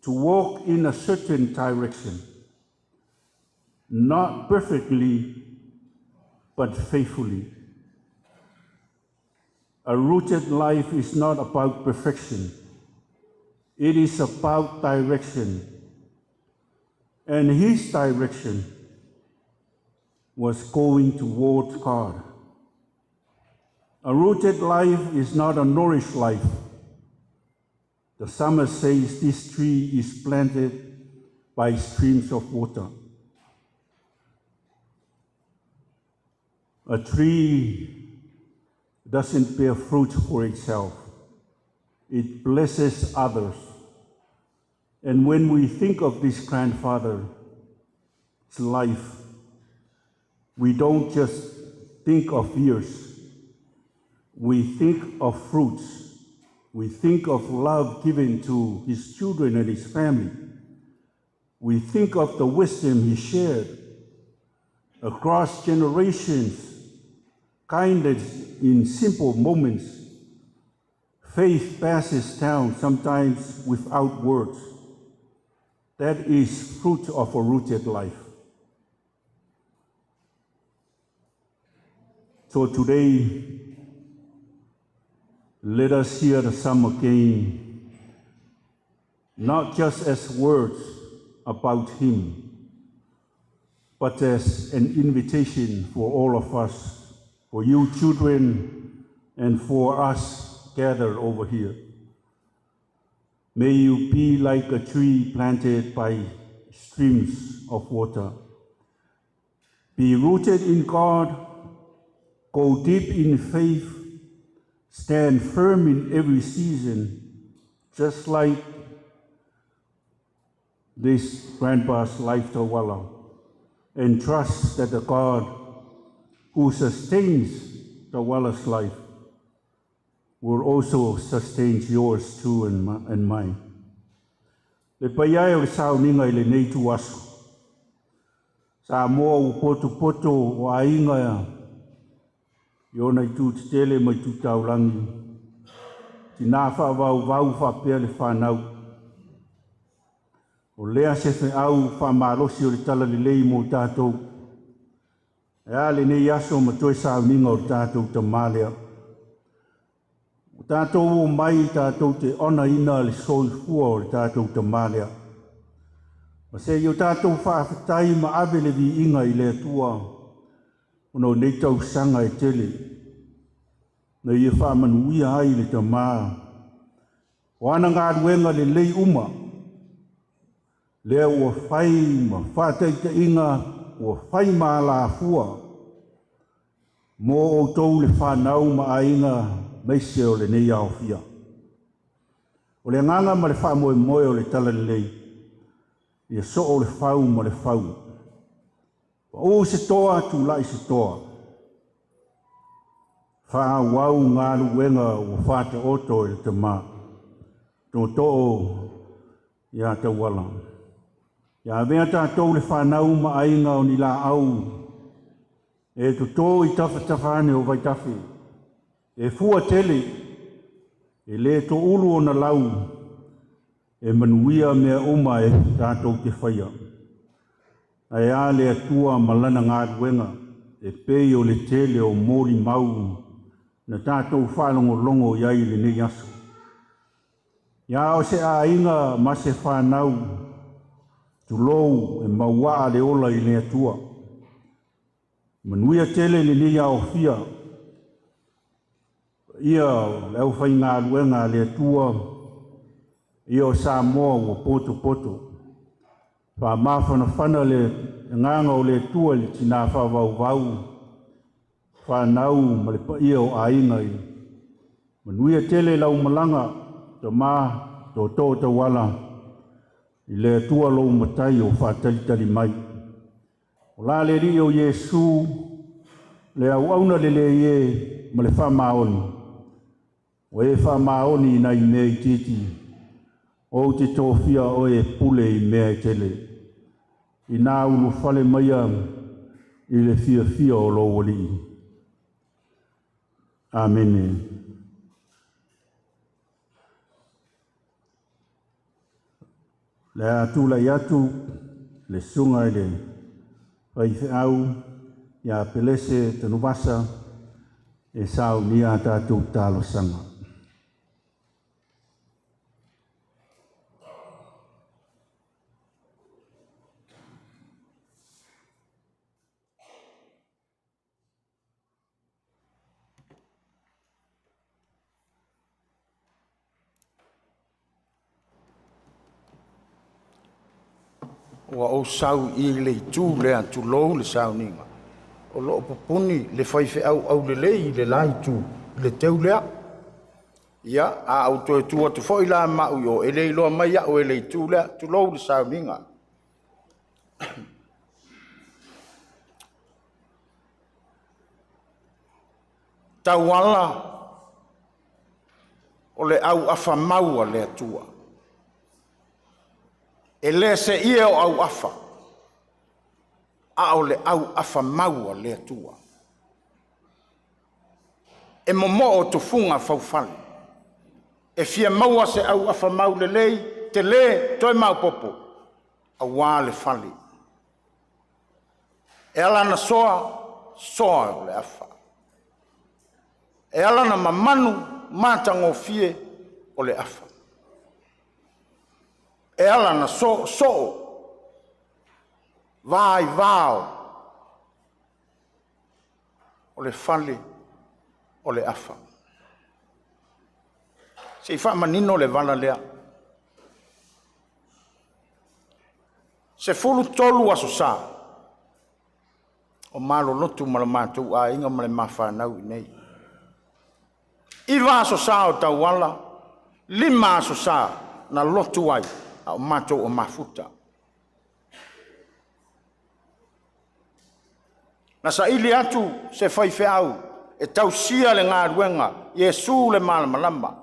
to walk in a certain direction, not perfectly, but faithfully. A rooted life is not about perfection. It is about direction. And his direction was going towards God. A rooted life is not a nourished life. The psalmist says this tree is planted by streams of water. A tree doesn't bear fruit for itself. It blesses others. And when we think of this grandfather's life, we don't just think of years. We think of fruits. We think of love given to his children and his family. We think of the wisdom he shared across generations, kindness in simple moments. Faith passes down sometimes without words. That is fruit of a rooted life. So today, let us hear the psalm again, not just as words about him, but as an invitation for all of us, for you children, and for us gathered over here. May you be like a tree planted by streams of water. Be rooted in God, go deep in faith, stand firm in every season, just like this grandpa's life, Tauala, and trust that the God who sustains Tauala's life will also sustain yours too and mine. Le pai ai o le sauniga i lenei tuaso. Sa moa u poto poto o aiga i ona i tū tetele mai tū taulangi. Tina wha vau wha pea le whanau. O lea se fe au wha malosi o le tala lelei mō tātou. E a lenei aso ma toe sauniga o tātou ta malea. O tātou o mai tātou te ona ina le soifua o le tātou ta malea. Ma se i o tātou whaafetai ma ave le vi inga i le atua o no nei tau sanga e tele. na ia faamanuia ai le tamā. O ana galuega lelei uma, lea ua fai ma faataitaiga ua fai ma alafua mo outou le fanau ma aiga maise o lenei aofia. O le agaga ma le faamoemoe o le Talalelei, ia soo le fau ma le fau. Paū se toa, tulai se toa. Faaauau galuega ua faataoto e le tamā. Tootoo ia Tauala. Ia avea tatou le fanau ma aiga o ni laau e totō i tafatafa ane o vaitafe. E fua tele, e le toulu ona lau, e manuia mea uma e tatou te faia. Ae a le Atua ma lana galuega, e pei o le tele o molimau na tatou faalogologo i ai i lenei aso. Ia o se aiga ma se fanau, tulou e mauaa le ola i le Atua. Manuia tele lenei aofia, ia o le aufaigaluega a le Atua, ia o Samoa ua potopoto. Faamafanafana le agaga o le Atua i le tinā faavauvau, fanau ma le paia o aiga i manuia tele lau malaga, tamā tootoo Tauala, i le Atua lou matai o faatalitali mai. O la le Alii o Iesu, le auauna lelei e ma le faamaoni, o e faamaoni i nai mea itiiti, ou te tofia oe e pule i mea e tele. Ina ulufale maia i le fiafia o lou Alii. Amene. Le a tulai atu le susuga i le faifeau ia Pelese Tanuvasa e saunia a tatou talosaga. Ua ou sau i le itu lea, tulou le sauniga, o lo o pupuni le faifeau aulelei i le la itu, i le teu lea. Ia, a ou toe tu atu foi la ma au i o, e le iloa mai au e le itu lea, tulou le sauniga. Tauala o le auafa mau a le Atua. E le seia o auafa, a o le auafa mau a le Atua. E momoo tufuga faufale, e fia maua se auafa mau lelei, tele toe maopoopo, aua le fale. E ala ona soa, soa o le afa. E ala ona mamanu matagofie o le afa. E ala ona soosoo vaivao o le fale o le afa. Se i faamanino le vala lea. 13 aso sa o malolotu ma le matou aiga ma le mafanau i nei. 9 aso sa o Tauala, 5 aso sa na lotu ai a o matou o mafuta. Na saili atu se faifeau e tausia le galuega, Iesu le malamalama.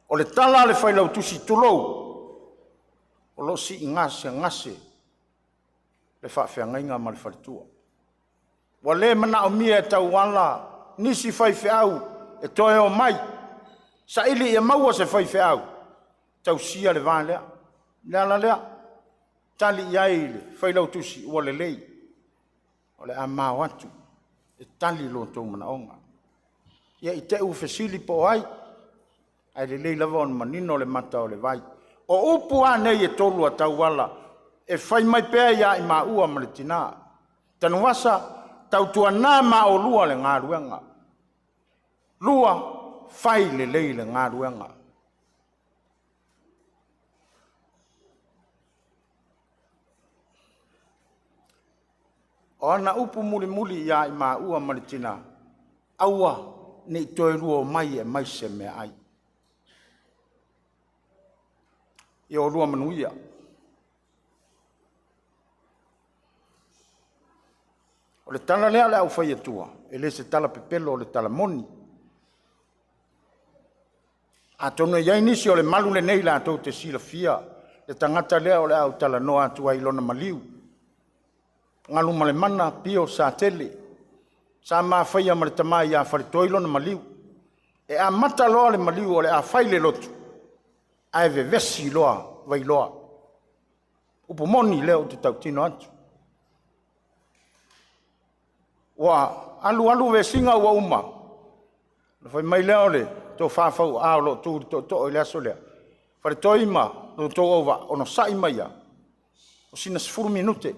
O le tala a le failautusi, tulou, o lo o siigasegase le faafeagaiga ma le faletua. Ua le manaomia e Tauala nisi faifeau e toe o mai, saili ia maua se faifeau, tausia le va lea. Le ala lea, tali i ai le failautusi ua lelei, o le a mao atu e tali lo outou manaoga. Ia i te u fesili po o ai, ae lelei lava ona manino le mata o le vai. O upu a nei e tolu a Tauala, e fai mai pea ia i maua ma le tina. Tanuvasa, tautuana ma olua le galuega. 2, Fai lelei le galuega. O ana upu mulimuli ia i maua ma le tina, aua nei toe lua o mai e mai se mea ai. Ia o lua manuia. O le tala lea le au fai atua, e le se tala pepelo o le tala moni. Atonu e i ai nisi o le malu lenei latou te silafia le tagata lea o le a ou talanoa atu ai i lona maliu. Galumalemana Pio Satele, sa mafaia ma le tama ia Faletoi lona maliu. E amata loa le maliu o le a fai le lotu, ae vevesi loa Vailoa. Upu moni lea ou te tautino atu. Ua alu alu vesiga ua uma, na fai mai lea o le tofa fauaa o lo o tu i le tootoo i le aso lea, Faletoi ma lo outou auvaa, onosai mai lava, o sina 10 minute,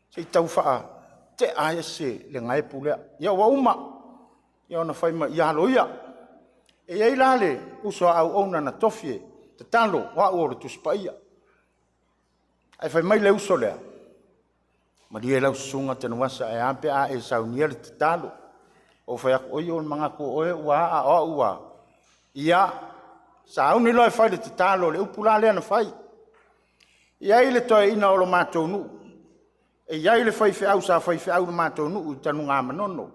se i tau faatea ai se le gaepu lea. Ia ua uma, ia ona fai mai, ia alo ia. E i ai la le uso a auauna na tofi e tatalo, o au o le Tusi Paia. Ae fai mai le uso lea, malie lau susuga Tanuvasa e a pe a e saunia le tatalo. Ou fai atu, oi o le manatu o oe ua a o au ua. Ia, sauni loa e fai le tatalo, le upu la lea na fai. E i ai le toeaina o lo matou nuu, e i ai le faifeau sa faifeau i lo matou nuu i Tanugamanono,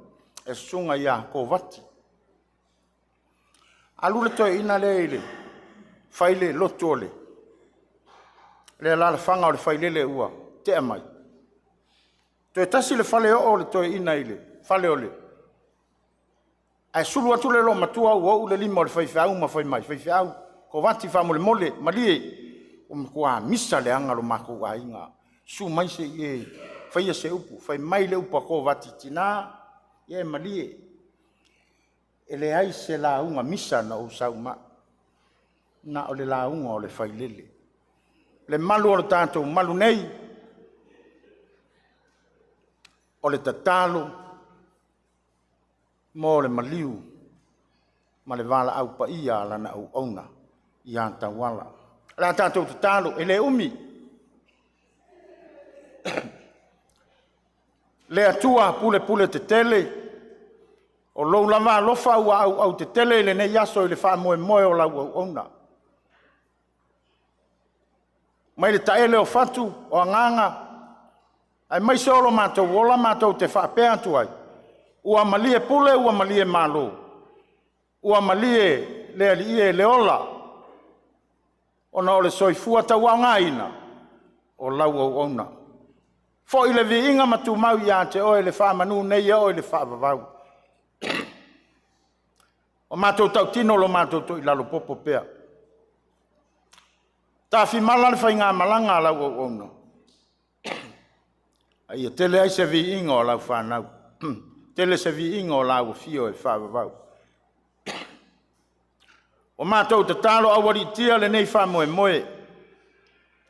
e susuga ia Kovati. Alu le toeaina lea i le fai le lotu o le alaalafaga o le failele ua tea mai. Toe tasi le faleoo o le toeaina i le fale o le... Ae sulu atu le loomatua ua ou le lima o le faifeau ma fai mai, faifeau, Kovati faamolemole, malie, ua matua misa leaga lo matou aiga. Susu mai se i e faia se upu, fai mai le upu a Kovati, tina, ia e malie, e leai se lauga misa na ou sau ma au, na o le lauga o le failele. Le malu o le tatou malu nei, o le tatalo mo le maliu ma le valaau paia a lana auauna ia Tauala. O le a tatou tatalo, e le umi. Le Atua pulepule tetele, o lou lava alofa ua auau tetele i lenei aso i le faamoemoe o lau auauna. Mai le taele o fatu, o agaga, aemaise o lo matou ola matou te faapea atu ai, ua malie pule, ua malie malo, ua malie le alii e le ola, ona o le soifua tauaogaina o lau auauna. Foi le viiga ma tumau ia te oe le faamanu nei e oo i le faavavau. O matou tautino lo matou toilalo popo pea. Tafimala le faigamalaga a lau auauna, a ia tele ai se viiga o lau fanau, tele se viiga o lau afio e faavavau. O matou tatalo aualiitia lenei faamoemoe,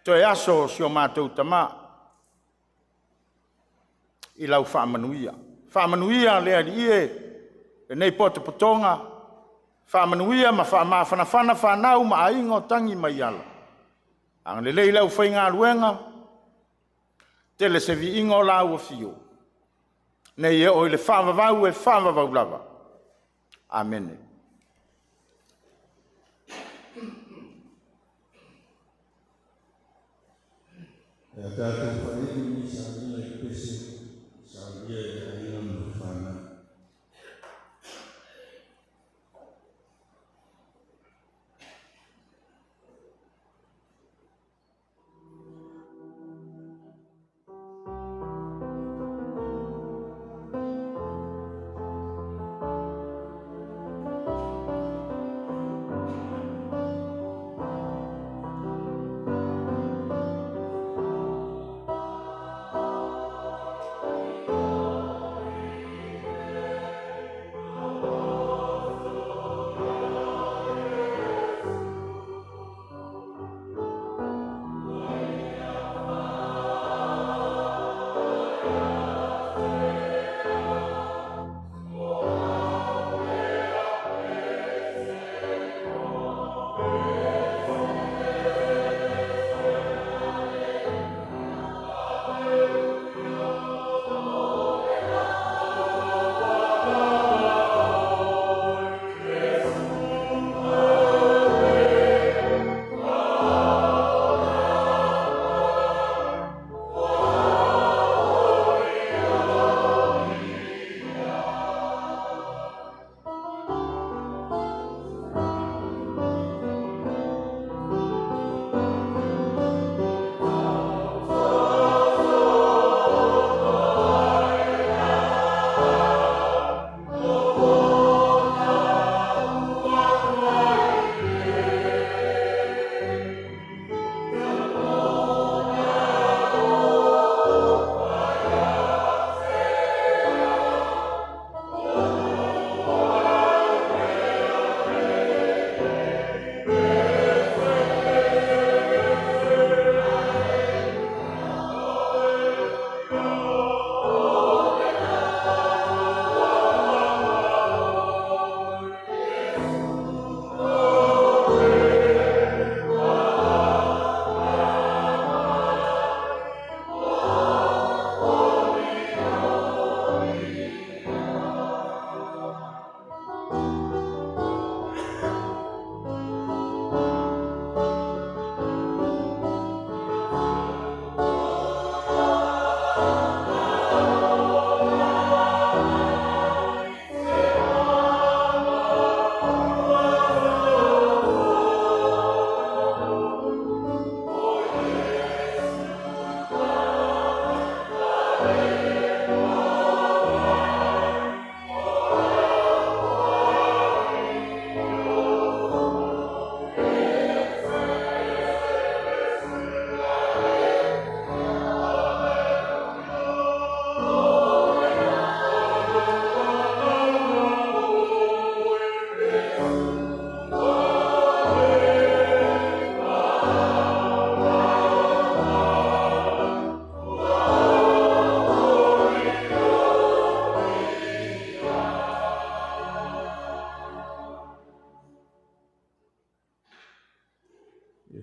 toe aso o si o matou tama i lau faamanuia. Faamanuia le Alii e lenei potopotoga, faamanuia ma faamafanafana fanau ma aiga o tagi mai ala. Agalelei le aufaigaluega, tele se viiga o lau afio, nei e oo i le faavavau e faavavau lava. Amene. E a tātou whairi ni sa ina i pese, sa ia e aina ma whanau.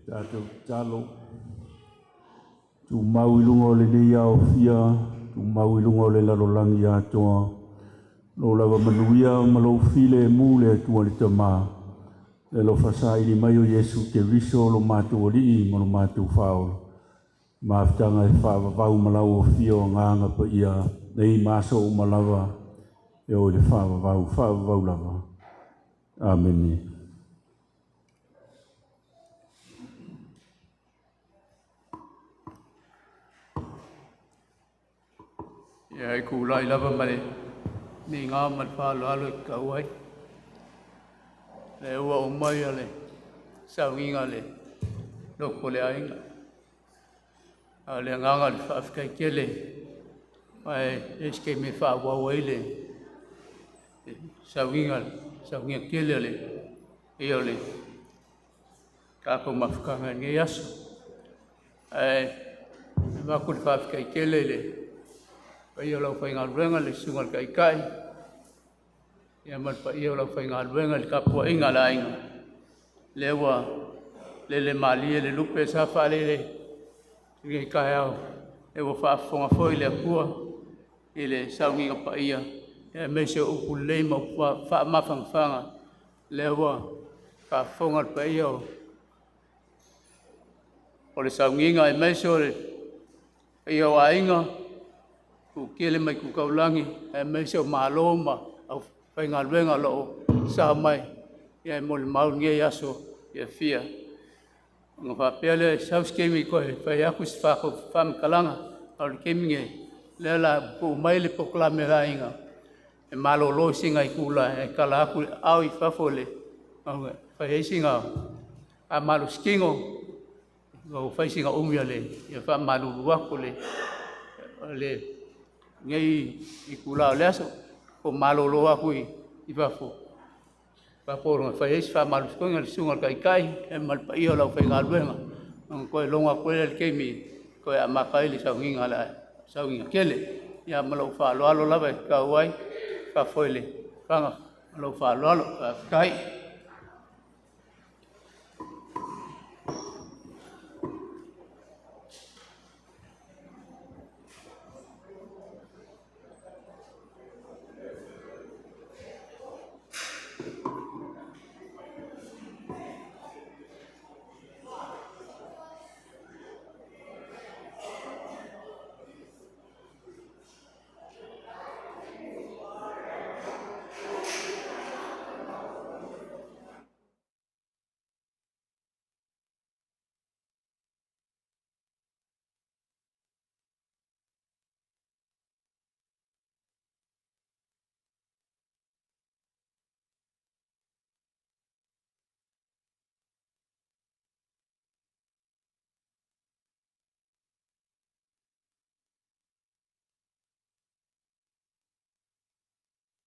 Tatou tatalo. Tumau i luga o lenei aofia, tumau i luga o le lalolagi atoa. Lo lava manuia ma lou filemu le Atua le Tamā. Le alofa saili mai o Iesu Keriso lo matou Alii ma lo matou Faaola. Mafutaga e faavavau ma lau afio o agaga paia, nei ma aso uma lava, e o i le faavavau, faavavau lava. Amene. Ia e kulai lava ma le migao ma le faaaloalo e tatau ai. Le ua oo mai a le saugiga le loto o le aiga. A o le agaga o le faafetai tele ae e se taimi e faaauau ai le saugiga saugiga tele o le ia o le tatou mafutaga i lenei aso. Ae avatu le faafetai tele i le paia o le aufaigaluega, le susuga i le Taitai, ia ma le paia o le aufaigaluega i le tapuaiga a le aiga. Lea ua lele malie le lupe sa faalele i lenei taeao, lea ua faafofoga foi le Atua i le sauniga paia, aemaise o upu lelei ma upu faamafanafana, lea ua faafofoga le paia o le sauniga aemaise o le paia o aiga, Tuu mai Tu Taulagi, aemaise o Malo ma aufaigaluega o lo o sao mai e molimau lenei aso fiafia. Ona faapea lea, sau se taimi toe fai atu se faamatalaga, a o le taimi lenei, o lea o le a tuu mai le polokalame a le aiga e malolo i sina itula e tatala atu le aao i fafo e fai ai sina faamalositino, ua fai sina umi o le faamalulu atu o lenei itula o le aso. Ua malolo atu i fafo e fai ai se faamalositino a le susuga i le Taitai ma le paia o le aufaigaluega, ona toe logo atu ai lea i le taimi e toe amata ai le sauniga tele. Ia ma lou faaaloalo lava e tatau ai, faafoe le fana ma lou faaaloalo. Faafetai.